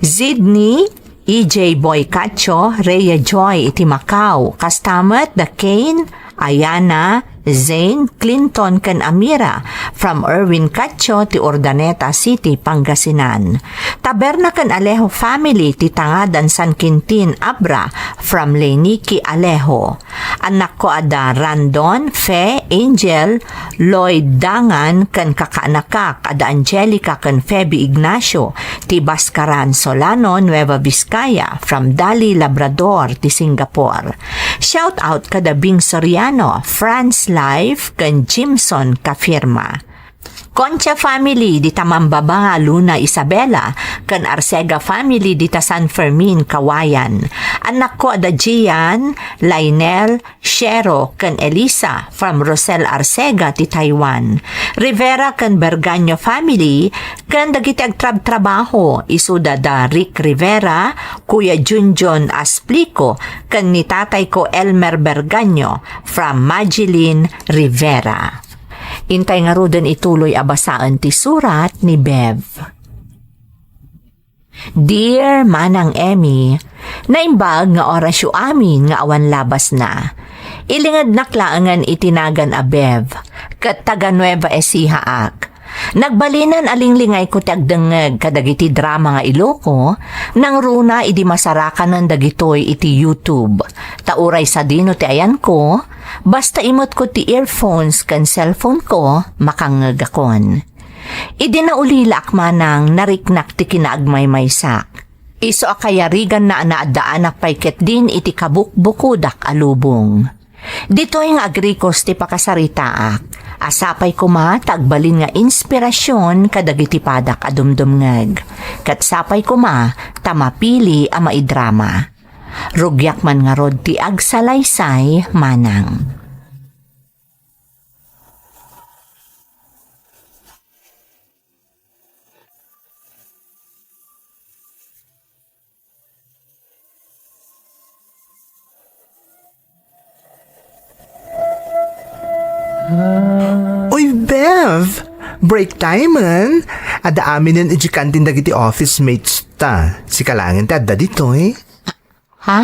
Zidney, E J Boy Cacho, Rhea Joy iti Macau, kasta met da Kane, Ayana, Zane, Clinton ken Amira from Erwin Cacho ti Urdaneta City, Pangasinan. Taberna ken Alejo family ti Tangadan San Quintin, Abra from Leniki Alejo. Annakko a da Randon, Fe, Angel, Lloyd Dangan ken kakaanakak a da Angelica ken Feby Ignacio ti Bascaran, Solano, Nueva Vizcaya, from Dali Labrador ti Singapore. Shout out kada Bing Soriano, Franz Life, ken Jimson Kafirma. Concha family dita Mambabanga, Luna, Isabela, ken Arcega family dita San Fermin, Cauayan. Annakko a da Gian, Lainel, Shero, ken Elisa from Rosel Arcega ti Taiwan. Rivera ken Bergaño family, ken dagiti agtrabtrabaho, isuda da Rick Rivera, Kuya Junjun Asplico, ken ni tatayko Elmer Bergaño from Magilin Rivera. Intay ngaruden ituloy a basaen ti surat ni Bev. Dear Manang Emmy, naimbag nga orasyo amin nga awan labasna. Ilingednak laengen iti nagan a Bev, ket taga Nueva Ecija ak. Nagbalinen a linglingayko ti agdengngeg kadagiti drama nga Iloco, nangruna idi masarakanen dagitoy iti YouTube. Ta uray sadino ti ayanko, basta imetko ti earphones ken cellphone ko, makangngegakon. Idi naulilaak manang, nariknak ti kinaagmaymaysak. Isu a kayariganna a naaddaanak pay ketdin iti kabukbukodak a lubong. Ditoy nga agrikos ti pakasaritaak, a sapay koma ta agbalin nga inspirasyon kadagiti padak a dumdumngeg, ket sapay koma ta mapili a maidrama. Rugiak man ngarud ti agsalaysay manang. Uy, Bev! Break time, en? Adda aminen idiay kantin dagiti office mates ta. Sika laengen ti adda ditoy. Ha?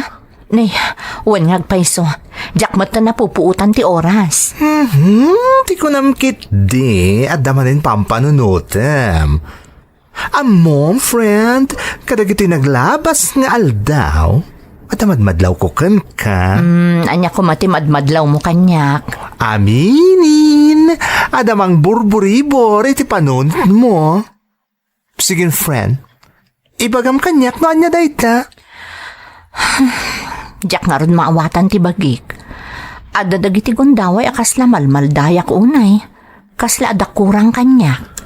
Nay, wen nga agpayso. Diak met napupuotan ti oras. Mhm, ti kunam ketdi, adda manen pampanunotem. Ammom, friend, kadagitoy naglabas nga aldaw, adda madmadlawko kenka. Hmm, ania koma ti madmadlawmo kaniak? Aminen, adda mangburburibor iti panunotmo. Sige, friend. Ibagam kaniak no ania dayta. Diak ngarud maawatan ti bagik. Adda dagiti gundaway a kasla malmaldayak unay. Kasla adda kurang kaniak.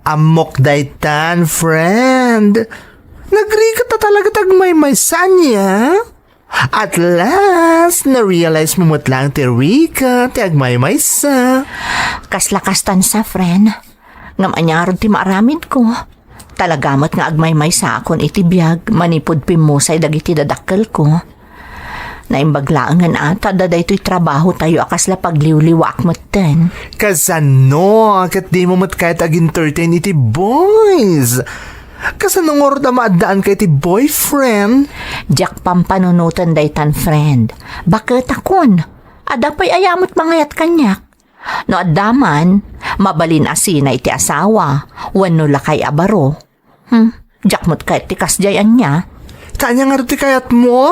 Ammok daytan, friend. Nagriketa talaga ti agmaymaysa ania. At last, na-realize mo met laeng ti rigat ti agmaymaysa. Kasla kastan sa, friend. Ngem ania ngarud ti maaramidko? Talaga met nga agmaymaysaakon iti biag manipud pimmusay dagiti dadakkelko. Naimbag laengen a ta adda daytoy trabahotayo a kasla pagliwliwaak metten. Kasano? Ket dimo met kayat ag-entertain iti boys? Kasano ngarud a maaddaanka iti boyfriend? Diak pampanunoten daytan, friend. Baket a kun, adda pay aya met mangayat kaniak. No adda man, mabalin a sina iti asawa, wenno lakay a baro. Hmm, diak met kayat ti kasdiay ania. Ta ania ngarud ti kayatmo?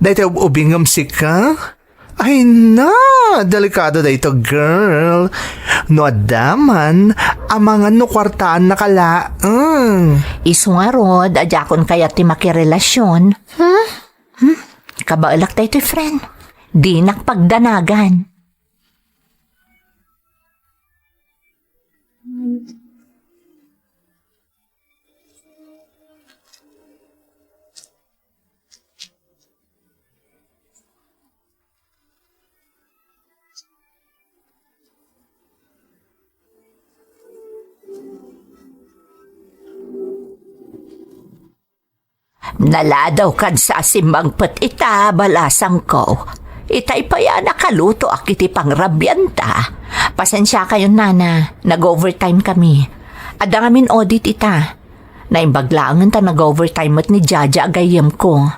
Dayta ub-ubingem sika? Ay na, delikado dayta, girl. No adda man, amangan no kuartaannaka laeng. Isu ngarud a diakon kayat ti makirelasion. Hmm? Hmm? Kabaelak daytoy, friend. Dinak pagdanagan. Naladaw kad sa asimmangpet ita, balasangko. Itay pay a nakalutoak iti pangrabianta. Pasensiakayon, nana, nag-overtime kami. Adda ngamin audit ita. Naimbag laengen ta nag-overtime met ni Jaja a gayyemko.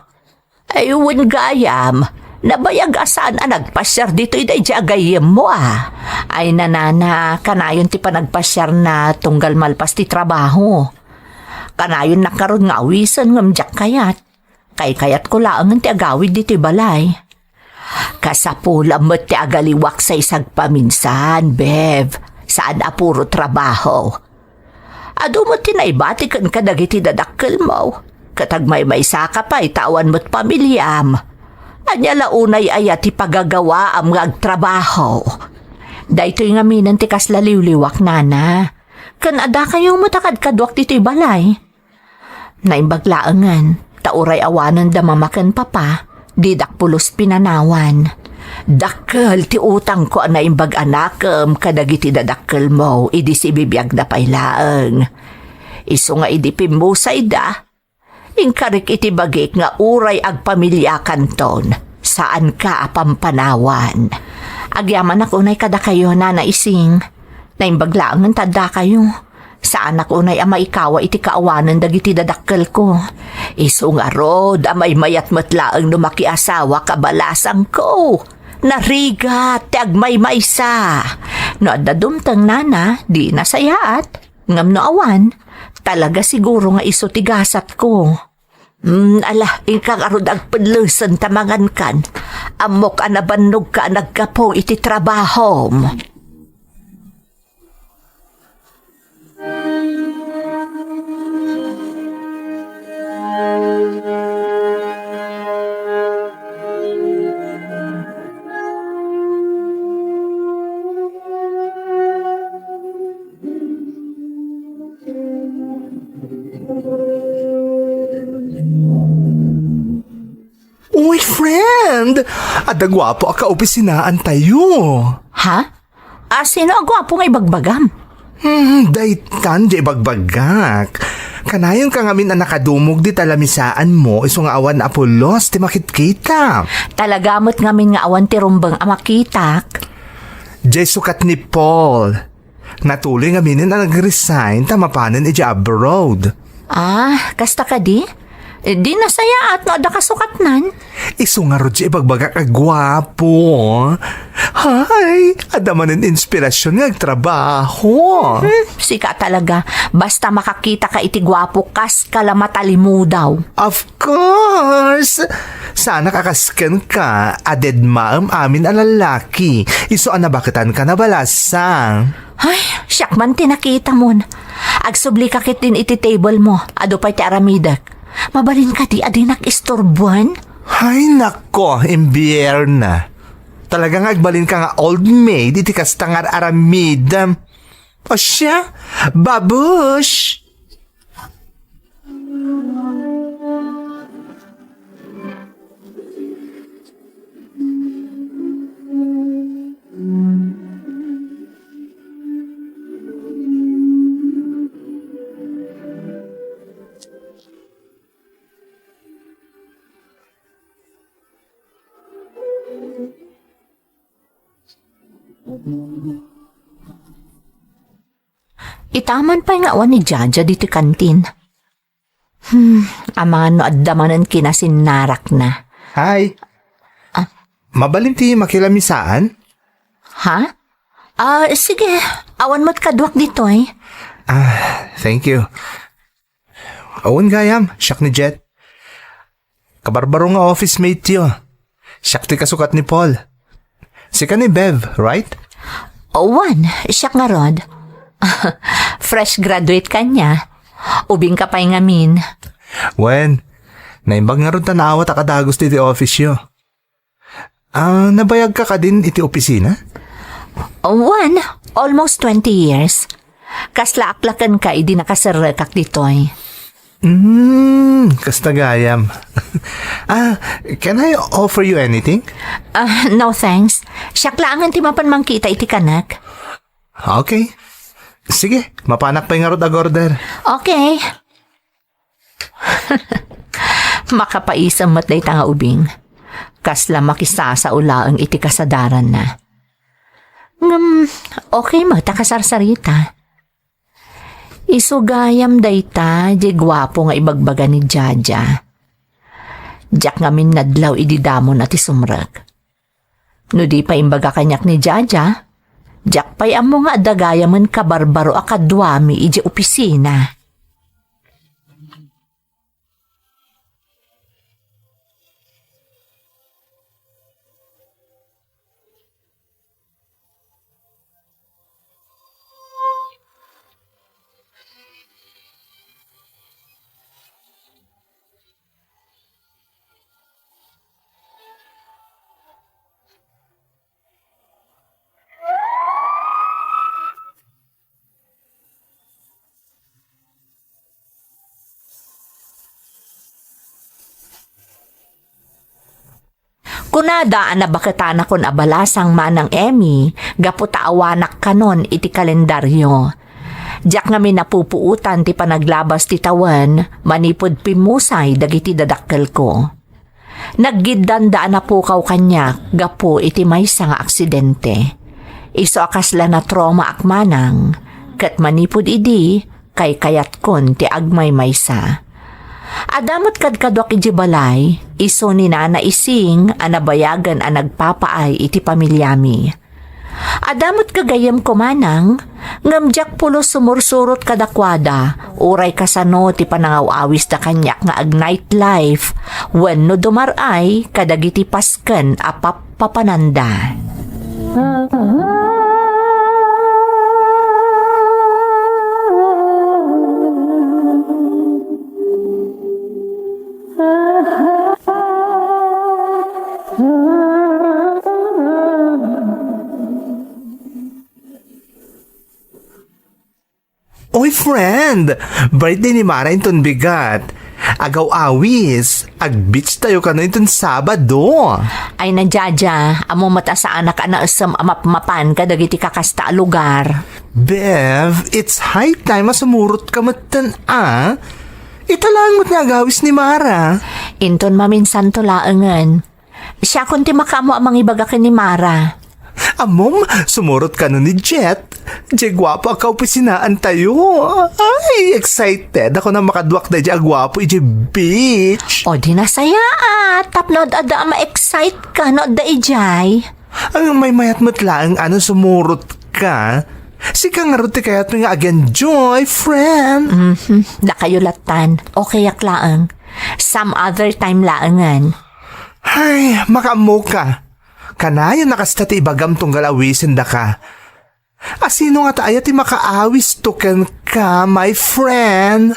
Ay, wen gayam, nabayag a saan a nagpasiar ditoy daydi a gayyemmo a. Ay, nanana, kanayon ti panagpasiarna tunggal malpas ti trabaho. Kanayon ngarud nga awisen ngem diak kayat. Kaykayatko laengen ti agawid ditoy balay. Kasapulam met ti agaliwak sa isagpaminsan, Bev. Saan a puro trabaho. Adu met ti naibati kenka dagiti dadakkelmo, ket agmaymaysaka pay ta awan met pamiliam. Ania la unay aya ti pagagawaam nga agtrabaho? Daytoy ngaminen ti kasla liwliwak, nana. Ken adda kayo met a kadkaduak ditoy balay. Naimbag laengen, ta uray awanen da mama ken papa, didak pulos pinanawan. Dakkel ti utangko a naimbag a nakem kadagiti dadakkelmo idi sibibiagda pay laeng. Isu nga idi pimmusayda, inkarik iti bagik nga uray agpamiliakanton, saanka a pampanawan. Agyamanak unay kadakayo, Nana Ising. Naimbag laengen ta addakayo. Saanak unay a maikawa iti kaawanen dagiti dadakkelko. Isu ngarud a maymayat met laeng no makiasawak a balasangko. Narigat ti agmaymaysa. No adda dumteng, nana, di nasayaat. Ngem no awan, talaga siguro nga isu ti gasatko. Hmm, ala, inka ngarud agpellesen ta mangankan. Ammok a nabannogka a naggapu iti trabahom. Uy, friend! Adda guapo a kaopisinaantayo. Ha? A, sino a guapo nga ibagbagam? Hmm, daytan di ibagbagak. Kanayon ka ngamin a nakadumog di talamisaanmo, isu nga awan a pulos ti makitkita. Talaga met ngamin nga awan ti rumbeng a makitak. Jay sukat ni Paul. Natuloy ngaminen a nag-resign ta mapanen idiay abroad. Ah, kasta kadi? Eh, di nasayaat no adda kasukatnan. Isu ngarud ti ibagbagak a guapo. Hay, adda manen inspirasyon nga agtrabaho. Hmm, sika talaga. Basta makakita ka iti guapo, kas ka la matalimudaw. Of course! Saanak a kas kenka, a dedmaem amin a lalaki. Isu a nabaketanka, nabalasang. Ay, siak man ti nakitamon. Agsubli ka ketdin iti table mo. Adu pay ti aramidek. Mabalin kadi a dinak isturbuan? Ay, nako, imbierna. Talaga nga agbalin ka nga old maid iti kasta nga ar-aramidem. O siya, babush! Itaman pay nga awan ni Jaja ditoy kantin. Hmm, amangan no adda manen kinasinnarakna. Hi. Ah. Mabalin ti makilamisaan? Ha? Ah, sige. Awan met kaduak ditoy. Ah, thank you. Awan gayam, siak ni Jet. Kabarbaro nga office mate yo. Siak ti kasukat ni Paul. Sika ni Bev, right? Wen, siak ngarud. Fresh graduate kaniak. Ubing ka pay ngamin. Wen, naimbag ngarud ta naawat a kadagus ti office yo. Ah, nabayag ka kadin iti opisina? Wen, almost twenty years. Kasla aklaken ka idi nakaserrekak ditoy. Hmm, kasta gayam. Ah, can I offer you anything? Ah, no thanks. Siak laengen ti mapan mangkita iti kanek. Okay. Sige, mapanak pay ngarud ag-order. Okay. Makapaisem met dayta nga ubing. Kasla makisasao laeng iti kasadaranna. Ngem, okay met a kasarsarita. Isu gayam dayta, di guapo nga ibagbaga ni Jaja. Diak ngamin nadlaw idi damon a ti sumrek. No di pay imbaga kaniak ni Jaja, diak pay ammo nga adda gayamen kabarbaro a kaduami idiay opisina. Kunada a nabaketanakon a balasang manang Emmy gapu ta awanak kanon iti kalendario. Diak ngamin napupuotan ti panaglabas ti tawen manipud pimmusay dagiti dadakkelko. Naggiddanda a napukaw kaniak gapu iti maysa nga aksidente. Isu a kasla natraumaak manang, ket manipud idi, kaykayatkon ti agmaymaysa. Adda met kadkaduak idiay balay, isu ni Nana Ising a nabayagen a nagpapaay iti pamiliami. Adda met gagayyemko manang, ngem diak pulos sumursurot kadakuada, uray kasano ti panangaw-awisda kaniak nga ag-nightlife, wenno dumar-ay kadagiti pasken a pap-, papananda. Oy, friend! Birthday ni Mara inton bigat. Agaw-awis, ag-beach tayo kano inton Sabado. Ay, Jaja, ammom met a saanak a naessem a mapmapan kadagiti kakasta a lugar. Bev, it's high time a sumurot ka metten, a? Ita laeng met nga agawis ni Mara. Inton maminsanto laengen. Siakon ti makaammo a mangibaga ken ni Mara. Ammom, sumurot kano ni Jet. Diay guapo a kaopisinaan tayo. Ay, excited ako a makaduak daydiay a guapo idiay beach. O di nasayaat, tapno ad-adda a ma-excite ka no adda idiay. Ang maymayat met laeng a no sumurot ka. Sika ngarud ti kayatmi nga ag-enjoy, friend. Mhm, dakayo lattan. Okayak laeng. Some other time laengen. Ay, makaammo ka. Kanayon a kasta ti ibagam tunggal awisendaka. A sino ngata aya ti makaawisto kenka, my friend?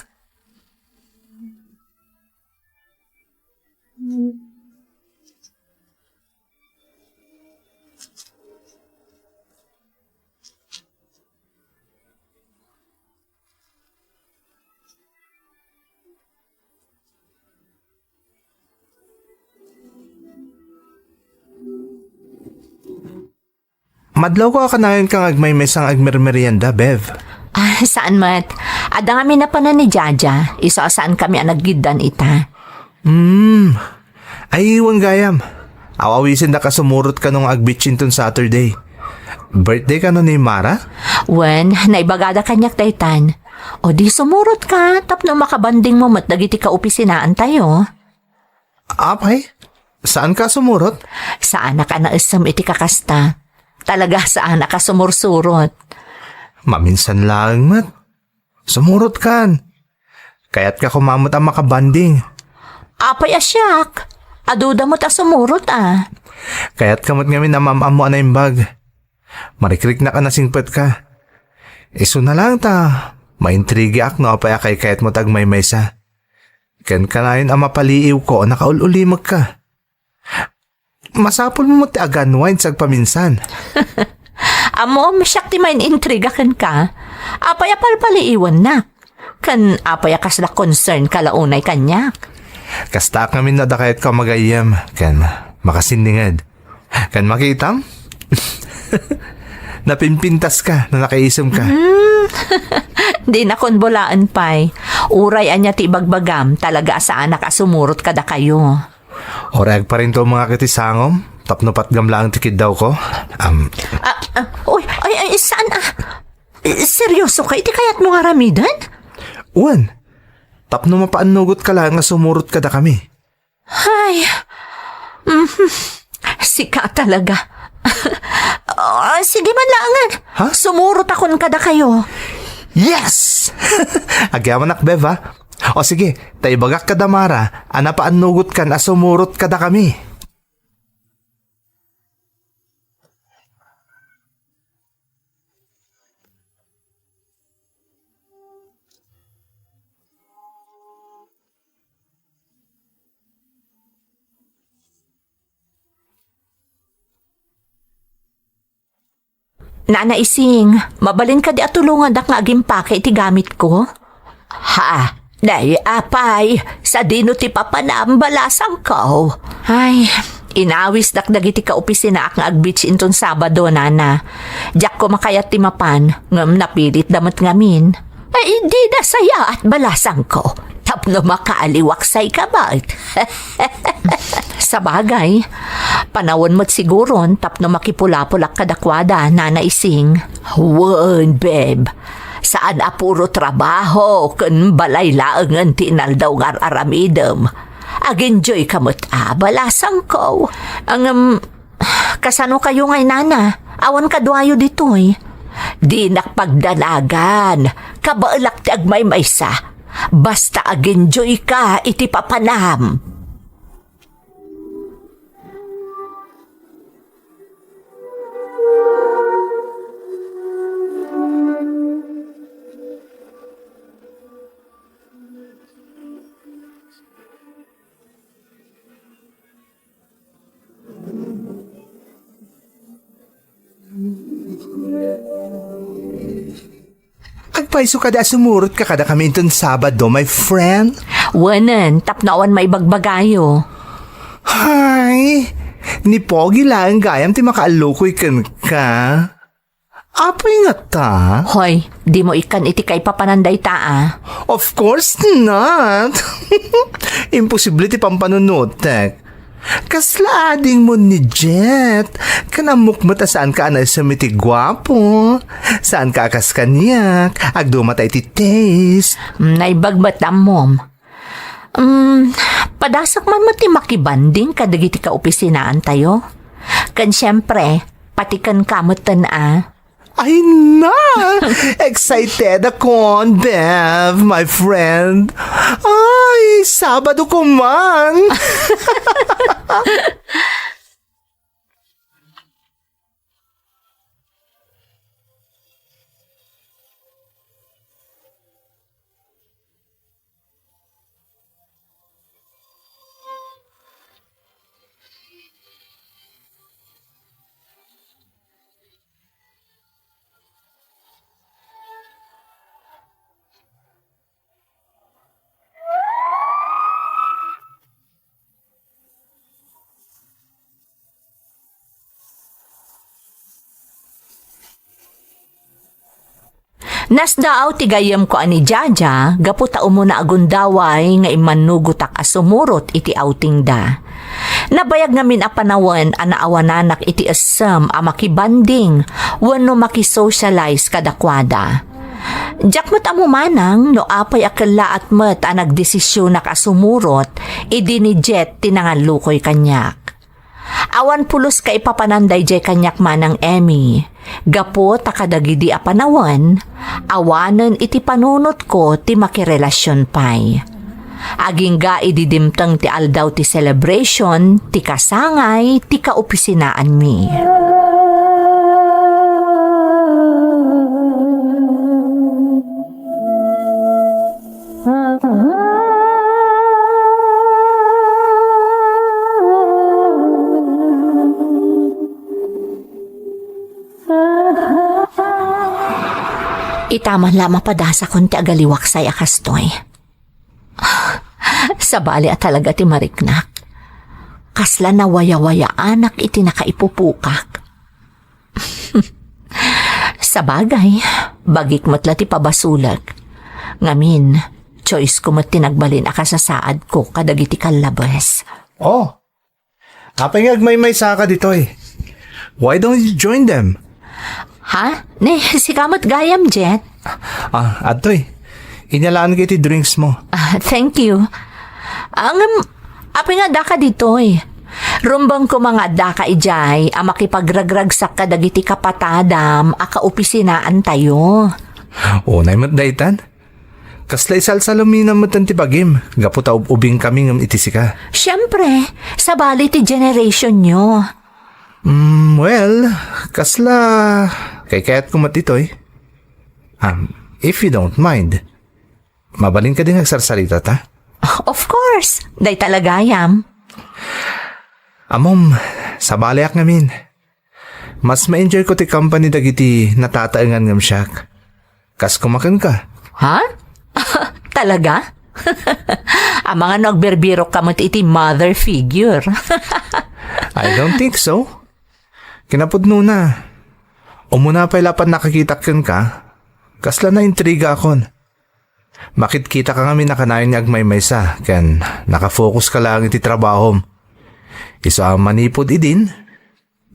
Madlawko a kanayon kang agmaymaysa nga agmermerienda, Bev. Ah, saan met. Adda ngamin napanan ni Jaja. Isu a saankami a naggiddan ita. Hmm. Ay, wen gayam. Aw-awisendak a sumurot kano nga ag-beach inton Saturday. Birthday kano ni Mara? Wen, naibagada kaniak daytan. O di sumurot ka, tapno makabanding mo met dagiti kaopisinaan tayo. Apay, saan ka sumurot? Saanak a naessem iti kakasta. Talaga saanak a sumursurot. Maminsan laeng met. Sumurot kan. Kayatka koma met a makabanding. Apay a siak? Aduda met a sumurot a. Kayatka met ngamin a maam-ammo a naimbag. Marikriknak a nasingpetka. Isuna laeng ta, maintrigiak no apay a kaykayatmo ti agmaymaysa. Ken kanayon a mapaliiwko a nakaul-ulimekka. Masapulmo met ti aganway ti sagpaminsan. Ammom, siak ti main-intriga kenka. Apay a palpaliiwannak? Ken apay a kasla concern ka la unay kaniak? Kastaak ngamin no adda kayatko a magayyem, ken makasinninged. Ken makitam? Napimpintaska no nakaisemka. Hmm. Dinakon bulaen pay. Uray ania ti ibagbagam, talaga a saanak a sumurot kadakayo. Uray agparintumek iti sangom, tapno patgam laeng ti kiddawko. Am, Ah, ah, uy, ay, ay, saan, ah? Seryoso ka iti kayatmo nga aramiden? Wen, tapno mapaannugotka laeng nga sumurot kadakami. Ay, mhm, sika talaga. Ah, sige man laengen. Ha? Sumurotakon kadakayo. Yes! Agyamanak, Bev, ha? O sige, ta ibagak kada Mara a napaannugotkan a sumurot kadakami. Nana Ising, mabalin kadi a tulongandak nga agimpake iti gamitko? Ha? Day, apay, sadino ti papanam, balasangko? Ay, inawisdak dagiti kaopisinaak nga ag-beach inton Sabado, nana. Diak koma kayat ti mapan, ngem napilitda met ngamin. Ay, dida sayaat, balasangko. Tapno makaaliwak say kabat. Sabagay, panawen met siguron tapno makipulapulak kadakuada, Nana Ising. Wen, Beb. Saan a puro trabaho ken balay laengen ti inaldaw nga ar-aramidem. Ag-enjoy ka met a, balasangko. Ngem, kasano kayo ngay, nana? Awan kaduayo ditoy. Dinak pagdanagan. Kabaelak ti agmaymaysa. Basta ag-enjoy ka iti papanam. Agpayso kadi a sumurot ka kadakami inton Sabado, my friend? Wenen, tapno awan maibagbagayo. Hay, ni Pogi laeng gayam ti makaallukoy kenka. Apay ngata? Hoy, dimo ikkan iti kaipapanan dayta, a. Of course not! Imposible ti pampanunotek. Kasla adingmo ni Jet. Kan ammok met a saanka a naisem iti guapo. Saanka a kas kaniak. Agdumata iti taste. Mm, naibag met ammom. Mm, padasek man met ti makibanding kadagiti kaopisinaan tayo. Ken siempre, pati kenka metten a. Ay na! Excited akon, Bev, my friend. Ay, Sabado ko man! Nasdaaw ti gayyemko a ni Jaja gapu ta umuna a gundaway nga immannugotak a sumurot iti outingda. Nabayag ngamin a panawen a naawananak iti essem a makibanding wenno makisocialize kadakuada. Diak met ammo manang no apay a kellaat met a nagdesisionak a sumurot idi ni Jet ti nangallukoy kaniak. Awan pulos kaipapanan daydiay kaniak manang Emmy. Gapu ta kadagidi a panawen, awanen iti panunotko ti makirelasion pay. Agingga idi dimteng ti aldaw ti celebration, ti kasangay, ti kaopisinaanmi. Ita man la mapadasakon ti agaliwaksay a kastoy. Sabali a talaga ti mariknak. Kasla nawayawayaanak iti nakaipupukak. Sabagay, bagik met la ti pabasolek. Ngamin, choice ko met ti nagbalin a kasasaadko kadagiti kallabes. Oh, apay nga agmaymaysaka ditoy? Why don't you join them? Ha? Ne, sika met gayam, Jet? Ah, adtoy. Inyalaanka iti drinks mo. Ah, thank you. Ngem, apay nga daka ditoy? Rumbeng koma nga daka idiay a makipagragragsak kadagiti kapatadam a kaopisinaantayo. Unay met daytan. Kasla isalsaluminam met ti bagim, gapu ta ub-ubingkami ngem iti sika. Siempre, sabali ti generationyo. Mm, well, kasla kaykayatko met ditoy. Um, if you don't mind, mabalin kadi nga agsarsarita ta? Of course, dayta la gayam. Ammom, sabaliak ngamin. Mas ma-enjoy ko ti company dagiti natataengan ngem siak. Kas koma kenka. Ha? Talaga? Amangan no agbirbirokka met iti mother figure. I don't think so. Kinapudnona, umuna pay la pannakakitak kenka, kasla naintrigakon. Makitkitaka ngamin a kanayon nga agmaymaysa ken nakafokuska laeng iti trabahom. Isu a manipud idin,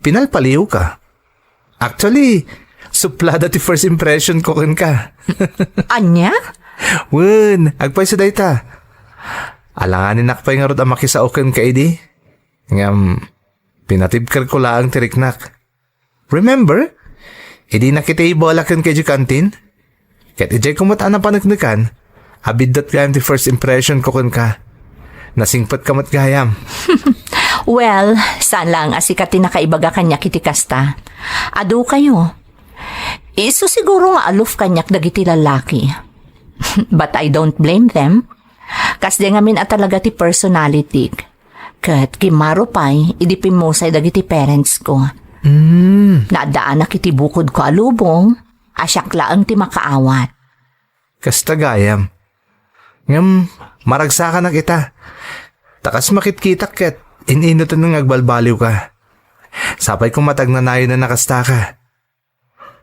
pinalpaliwka. Actually, suplada ti first impression ko kenka. Ania? Wen, agpayso dayta. Alanganinak pay ngarud a makisao kenka idi. Ngem, pinatibkerko laeng ti riknak. Remember? Idi nakitable a kenka idiay kantin? Ket idiay ko met a napaneknekan, abiddut gayam ti first impression ko kenka. Nasingpetka met gayam. Well, saan laeng a sika ti nakaibaga kaniak iti kasta. Adu kayo. Isu siguro nga aloof kaniak dagiti lalaki. But I don't blame them. Kasdiay ngamin a talaga ti personality. Ket kimmaro pay idi pimmusay dagiti parents ko. Mm. Naaddaanak iti bukod ko a lubong, a siak laeng ti makaawat. Kasta gayam. Ngem, maragsakanak ita. Ta kas makitkitak ket in-inuten nga agbalbaliwka. Sapay koma ta agnanayon a nakastaka.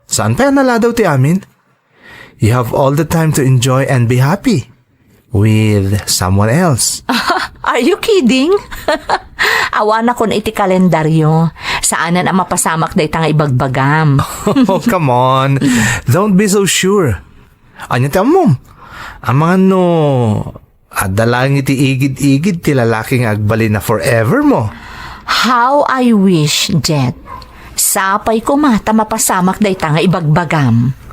Saan pay a naladaw ti amin? You have all the time to enjoy and be happy with someone else. Are you kidding? Awanakon iti kalendaryo. Saanen a mapasamak dayta nga ibagbagam. Oh, come on. Don't be so sure. Ania ti ammom? Amangan no adda laeng iti igid-igid ti lalaki nga agbalin a forever mo. How I wish, Jet. Sapay koma ta mapasamak dayta nga ibagbagam.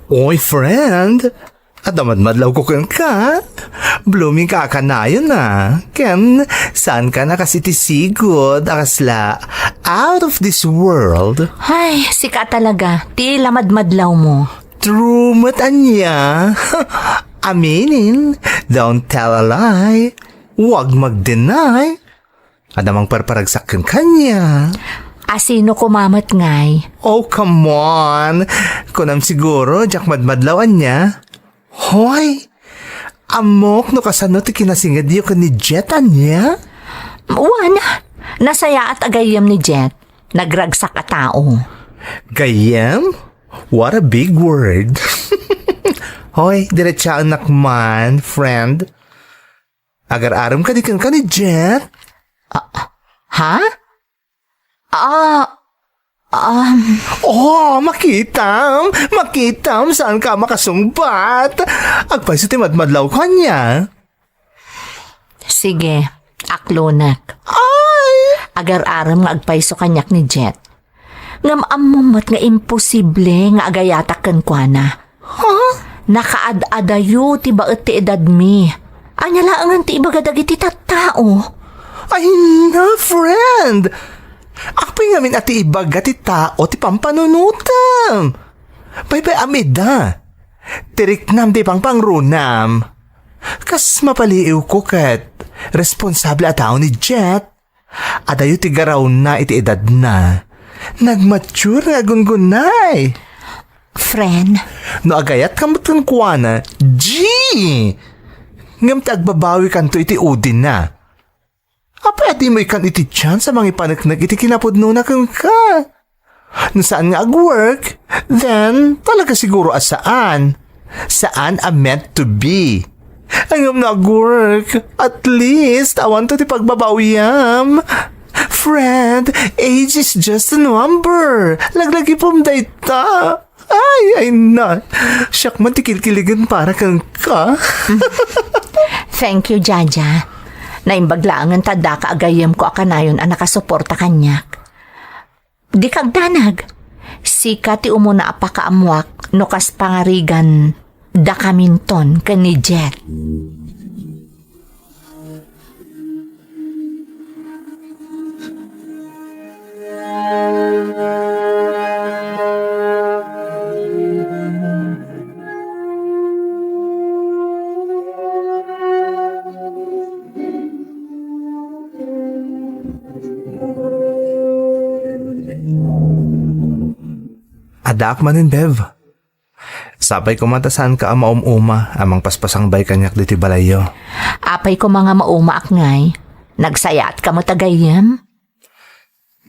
Oy, friend! Adda madmadlawko kenka. Blooming ka a kanayon a. Ken, saan ka na kas iti sigud a kasla out of this world? Ay, sika talaga. Ti la madmadlaw mo. True met ania. Aminin, don't tell a lie. Huwag mag-deny. Adda mangparparagsak kenka ania. A sino koma met ngay? Oh, come on. Kunam siguro, diak madmadlaw ania. Hoy, Ammok no kasano ti kinasingedyo ken ni Jet, ania? Wen, nasayaat a gayyem ni Jet. Nagragsak a tao. Gayyem? What a big word. Hoy, diretsaennak man, friend. Agar-arem kadi kenka ni Jet? Ah, ha? Ah, um, Oh, makitam! Makitam! Saan ka makasungbat? Agpayso ti madmadlaw kaniak. Sige, aklonek. Ay! Agar-arem nga agpayso kaniak ni Jet. Ngem ammom met nga imposible nga agayatak kenkuana. Ha? Nakaad-adayo ti baet ti edadmi. Ania laengen ti ibaga dagiti tattao? Ay na, friend! Apay ngamin a ti ibaga ti tao ti pampanunotem? Baybay-am ida. Ti riknam ti pangpangrunam. Kas mapaliiwko ket responsable a tao ni Jet. Adayo ti garawna iti edadna. Nagmature nga aggungunay. Friend? No agayatka met kenkuana, G! Ngem ti agbabawikanto iti udina. Apay a dimo ikan iti chance a mangipaneknek iti kinapudnona kenka? No saan nga agwork, then talaga siguro a saan. Saan a meant to be. Ngem no agwork, at least awanto ti pagbabawiam. Friend, age is just a number. Laglagipem dayta. Ay, ay na. Siak man ti kilkiligen para kenka. Thank you, Jaja. Naimbag laengen ta addaka a gayyemko a kanayon a nakasuporta kaniak. Dika agdanag. Sika ti umuna a pakaammoak no kas pangarigan dakaminton ken ni Jet. Addaak manen, Bev. Sapay koma ta saanka a maum-uma a mangpaspasangbay kaniak ditoy balayyo. Apay koma nga maumaak ngay? Nagsayaatka met a gayyem?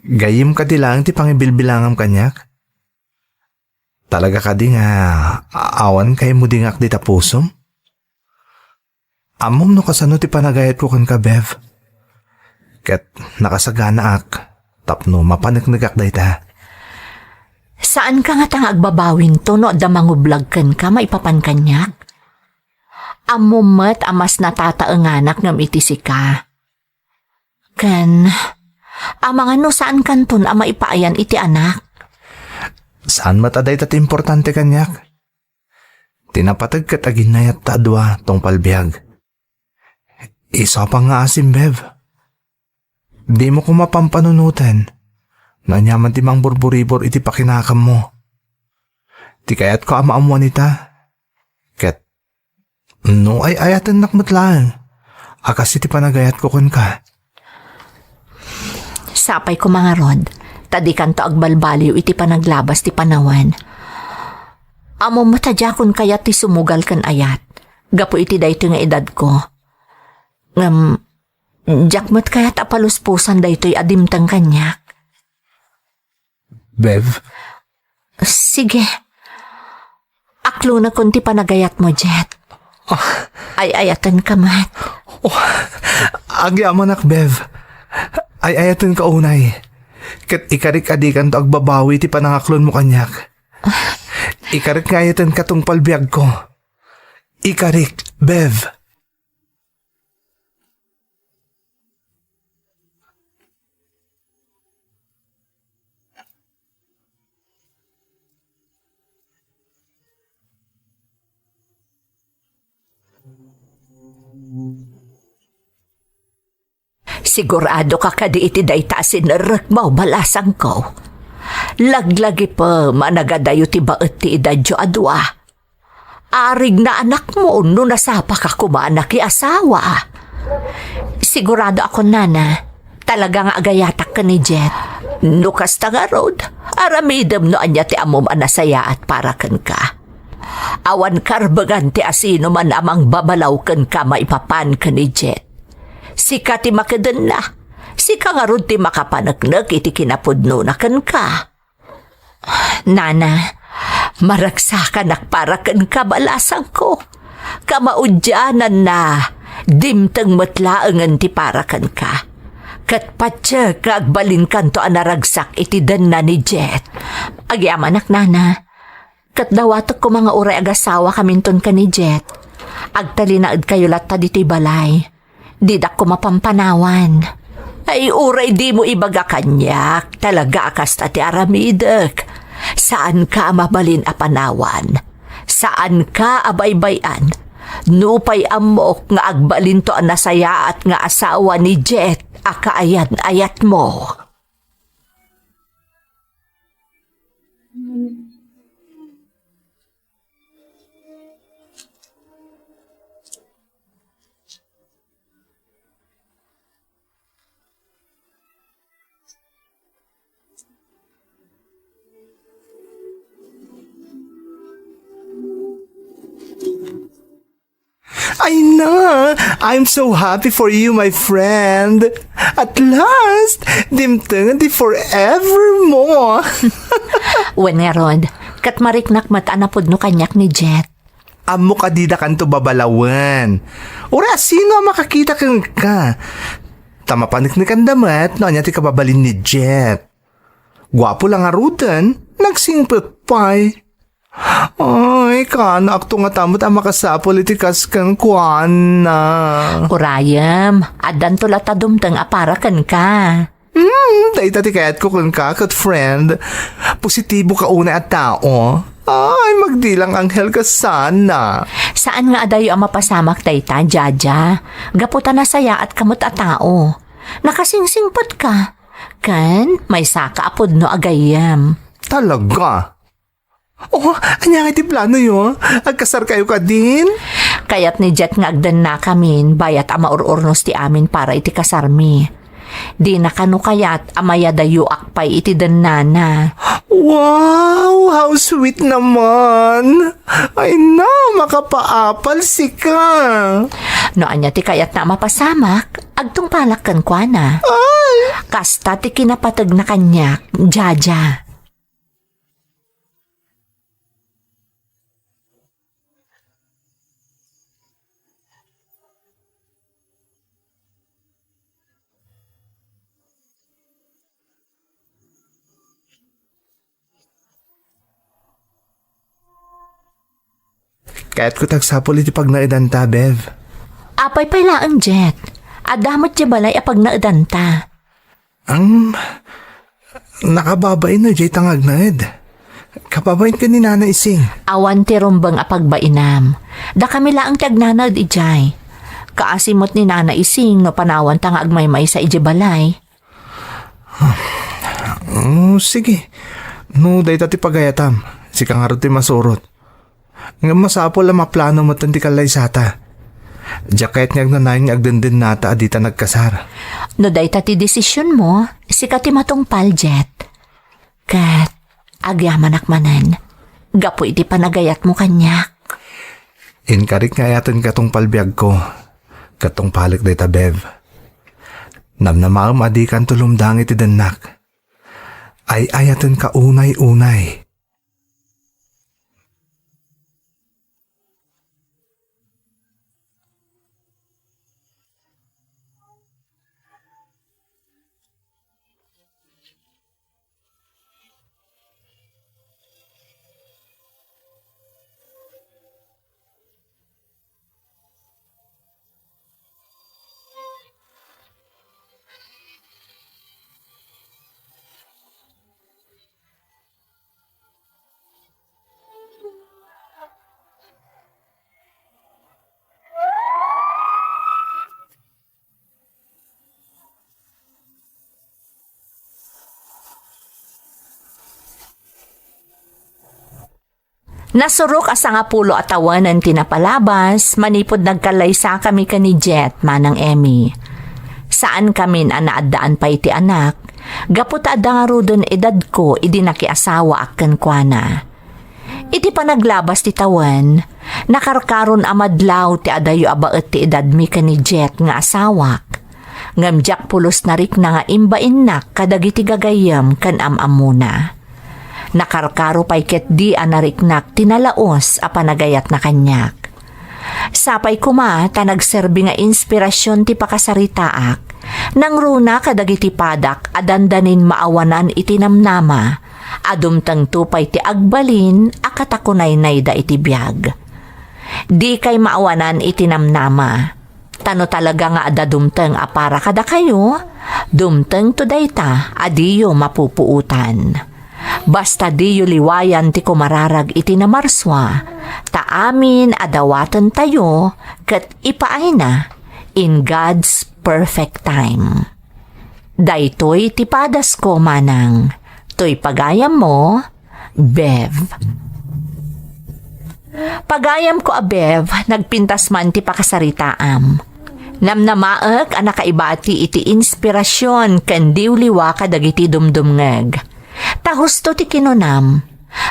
Gayyem kadi laeng ti pangibilbilangam kaniak? Talaga kadi nga a-, awan kaimudingak dita pusom? Ammom no kasano ti panagayatko kenka, Bev. Ket nakasaganaak tapno mapaneknekak dayta. Saanka ngata nga agbabawinto no adda mangublag kenka maipapan kaniak? Ammom met a mas natataenganak ngem iti sika. Ken, amangan no saankanton a maipaayan iti anak. Saan met a dayta ti importante kaniak. Ti napateg ket aginnayatta a dua tungpal biag. Isu a pangngaasim, Bev. Dimo koma pampanunoten no ania man ti mangburburibor iti pakinakammo. Ti kayatko a maammuan ita, ket no ay-ayatennak met laeng a kas iti panagayatko kenka. Sapay koma ngarud, ta dikanto agbalbaliw iti panaglabas ti panawen. Ammom met a diakon kayat ti sumugal ken ayat gapu iti daytoy nga edadko. Ngem, diak met kayat a palusposan daytoy a dimteng kaniak. Bev? Sige. Aklonekon ti panagayatmo, Jet. Ah. Ay-ayatenka met. Oh, agyamanak, Bev. Ay-ayatenka unay. Ket ikarik a dikanto agbabawi ti panangaklonmo kaniak. Ikarik nga ayatenka tungpal biagko. Ikarik, Bev. Siguradoka kadi iti dayta a sinerrekmo, balasangko? Laglagipem a nagadayo ti baet ti edadyo a dua. Arigna anakmo no nasapaka koma a nakiasawa. Siguradoakon, nana, talaga nga agayatak ken ni Jet. No kasta ngarud, aramidem no ania ti ammom a nasayaat para kenka. Awan karbengan ti asinoman a mangbabalaw kenka maipapan ken ni Jet. Sika ti makedenna. Sika ngarud ti makapaneknek iti kinapudnona kenka. Nana, maragsakanak para kenka, balasangko. Kamaudiananna, dimteng met laengen ti para kenka. Ket patiek nga agbalinkanto a naragsak iti denna ni Jet. Agyamanak, Nana. Ket dawatek koma nga uray agasawa kaminton ken ni Jet, agtalinaedkayo latta ditoy balay. Didak koma pampanawan. Ay, uray dimo ibaga kaniak, talaga a kasta ti aramidek. Saanka a mabalin a panawan. Saanka a baybay-an. Nupay ammok nga agbalinto a nasayaat nga asawa ni Jet a kaayan-ayatmo. Ay na! I'm so happy for you, my friend! At last, dimteng ti forever mo! Wen ngarud, ket mariknak met a napudno kaniak ni Jet. Ammok a didakanto babalawen. Uray a sino a makakita kenka. Ta mapaneknekanda met no ania ti kababalin ni Jet. Guapo la ngaruden, nagsingpet pay. Ay, kaanakto ngata met a makasapul iti kas kenkuana. Urayem, addanto latta dumteng a para kenka. Hmm, dayta ti kayatko kenka, ket friend. Positiboka unay a tao. Ay, magdilang anghel ka sana. Saan nga adayo a mapasamak dayta, Jaja. Gapu ta nasayaatka met a tao. Nakasingsingpetka. Ken, maysaka a pudno a gayyem. Talaga? Oh, ania ngay ti planoyo? Agkasarkayo kadin? Kayat ni Jet nga agdennakamin, bayat a maur-urnos ti amin para iti kasarmi. Dina kano kayat a mayadayoak pay iti dennana. Wow, how sweet naman! Ay na, makapaapal sika! No ania ti kayatna a mapasamak, agtungpalak kenkuana. Ay! Kasta ti kinapategna kaniak, Jaja. Kayatko ti agsapul iti pagnaedanta, Bev. Apay pay laeng, Jet? Adda met diay balay a pagnaedanta. Ang nakababain no diay ta nga agnaed. Kababain ken ni Nana Ising. Awan ti rumbeng a pagbainam. Dakami laeng ti agnanaed idiay. Kaasi met ni Nana Ising no panawanta nga agmaymaysa idiay balay. Oh, sige. No dayta ti pagayatam, sika ngarud ti masurot. Ngem masapul a maplano metten ti kallaysata. Diak kayat nga agnanayon nga agdendennata a dita nagkasar. No dayta ti desisionmo, sika ti matungpal, Jet. Ket agyamanak manen gapu iti panagayatmo kaniak. Inkarik nga ayatenka tungpal biagko, ket tungpalek dayta, Bev. Namnamaem a dikanto lumdang iti dennak. Ay-ayatenka unay-unay. Nasurok a sangapulo a tawenan ti napalabas manipud nagkallaysakami ken ni Jet, Manang Emmy. Saankamin a naaddaan pay ti anak, gapu ta adda ngaruden edadko idi nakiasawaak kenkuana. Iti panaglabas ti tawen, nakarkaron a madlaw ti adayo a baet ti edadmi ken ni Jet nga asawak. Ngem diak pulos narikna nga imbainnak kadagiti gagayyem ken am-ammona. Nakarkaro pay ketdi a nariknak ti nalaos a panagayatna kaniak. Sapay koma ta nagserbi nga inspirasyon ti pakasaritaak, nangruna kadagiti padak a dandanin maawanan iti namnama, a dumtengto pay ti agbalin a katakunaynayda iti biag. Dikay maawanan iti namnama. Ta no talaga nga adda dumteng a para kadakayo, dumtengto dayta a diyo mapupuotan. Basta diyo liwayan ti kumararag iti namarsua, ta amin a dawatentayo ket ipaayna in God's perfect time. Daytoy ti padasko, manang. Toy pagayammo, Bev. Pagayamko a Bev, nagpintas man ti pakasaritaam. Namnamaek a nakaibati iti inspirasyon ken diwliwa kadagiti dumdumngeg. Ta husto ti kinunam,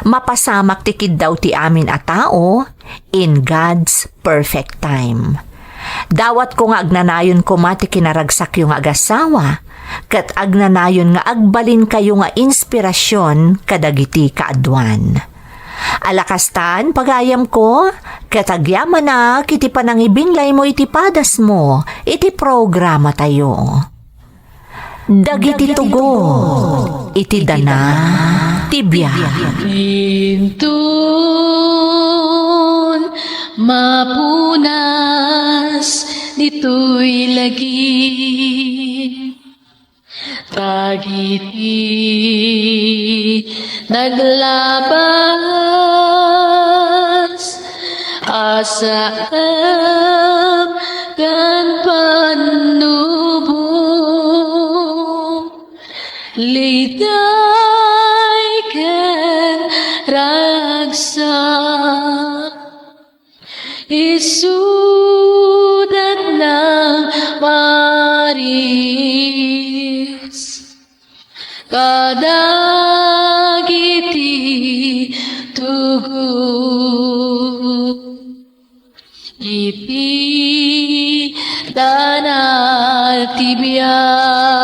mapasamak ti kiddaw ti amin a tao in God's perfect time. Dawatko nga agnanayon koma ti kinaragsakyo nga agasawa, ket agnanayon nga agbalinkayo nga inspirasyon kadagiti kaaduan. Ala kastan, pagayamko, ket agyamanak iti panangibinglaymo iti padasmo iti programatayo. Dagiti tugot iti dana ti biag. Inton mapunas ditoy lagip, dagiti naglabas a saem ken pannubo. Liday ken ragsak, isudat nang maris kadagiti tugot iti dana ti biag.